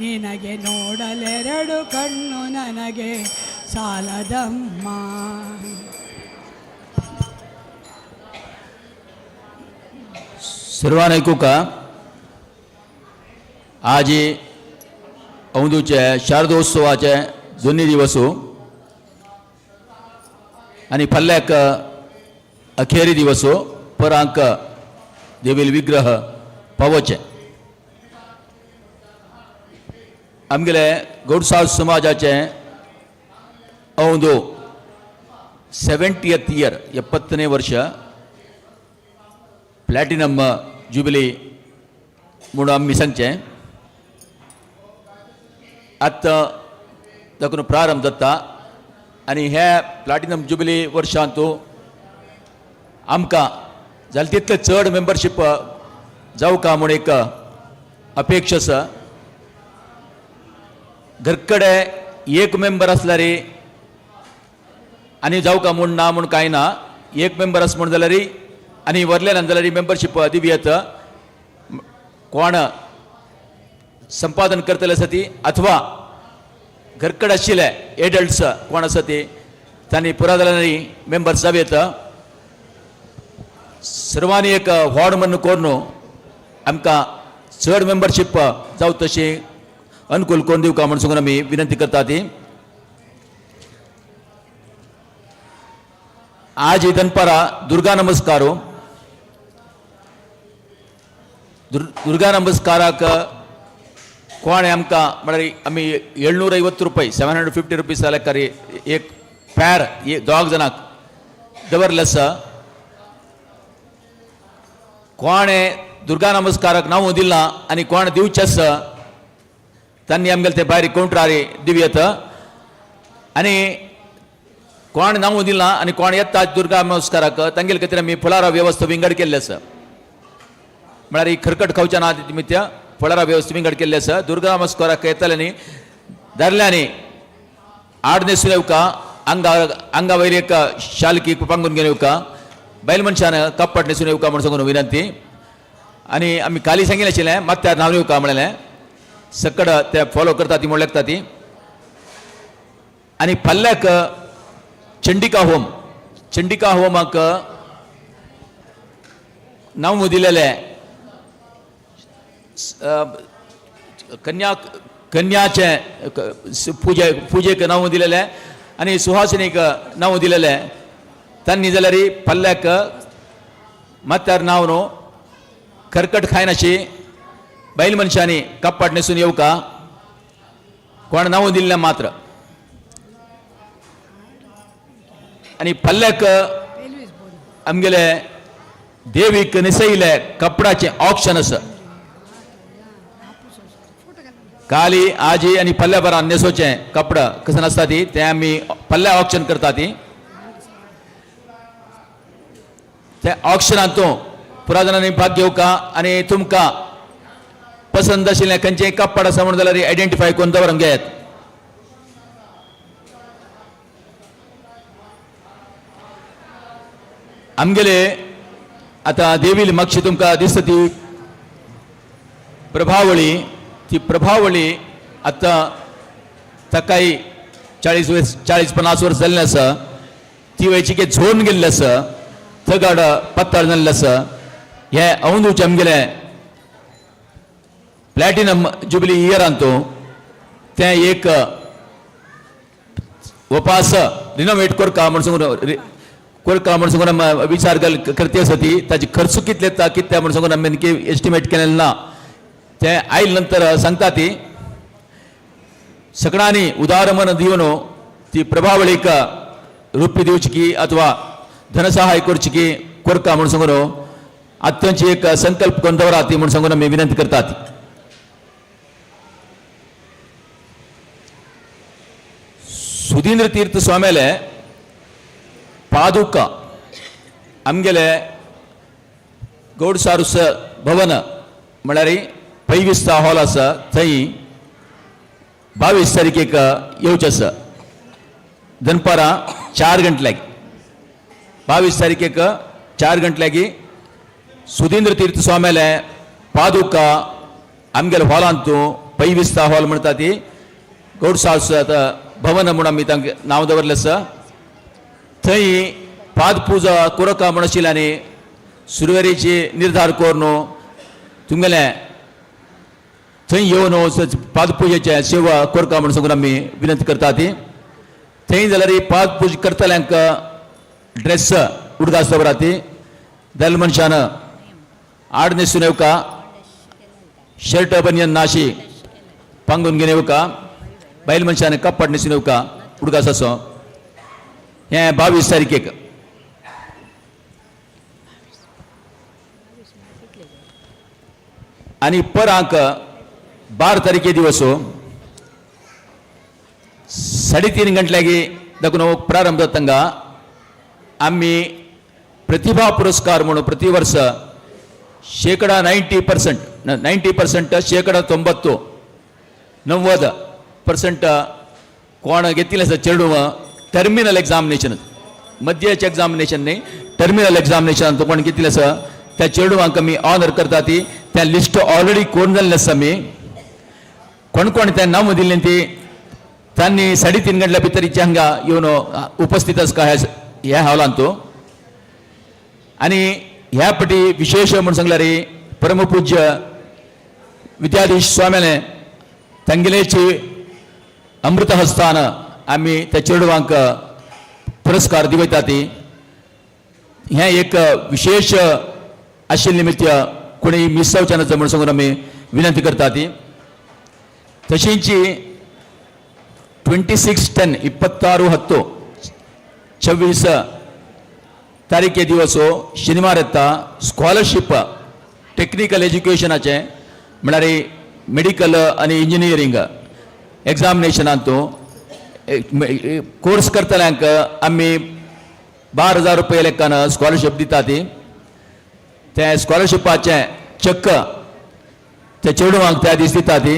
ನಿನಗೆ ನೋಡಲೆರಡು ಕಣ್ಣು ನನಗೆ ಸಾಲದಮ್ಮ. सर्वांक आयकूंक आज अंदूचे शारदोत्सवाचे दोन्ही दिवस आनी फाल्याक अखेरी दिवस परांक देवील विग्रह पावोचे. आमगेले गौडसाव समाजाचे अंदू 70th year 70ನೇ ವರ್ಷ प्लॅटिनम जुबिली म्हूण आमी सांगचें. आतां तातूंत प्रारंभ जाता आनी हे प्लॅटिनम जुबिली वर्षांत आमकां जालें तितलें चड मेंबरशीप जावका म्हूण एक अपेक्षा आसा. घरकडे एक मेंबर आसल्यार आनी जावका म्हूण ना म्हूण कांय ना, एक मेंबर आसा म्हूण जाल्यार आनी वरले ना जाल्यार मेंबरशीप दिवया येता. कोण संपादन करतले आसा ती अथवा घरकडे आशिल्ले एडल्ट्स कोण आसा ती तांणी पुरा जाल्यार मेंबर्स जावं येता. सर्वांनी एक व्हड म्हण करून आमकां चड मेंबरशीप जावं तशी अनुकूल करून दिवका म्हूण सांगून आमी विनंती करता ती. आज दनपारा दुर्गा नमस्कार, दुर्गा नमस्काराक कोण आमकां म्हळ्यार आमी 750 रुपये 750 रुपीज जाल्यार एक पॅर दोग जाणांक दवरलें आसा. कोणें दुर्गा नमस्काराक नांव दिलां आनी कोण दिवचें आसा तांणी आमगेले ते भायर कावंटरार दिवं येता. आनी कोण नांव दिलां आनी कोण येता दुर्गा नमस्काराक तांगेले खातीर आमी फुलारा वेवस्था विंगड केल्ली आसा. म्हळ्यार ही खरकट खावच्या ना निमित्त फळारा वेवस्था विंगड केल्ली आसा. दुर्गा नमस्काराक येतल्यांनी धरल्यांनी आड न्हेसून येवका, आंगा आंगा वयर एक शालकी पांगून घेवन येवका, बायल मनशान कप्पाट न्हेसून येवका म्हूण सांगून विनंती. आनी आमी काली सांगिल्लें आशिल्लें मात्यार न्हावन येवका म्हणलें, सकड ते फॉलो करता ती म्हूण लेखता ती. आनी फाल्याक चंडिका होम, चंडिका होमाक नांव दिलेलें कन्या कन्याचें पुजे पुजेक नांव दिलेलें आनी सुहासिनीक नांव दिलेलें. तांणी जाल्यार फाल्याक मात्यार नांव न्हू खरकट खायनाशी बायल मनशांनी कप्पाट न्हेसून येवका, कोण नांव दिल्लें मात्र. आनी फाल्याक आमगेले देवीक न्हेसयले कपडाचें ऑक्शन आसा. काली आजी आनी पल्ल्या बरान न्हेसोवचें कपडा कशें आसता ती तें आमी पल्ल्या ऑक्शन करता ती. ते ऑक्शनांत पुरा जाणांनी भाग घेवका आनी तुमकां पसंत आशिल्लें खंयचें कपड आसा म्हणून जाल्यार आयडेंटिफाय करून दवरूंक घेयात. आमगेले आतां देवीली मातशी तुमकां दिसता ती प्रभावळी, ती प्रभावळी आतां ताकाय 40-50 वर्स जाल्लें आसा. ती वयची झोन गेल्लें आसा, थगाड पातळ जाल्लें आसा. हें अंदूचें आमगेलें प्लॅटिनम जुबली इयरान तो तें एक वपास रिनोवेट करका म्हण सांगून करका म्हण सांगून आमी विचार करते आसा. ती ताची खर्च कितले येता कितले म्हण सांगून आमी एस्टिमेट केलें ना, तें आयले नंतर सांगता. ती सगळ्यांनी उदार मन दिवन ती प्रभावळीक रुपी दिवची की अथवा धनसहाय करची की करका म्हण सांगून आत्तांची एक संकल्प करून दवरा ती म्हण सांगून आमी विनंती करतात. सुधींद्र तीर्थ स्वाम्याले पादुका आमगेले गौडसारुस भवन म्हळ्यार पैविस्ता हॉल आसा थंय 22 तारखेक येवचें आसा दनपारां 4 गंटल्याक. 22 तारखेक 4 गंटल्याक सुधींद्र तीर्थ स्वाम्याले पादुका आमगेले हॉलांत पैविस्ता हॉल म्हणटा ती गौडसारुस भवन म्हूण आमी तांकां नांव दवरलें आसा. थंय पादपुजा कोरका म्हण आशिल्ली आनी सुरवेरीची निर्धार करून तुमगेलें थंय येवन पादपुजेचें सेवा करका म्हण सांगून आमी विनंती करता. ती थंय जाल्यार पादपुजा करतल्यांक ड्रेस उडगास दवरा. ती दायल मनशान आड न्हेसून येवका, शर्ट बनियन नाशी पांगून घेवन येवका, बायल मनशान कपड न्हेसून येवका उडगास असो. हें 22 तारखेक. आनी परांक 12 तारखे दिवस 3:30 गंटल्याक दाखून प्रारंभ जाता. आमी प्रतिभा पुरस्कार म्हणून प्रतिवर्ष 90% 90% 90% कोण घेतिल्लें आसा चेडूं टर्मिनल एग्जामिनेशन, मध्येचे एग्जामिनेशन न्ही, टर्मिनल एग्जामिनेशन कोण घेतिल्लें आसा त्या चेडवांक आमी ऑनर करता. ती त्या लिस्ट ऑलरेडी कोण जाल्लें आसा. आमी कोण कोण त्या नांव दिल्लें ती तांणी 3:30 गंटल्या भितर हांगा येवन उपस्थित आसका ह्या हॉलांत. आनी ह्या पटी विशेष म्हूण सांगल्यार परमपूज्य विद्याधीश स्वाम्याले तांगेलेची अमृतहस्तान आमी त्या चेडवांक पुरस्कार दिवयता. ती हें एक विशेष आशिल्ले निमित्त कोणी मिस जावचें ना म्हूण सांगून आमी विनंती करता. ती तशींच 26/10 26/10 26 तारखे दिवस शनिवार येता स्कॉलरशीप टेक्निकल एज्युकेशनाचें म्हळ्यार मेडिकल आनी इंजिनियरींग एग्जामिनेशनांत कोर्स करतल्यांक आमी 12,000 रुपया लेखान स्कॉलरशीप दिता. ती ते स्कॉलरशिपाचें चक्क ते चेडवांक त्या दीस दिता. ती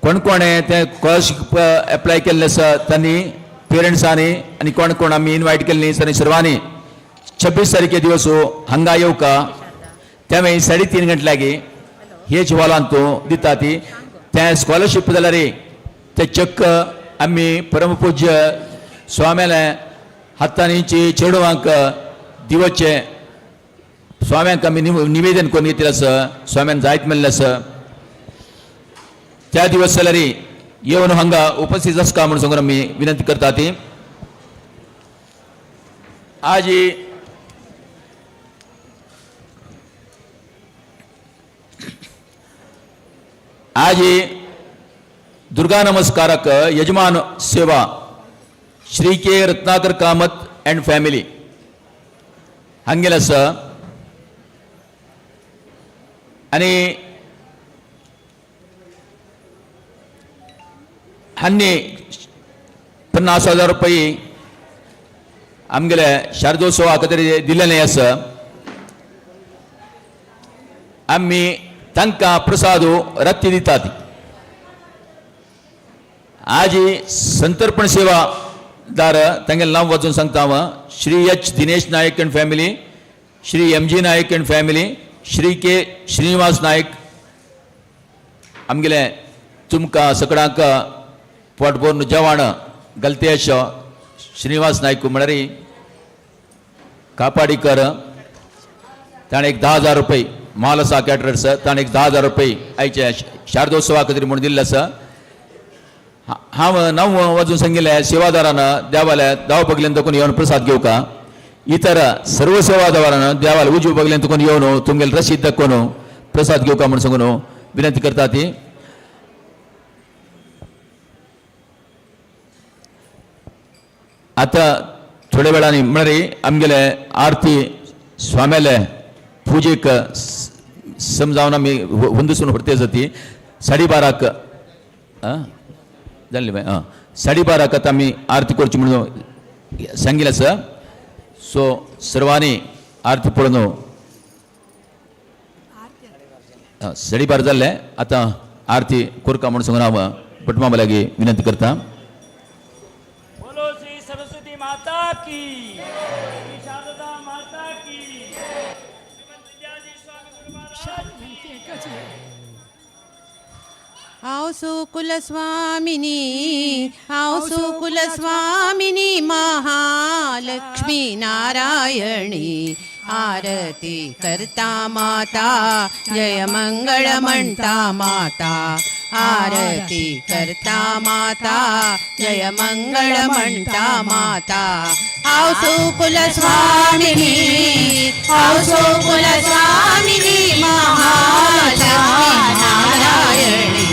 कोण कोणें तें स्कॉलरशीप एप्लाय केल्लें आसा तांणी पेरंट्सांनी आनी कोण कोण आमी इनवायट केल्ली तांणी सर्वांनी 26 तारखे दिवस हांगा येवका त्या मागीर 3:30 गंटल्याक हेच हॉलांत दिता. ती तें स्कॉलरशीप जाल्यार ते चक्क आमी परमपूज्य स्वाम्याले हातांनी चेडवांक दिवचें स्वाम्यांक आमी निवेदन करून घेतिल्लें आसा. स्वाम्यान जायत मेल्लें आसा. त्या दिवस जाल्यार येवन हांगा उपस्थित आसका म्हूण सांगून आमी विनंती करता. ती आज आज दुर्गा नमस्कारक यजमान सेवा Shri K Ratnakar Kamath and family हांगेले आसा. आनी हांणी 50,000 रुपये आमगेले शारदोत्सवा खातीर दिल्लें आसा. आमी तांकां प्रसाद रत्ती दितात. आजी संतर्पण सेवा दार तांगेलें नांव वाचून सांगता हांव. Shri H Dinesh Naik and family, Shri M G Naik and family, Shri K Srinivas Naik. आमगेले तुमकां सगळ्यांक पोट भरून जेवण घालते अशें श्रीनिवास नायक म्हळ्यार कापाडीकर ताणें एक 10,000 रुपये म्हाल आसा कॅटरर्स, ताणें एक 10,000 रुपये आयचे शारदोत्सवा खातीर म्हूण दिल्ले आसा. हांव 9 वाजून सांगिल्लें सेवादारान देवाल्या दाव बगलेन तकून येवन प्रसाद घेवका. इतर सर्व सेवादारान देवाल्या उजू बगलेन तकून येवन तुमगेले रसीद दाखोवन प्रसाद घेवका म्हूण सांगून विनंती करता ती. आतां थोड्या वेळांनी म्हळ्यार आमगेले आरती स्वाम्याले पुजेक समजावन आमी हुंदसून व्हरते जाती 12:30 जाल्ली बाय. आं 12:30 आतां आमी आरती करची म्हणून सांगिल्लें आसा. सो सर्वांनी आरती पळोवन 12:30 जाल्लें आतां आरती करका म्हूण सांगून हांव भटमामा लागीं विनंती करता. बोलो श्री सरस्वती माता की, श्री शारदा माता की, श्रीमंत विद्याजी स्वामी गुरु महाराज की. आवसो कुलस्वामिनी, आवसो कुलस्वामिनी महालक्ष्मी नारायणी, आरती करता माता जय मंगळ म्हणता माता, आरती करता माता जय मंगळ म्हणता माता. आवसो कुलस्वामिनी, आवसो कुलस्वामिनी महालक्ष्मी नारायणी,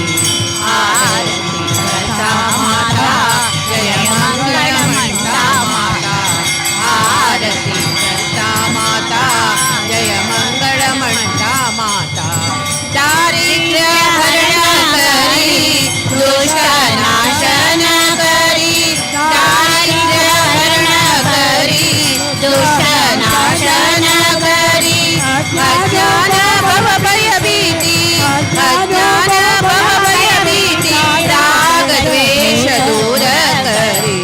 आरती करता माता जय मंगळ म्हणता माता, आरती करता माता जय मंगळ म्हणता माता. दारिद्र्य हरण करी दुष्ट नाशन करी, दारिद्र्य हरण करी दुष्ट नाशन करी, अज्ञान भव भय भीती, अज्ञान भव भय भीती राग द्वेष दूर करी,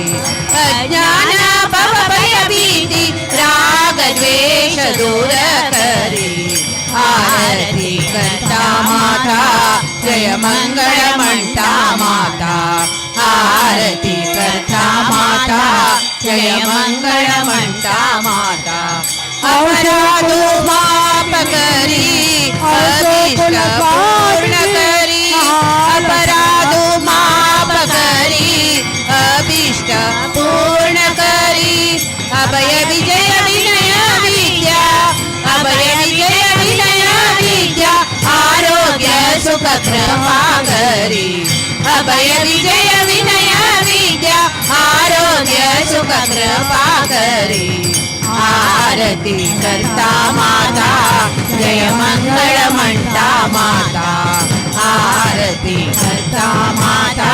अज्ञान भव भय भीती राग द्वेष दूर करी, आरती करता माता जय मंगळ म्हणता माता, आरती करता माता जय मंगळ म्हणता माता. अपराध माप करी अभिष्ट पूर्ण करी, अपराध माप करी अभिष्ट पूर्ण करी, अभय विजय विनय विद्या, अभय विजय विनय विद्या आरोग्य सुख कृपा करी, अभय विजय विनय विद्या आरोग्य सुख कृपा करी, आरती करता माता जय मंगळ म्हणता माता, आरती करता माता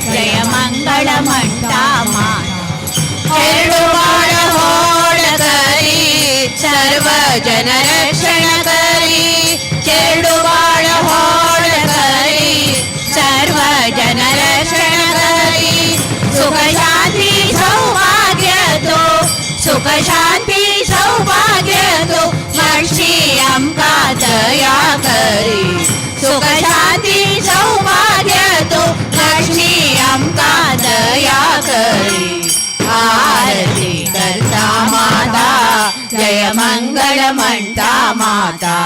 जय मंगळ म्हणता माता. चेरडुबाळ होड करी सर्व जन रक्षण करी, चेरडुबाळ होड करी सर्व जन रक्षण करी, सुख शांती सौभाग्य तो, सुख शांती सौभाग्य तो मातशी आमकां दया करी, सुख शांती सौभाग्य तो मातशी आमकां दया करी, आरती करता माता जय मंगळ म्हणता माता,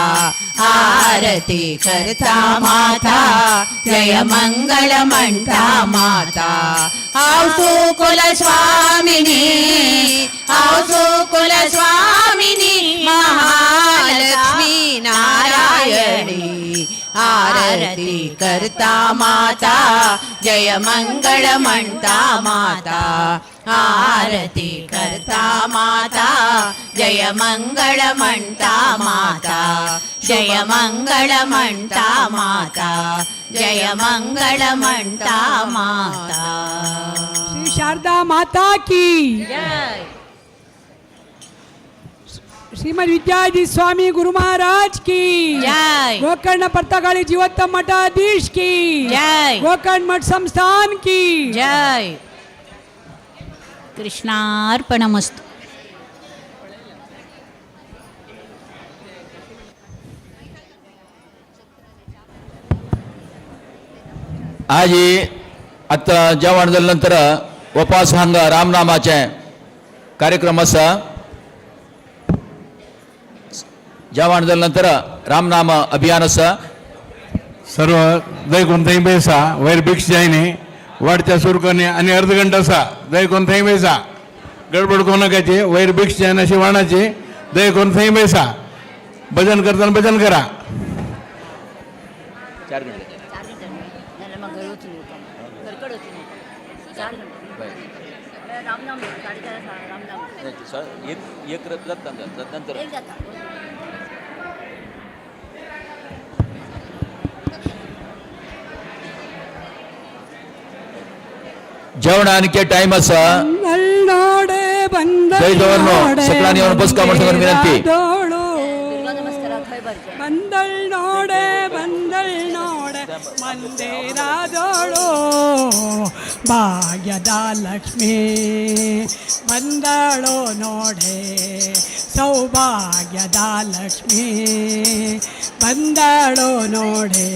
आरती करता माता जय मंगळ म्हणता माता. आवसो कुलस्वामिनी, आवसो कुलस्वामिनी महालक्ष्मी नारायणी, आरती करता माता जय मंगळ म्हणता माता, आरती करता माता जय मंगळ म्हणता माता, जय मंगळ म्हणता माता, जय मंगळ म्हणता माता. श्री शारदा माता की जय. श्रीमद विद्याजी स्वामी गुरु महाराज की जय। गोकर्ण पर्तगाळी जीवोत्तम मठाधीश की जय। गोकर्ण मठ संस्थान की जय। कृष्णार्पणमस्तु। आज आतां जेवण जाले नंतर उपास हांगा रामनामाचे कार्यक्रम आसा। जेवण जाले नंतर रामनाम अभियान आसा। सर्व जंय कोण थंय बेसा वयर भिक्ष जायनी वाडच्या सुरू करणे आनी अर्द घंटा आसा। जंय कोण थंय बेसा गडबड करूं नकाची वयर भिक्ष जायना अशी वाणाची जंय कोण थंय बेसा भजन करताना भजन करा। 4 घंटे एक नंतर जेवण आणखी टाइम आसा। जय जवानो सगळ्यांनी येऊन बसका म्हणून विनंती। ಬಂದಳ್ ನೋಡೆ ಬಂದಳ್ ನೋಡೆ ಮಂದಿರದೋಳು ಭಾಗ್ಯದ ಲಕ್ಷ್ಮೀ ಬಂದಳು ನೋಡೆ ಸೌಭಾಗ್ಯದ ಲಕ್ಷ್ಮೀ ಬಂದಳು ನೋಡೆ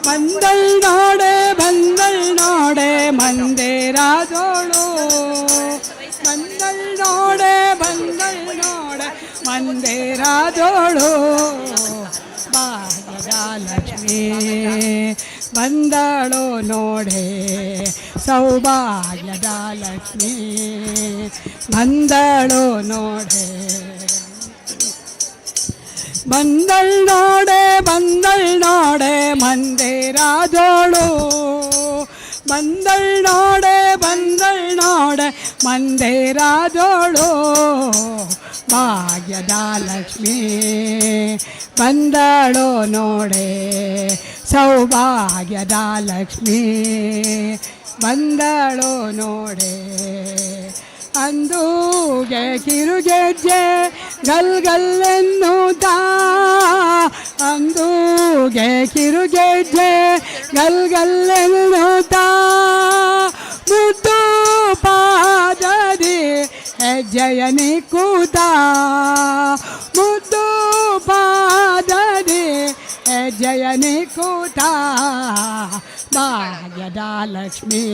ಬಂದಳ್ ನೋಡೆ ಬಂದಳ್ ನೋಡೆ ಮಂದಿರದೋಳು ಬಂದಳ್ ನೋಡೆ ಬಂದಳ್ ನೋಡೆ ಮಂದಿರದೋಳು ಭಾಗ್ಯದ ಲಕ್ಷ್ಮೀ ಬಂದಳು ನೋಡೆ ಸೌಭಾಗ್ಯದ ಲಕ್ಷ್ಮೀ ಬಂದಳು ನೋಡೆ ಬಂದಳ್ ನೋಡೆ ಬಂದಳ್ ನೋಡೆ ಮಂದಿರದೋಳು ಬಂದಳ್ ನೋಡೆ ಬಂದಳ್ ನೋಡೆ ಮಂದಿರದೋಳು ಭಾಗ್ಯದ ಲಕ್ಷ್ಮೀ ಬಂದಳು ನೋಡೆ ಸೌಭಾಗ್ಯದ ಲಕ್ಷ್ಮೀ ಬಂದಳು ನೋಡೆ ಅಂದೂಗೆ ಕಿರುಗೆಜ್ಜೆ ಗಲ್ ಗಲ್ಲೆನ್ನುತ್ತಾ ಅಂದೂಗೆ ಕಿರುಗೆಜ್ಜೆ ಗಲ್ ಗಲ್ಲೆನ್ನುತ್ತಾ ಮುದ್ದು ಪಾದದಿ ಹೆಜ್ಜೆಯನಿ ಕೂತ ಮುದ್ದು ಪಾದದಿ ಹೆಜ್ಜೆಯನಿ ಕೂತ ಭಾಗ್ಯದ ಲಕ್ಷ್ಮೀ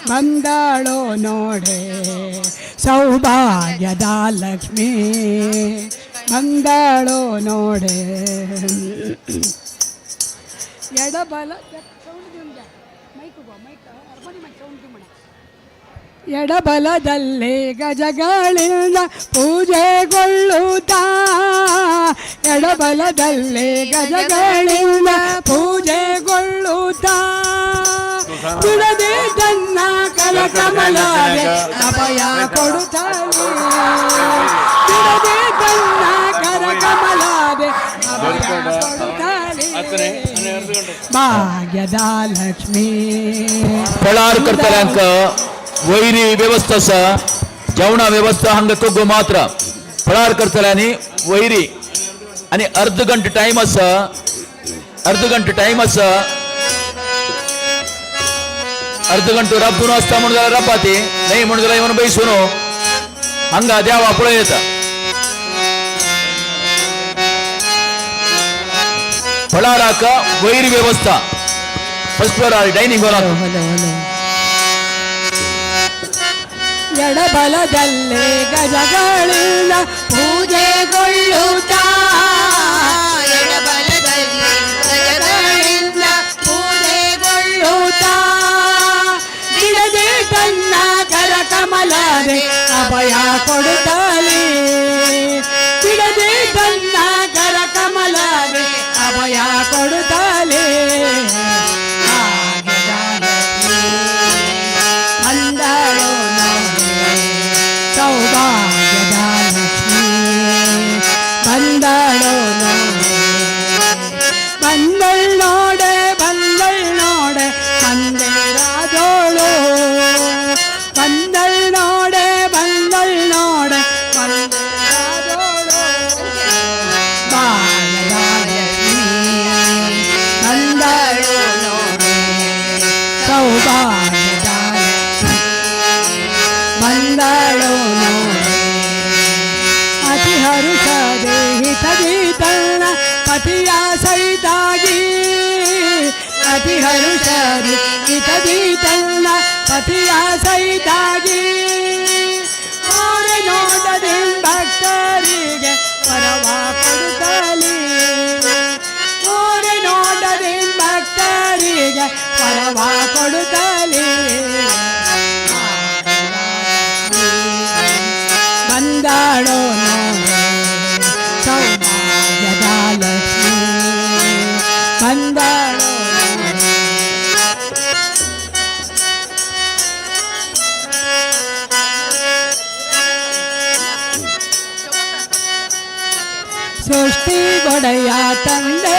ಬಂದಳು ನೋಡೆ ಸೌಭಾಗ್ಯದ ಲಕ್ಷ್ಮೀ ಬಂದಳು ನೋಡೆ ಎಡಬಲ ಎಡಬಲದಲ್ಲಿ ಗಜಗಳಿಂದ ಪೂಜೆಗೊಳ್ಳುತ್ತಾ ಎಡಬಲದಲ್ಲಿ ಗಜಗಳಿಂದ ಪೂಜೆಗೊಳ್ಳುತ್ತಾ ಬಿಡದೆ ತನ್ನ ಕರಕಮಲದೆ ಅಭಯ ಕೊಡುತ್ತಾನೆ ಬಿಡದೆ ತನ್ನ ಕರಕಮಲದೆ ಅಭಯ ಕೊಡುತ್ತಾನೆ ಭಾಗ್ಯದ ಲಕ್ಷ್ಮೀ. फळार करतल्यांक वैरी व्यवस्था आसा, जेवणा व्यवस्था हांगा कोगो मात्र फळार करतल्यांनी वैरी आनी अर्द घंटा टायम आसा, अर्द घंटा टायम आसा, अर्द घंटो राबून आसता म्हणून जाल्यार राबा ती न्हय म्हणून जाल्यार येवन बैसून हांगा देवा पळय येता. फळाराक वैरी व्यवस्था फर्स्ट फ्लोर डैनिंग हॉल. ಎಡಬಲದಲ್ಲಿ ಗಜಗಳಿಂದ ಪೂಜೆಗೊಳ್ಳುತ್ತಾ ಎಡಬಲದಲ್ಲಿ ಗಜಗಳಿಂದ ಪೂಜೆಗೊಳ್ಳುತ್ತಾ ಬಿಡದೆ ತನ್ನ ಕರಕಮಲದೆ ಅಭಯ ಕೊಡುತ್ತಲೇ ಬಿಡದೆ ತನ್ನ ಕರಕಮಲದೆ ಅಭಯ ಕೊಡುತ್ತಲೇ ಬಂದಳು ಸೌಭಾಗ್ಯದ ಲಕ್ಷ್ಮೀ ಬಂದಳು ಹರುಷದಿ ಇತದಿ ತನ್ನ ಪತಿಯ ಸಹಿತಾಗಿ ನೋಡದೆ ಭಕ್ತರಿಗೆ ಪರವ ಕೊಡುತ್ತಲಿ ನೋಡದೆ ಭಕ್ತರಿಗೆ ಪರವ ಕೊಡುತ್ತಲಿ ಬಂದಾಳೋ ನೋಡೆ ಸೌಭಾಗ್ಯದ ಲಕ್ಷ್ಮೀ ಬಂದಾಳೋ. ಸೃಷ್ಟಿಗೊಡೆಯ ತಂದೆ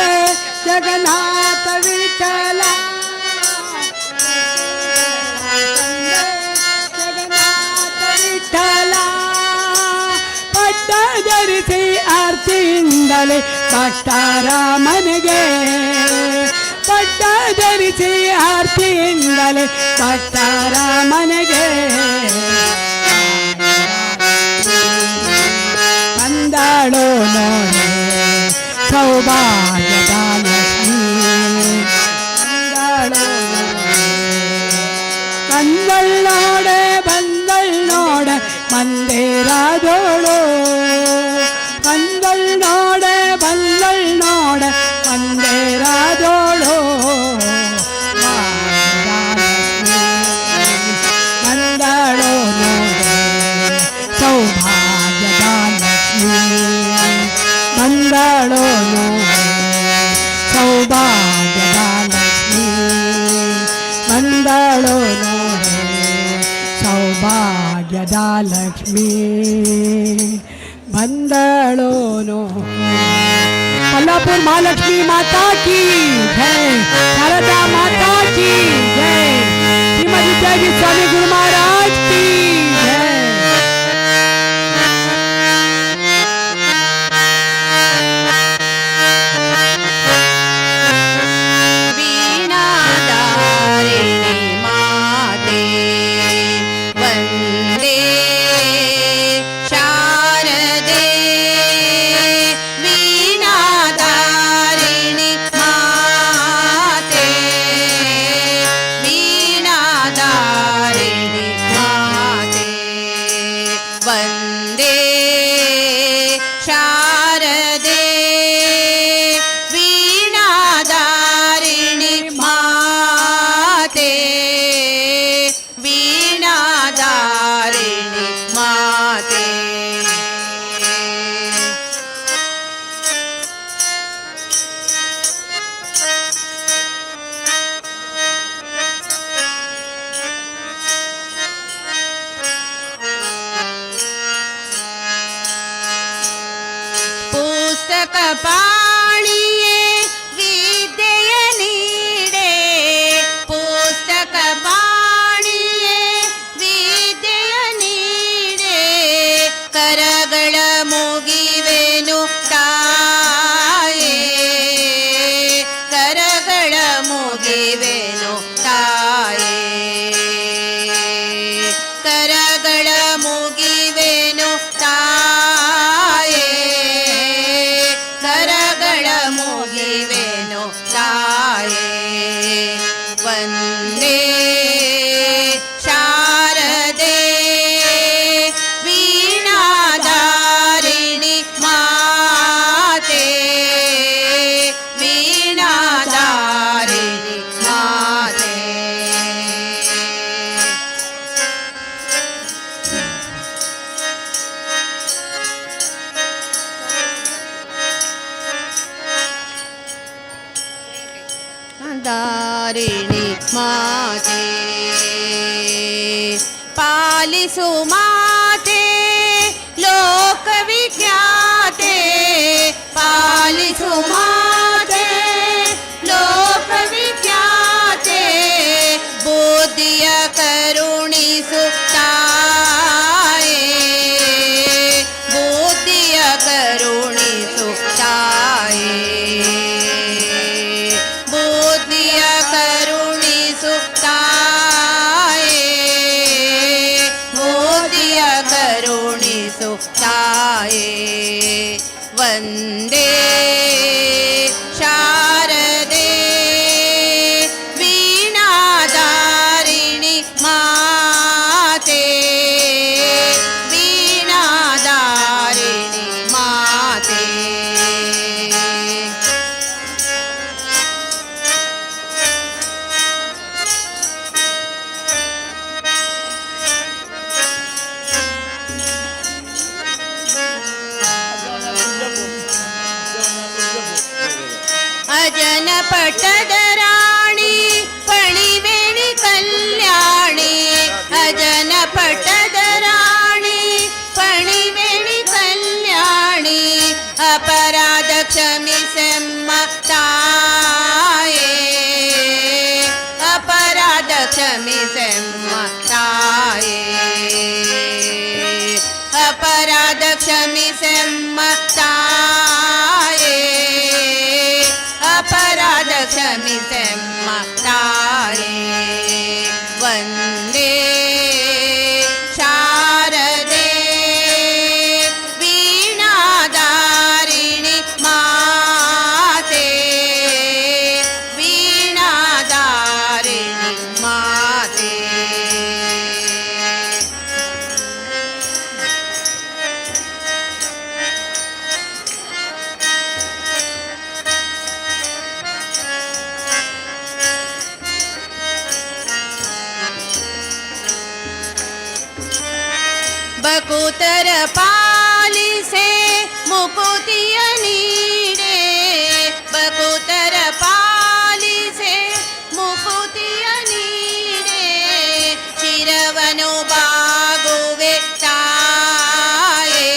ಜಗನ್ನಾಥ ವಿಠಲ ಜಗನ್ನಾಥ ವಿಠಲ ಪಟ್ಟ ಧರಿಸಿ ಆರ್ತಿಯಿಂದಲೇ ಭಕ್ತರ ಮನೆಗೆ ಪಟ್ಟ ಧರಿಸಿ ಆರ್ತಿಯಿಂದಲೇ ಭಕ್ತರ ಮನೆಗೆ ಬಂದಾಳೋ ನೋಡೆ ಸೌಭಾಗ್ಯದ ಲಕ್ಷ್ಮೀ ಬಂದಾಳೋ ಬಂದಳ್ ನೋಡೆ ಬಂದಳ್ ನೋಡೆ ಮಂದಿರದೋಳು ಬಂದಳ್ ನೋಡೆ ಬಂದಳ್ ನೋಡೆ ಮಂದಿರದೋಳು ಬಂದಾಳೋ ನೋಡೆ ಸೌಭಾಗ್ಯದ ಲಕ್ಷ್ಮೀ ಬಂದಾಳೋ ನೋಡೆ ಸೌಭಾಗ್ಯದ ಲಕ್ಷ್ಮೀ ಬಂದಾಳೋ ನೋಡೆ ಸೌಭಾಗ್ಯದ ಲಕ್ಷ್ಮೀ ಬಂದಳೋ ನೋ. कोल्हापुर महालक्ष्मी माता की जय, शारदा माता की जय, श्रीमती त्यागी स्वामी गुरु महाराज की जय. वीणाधारिणि माते वन्दे शारदे वीणाधारिणि माते वीणाधारिणि माते वन्दे शारदे वीणाधारिणि माते वीणाधारिणि माते. ಪುಸ್ತಕ ಪಾಣಿಯೇ ವಿದ್ಯೆಯ ನೀಡೆ ಪುಸ್ತಕ ಪಾಣಿಯೇ ವಿದ್ಯೆಯ ನೀಡೆ ಕರಗಳ ಮುಗಿವೆನು ತಾಯೇ ಕರಗಳ ಮುಗಿವೆನು ತಾಯೇ ಕರಗಳ ಮುಗಿವೆನು ತಾಯೇ ಕರಗಳ ಮುಗಿವೆನು ತಾಯೇ ವಂದೇ ಶಾರದೆ ವೀಣಾಧಾರಿಣಿ ಮಾತೆ ವೀಣಾಧಾರಿಣಿ ಮಾತೆ. ದಾರಿಣಿ ಮಾತೆ ಪಾಲಿಸು ಮಾತೆ ಲೋಕವಿಖ್ಯಾತೆ ಪಾಲಿಸು ಮಾತೆ ಲೋಕವಿಖ್ಯಾತೆ ಬುದ್ಧಿಯ ಕರುಣಿಸು ತಾಯೇ ಬುದ್ಧಿಯ ಕರುಣಿಸು ತಾಯೇ ಬುದ್ಧಿಯ ಕರುಣಿಸು ತಾಯೇ ಬುದ್ಧಿಯ ಕರುಣಿಸು ತಾಯೇ ವಂದೇ ಪಟ್ಟದ ರಾಣಿ ಪಣಿವೇಣಿ ಕಲ್ಯಾಣಿ ಅಜನ ಪಟ್ಟದ ರಾಣಿ ಪಣಿವೇಣಿ ಕಲ್ಯಾಣಿ ಅಪರಾಧ ಕ್ಷಮಿಸೆಮ್ಮ ತಾಯೇ ಅಪರಾಧ ಕ್ಷಮಿಸೆಮ್ಮ ತಾಯೇ ಅಪರಾಧ ಕ್ಷಮಿಸೆಮ್ಮ ತಾಯೇ ಅಪರಾಧ ಕ್ಷಮಿಸೆಮ್ಮ ತಾಯೇ ವಂದೇ ಶಾರದೆ ವೀಣಾದಾರಿಣಿ ಮಾತೆ ವೀಣಾದಾರಿಣಿ ಮಾತೆ. ಬಕುತರ ಪಾಲಿಸೆ ಮುಕುತಿಯ ನೀಡೆ ಬಕುತರ ಪಾಲಿಸೆ ಮುಕುತಿಯ ನೀಡೆ ಶಿರವನು ಬಾಗುವೆ ತಾಯೇ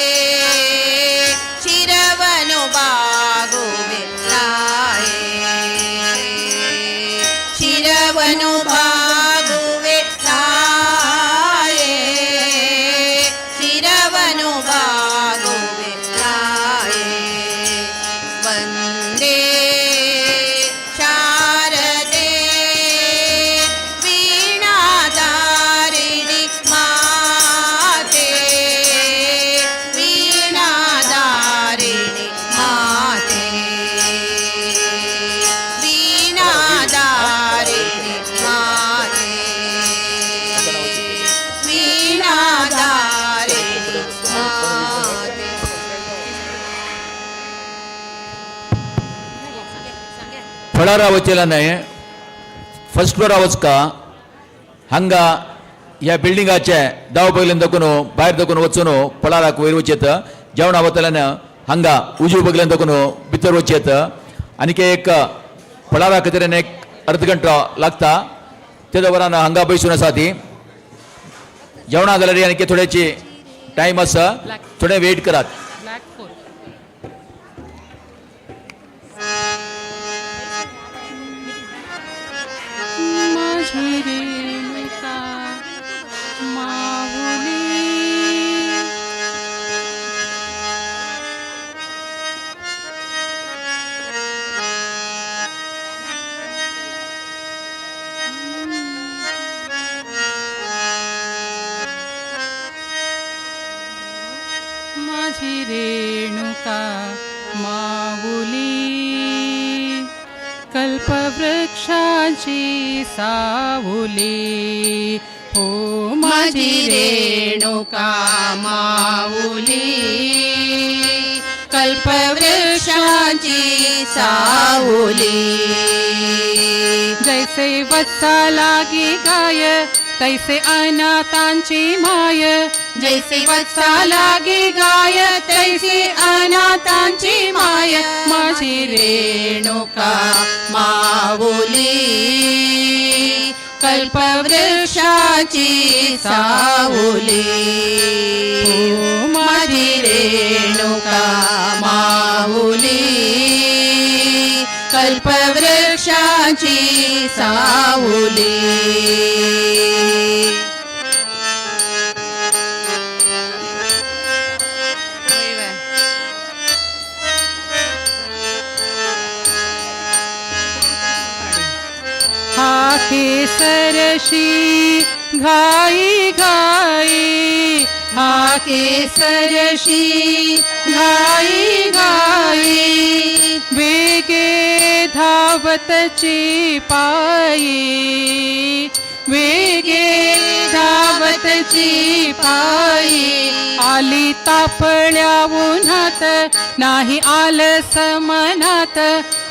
ಶಿರವನು ಬಾಗುವೆ ತಾಯೇ ಶಿರವನು ಬಾಗುವೆ ತಾಯೇ ಶಿರವನು ಬಾಗುವೆ ತಾಯೇ ವಂದೇ ಶಾರದೆ ವೀಣಾದಾರಿಣಿ ಮಾತೆ ವೀಣಾದಾರಿಣಿ ಮಾತೆ ವೀಣಾದಾರಿಣಿ ಮಾತೆ ವೀಣಾದಾರಿಣಿ ಮಾತೆ. फळारा वचेला न्हय फर्स्ट फ्लोरा वचका हांगा ह्या बिल्डिंगाचे दाव बगलेन दाखून भायर दाखून वचून फळाराक वयर वचयेत. जेवणा वतल्यान हांगा उजवी बगलेन दाखून भितर वचयेत. आनीक एक फळारा खातीर एक अर्द घंटो लागता. तेज्या वरान हांगा बैसून आसा ती जेवणा जाल्यार आनीक थोड्याची टायम आसा, थोडें वेट करात. माझी रेणुका माऊली माझी रेणुका माऊली कल्पवृक्षाची सावली हो माझी रेणुका माऊली कल्पवृक्षाची सावली. जैसे वत्सा लागी गाय तैसे अनाथांची माय जैसे वत्सा लागी गाय तैसे अनाथांची माय माझी रेणुका माऊली कल्पवृक्षाची सावली माझी रेणुका माऊली कल्पवृक्षाची सावली. हा केसरशी घाई घाई हा केसरशी घाई घाई वेगे धावतची पायी वेगे धावतची पायी आली तापल्या उन्हात नाही आलस मनात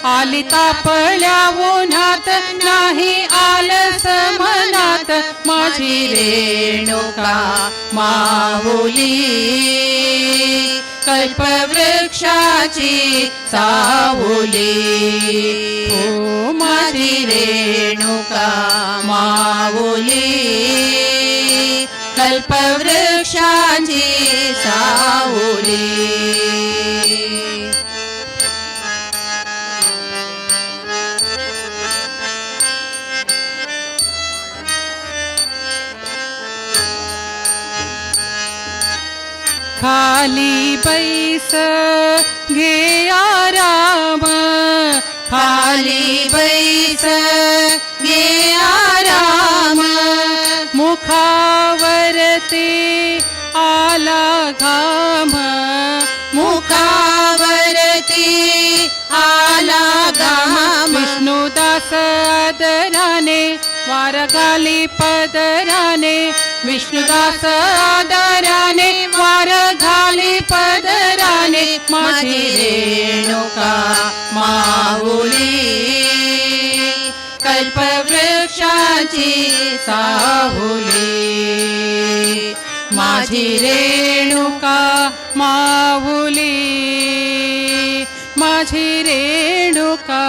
आली तापल्या उन्हात नाही लालस मनात माझी रेणुका माऊली कल्पवृक्षाची सावली हो माझी रेणुका माऊली कल्पवृक्षाची सावली. खाली बैस घे आराम खाली बैस घे आराम मुखावरती आला घाम मुखावरती आला घाम विष्णुदास आदराने वार घाली पदराने विष्णुदास आदराने वार घाली पदराने माझी रेणुका माऊली कल्पवृक्षाची साहुली माझी रेणुका माऊली माझी रेणुका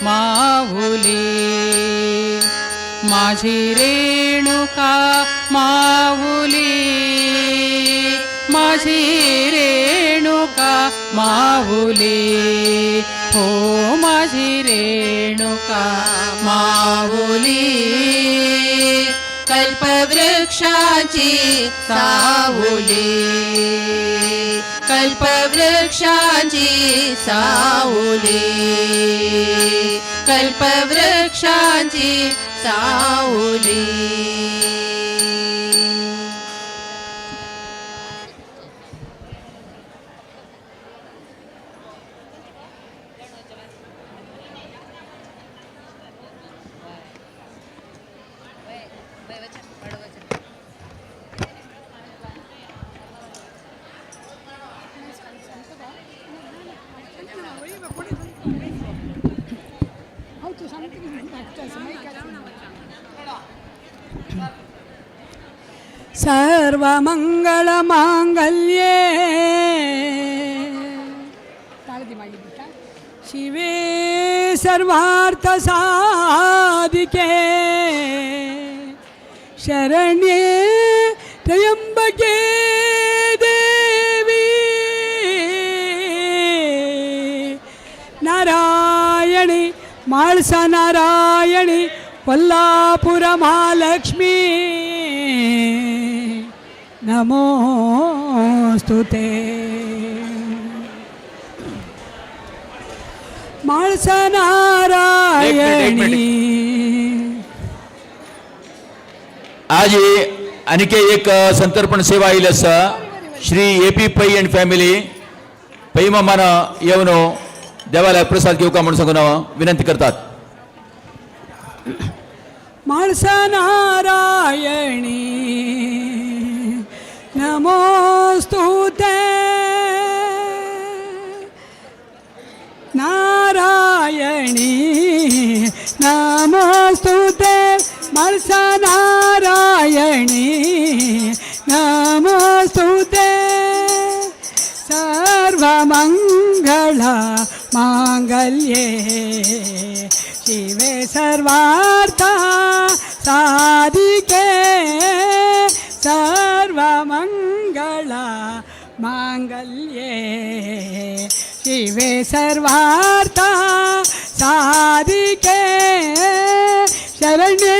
माऊली माझी रेणुका माऊली माझी रेणुका माऊली हो माझी रेणुका माऊली कल्पवृक्षाची सावली कल्पवृक्षाची सावली कल्पवृक्षाची सावली. सर्वमंगलमांगल्ये शिवे सर्वार्थ साधिके शरण्ये त्र्यंबके देवी नारायणी म्हाळसा नारायणी कोल्हापूर महालक्ष्मी नमोस्तुते. म्हाळसा नारायणी. आज आणखी एक संतर्पण सेवा आयिल्ली आसा Shri A P Pai and family Pai मामान येवन देवाला प्रसाद घेवका म्हणून सांगून विनंती करतात. म्हाळसा नारायणी नमोस्तुते नारायणी नमोस्तुते म्हाळसा नारायणी नमोस्तुते सर्वमंगल मांगल्ये शिवे सर्वार्थ साधिके सर्वमंगल मांगल्ये शिवे सर्वार्थ साधिके शरण्ये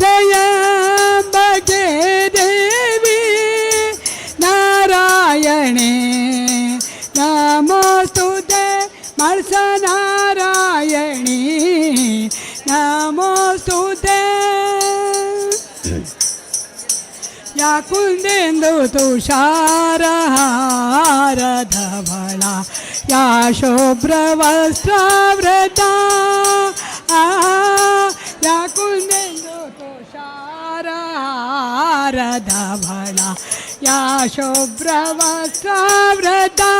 त्र्यंबके देवी नारायणे नमोस्तुते म्हाळसा नारायणी नमोस्तुते. या कुंदेंदु तुषारहार धवळा या शुभ्रवस्त्रावृता या कुंदेंदु तुषारहार धवळा या शुभ्रवस्त्रावृता.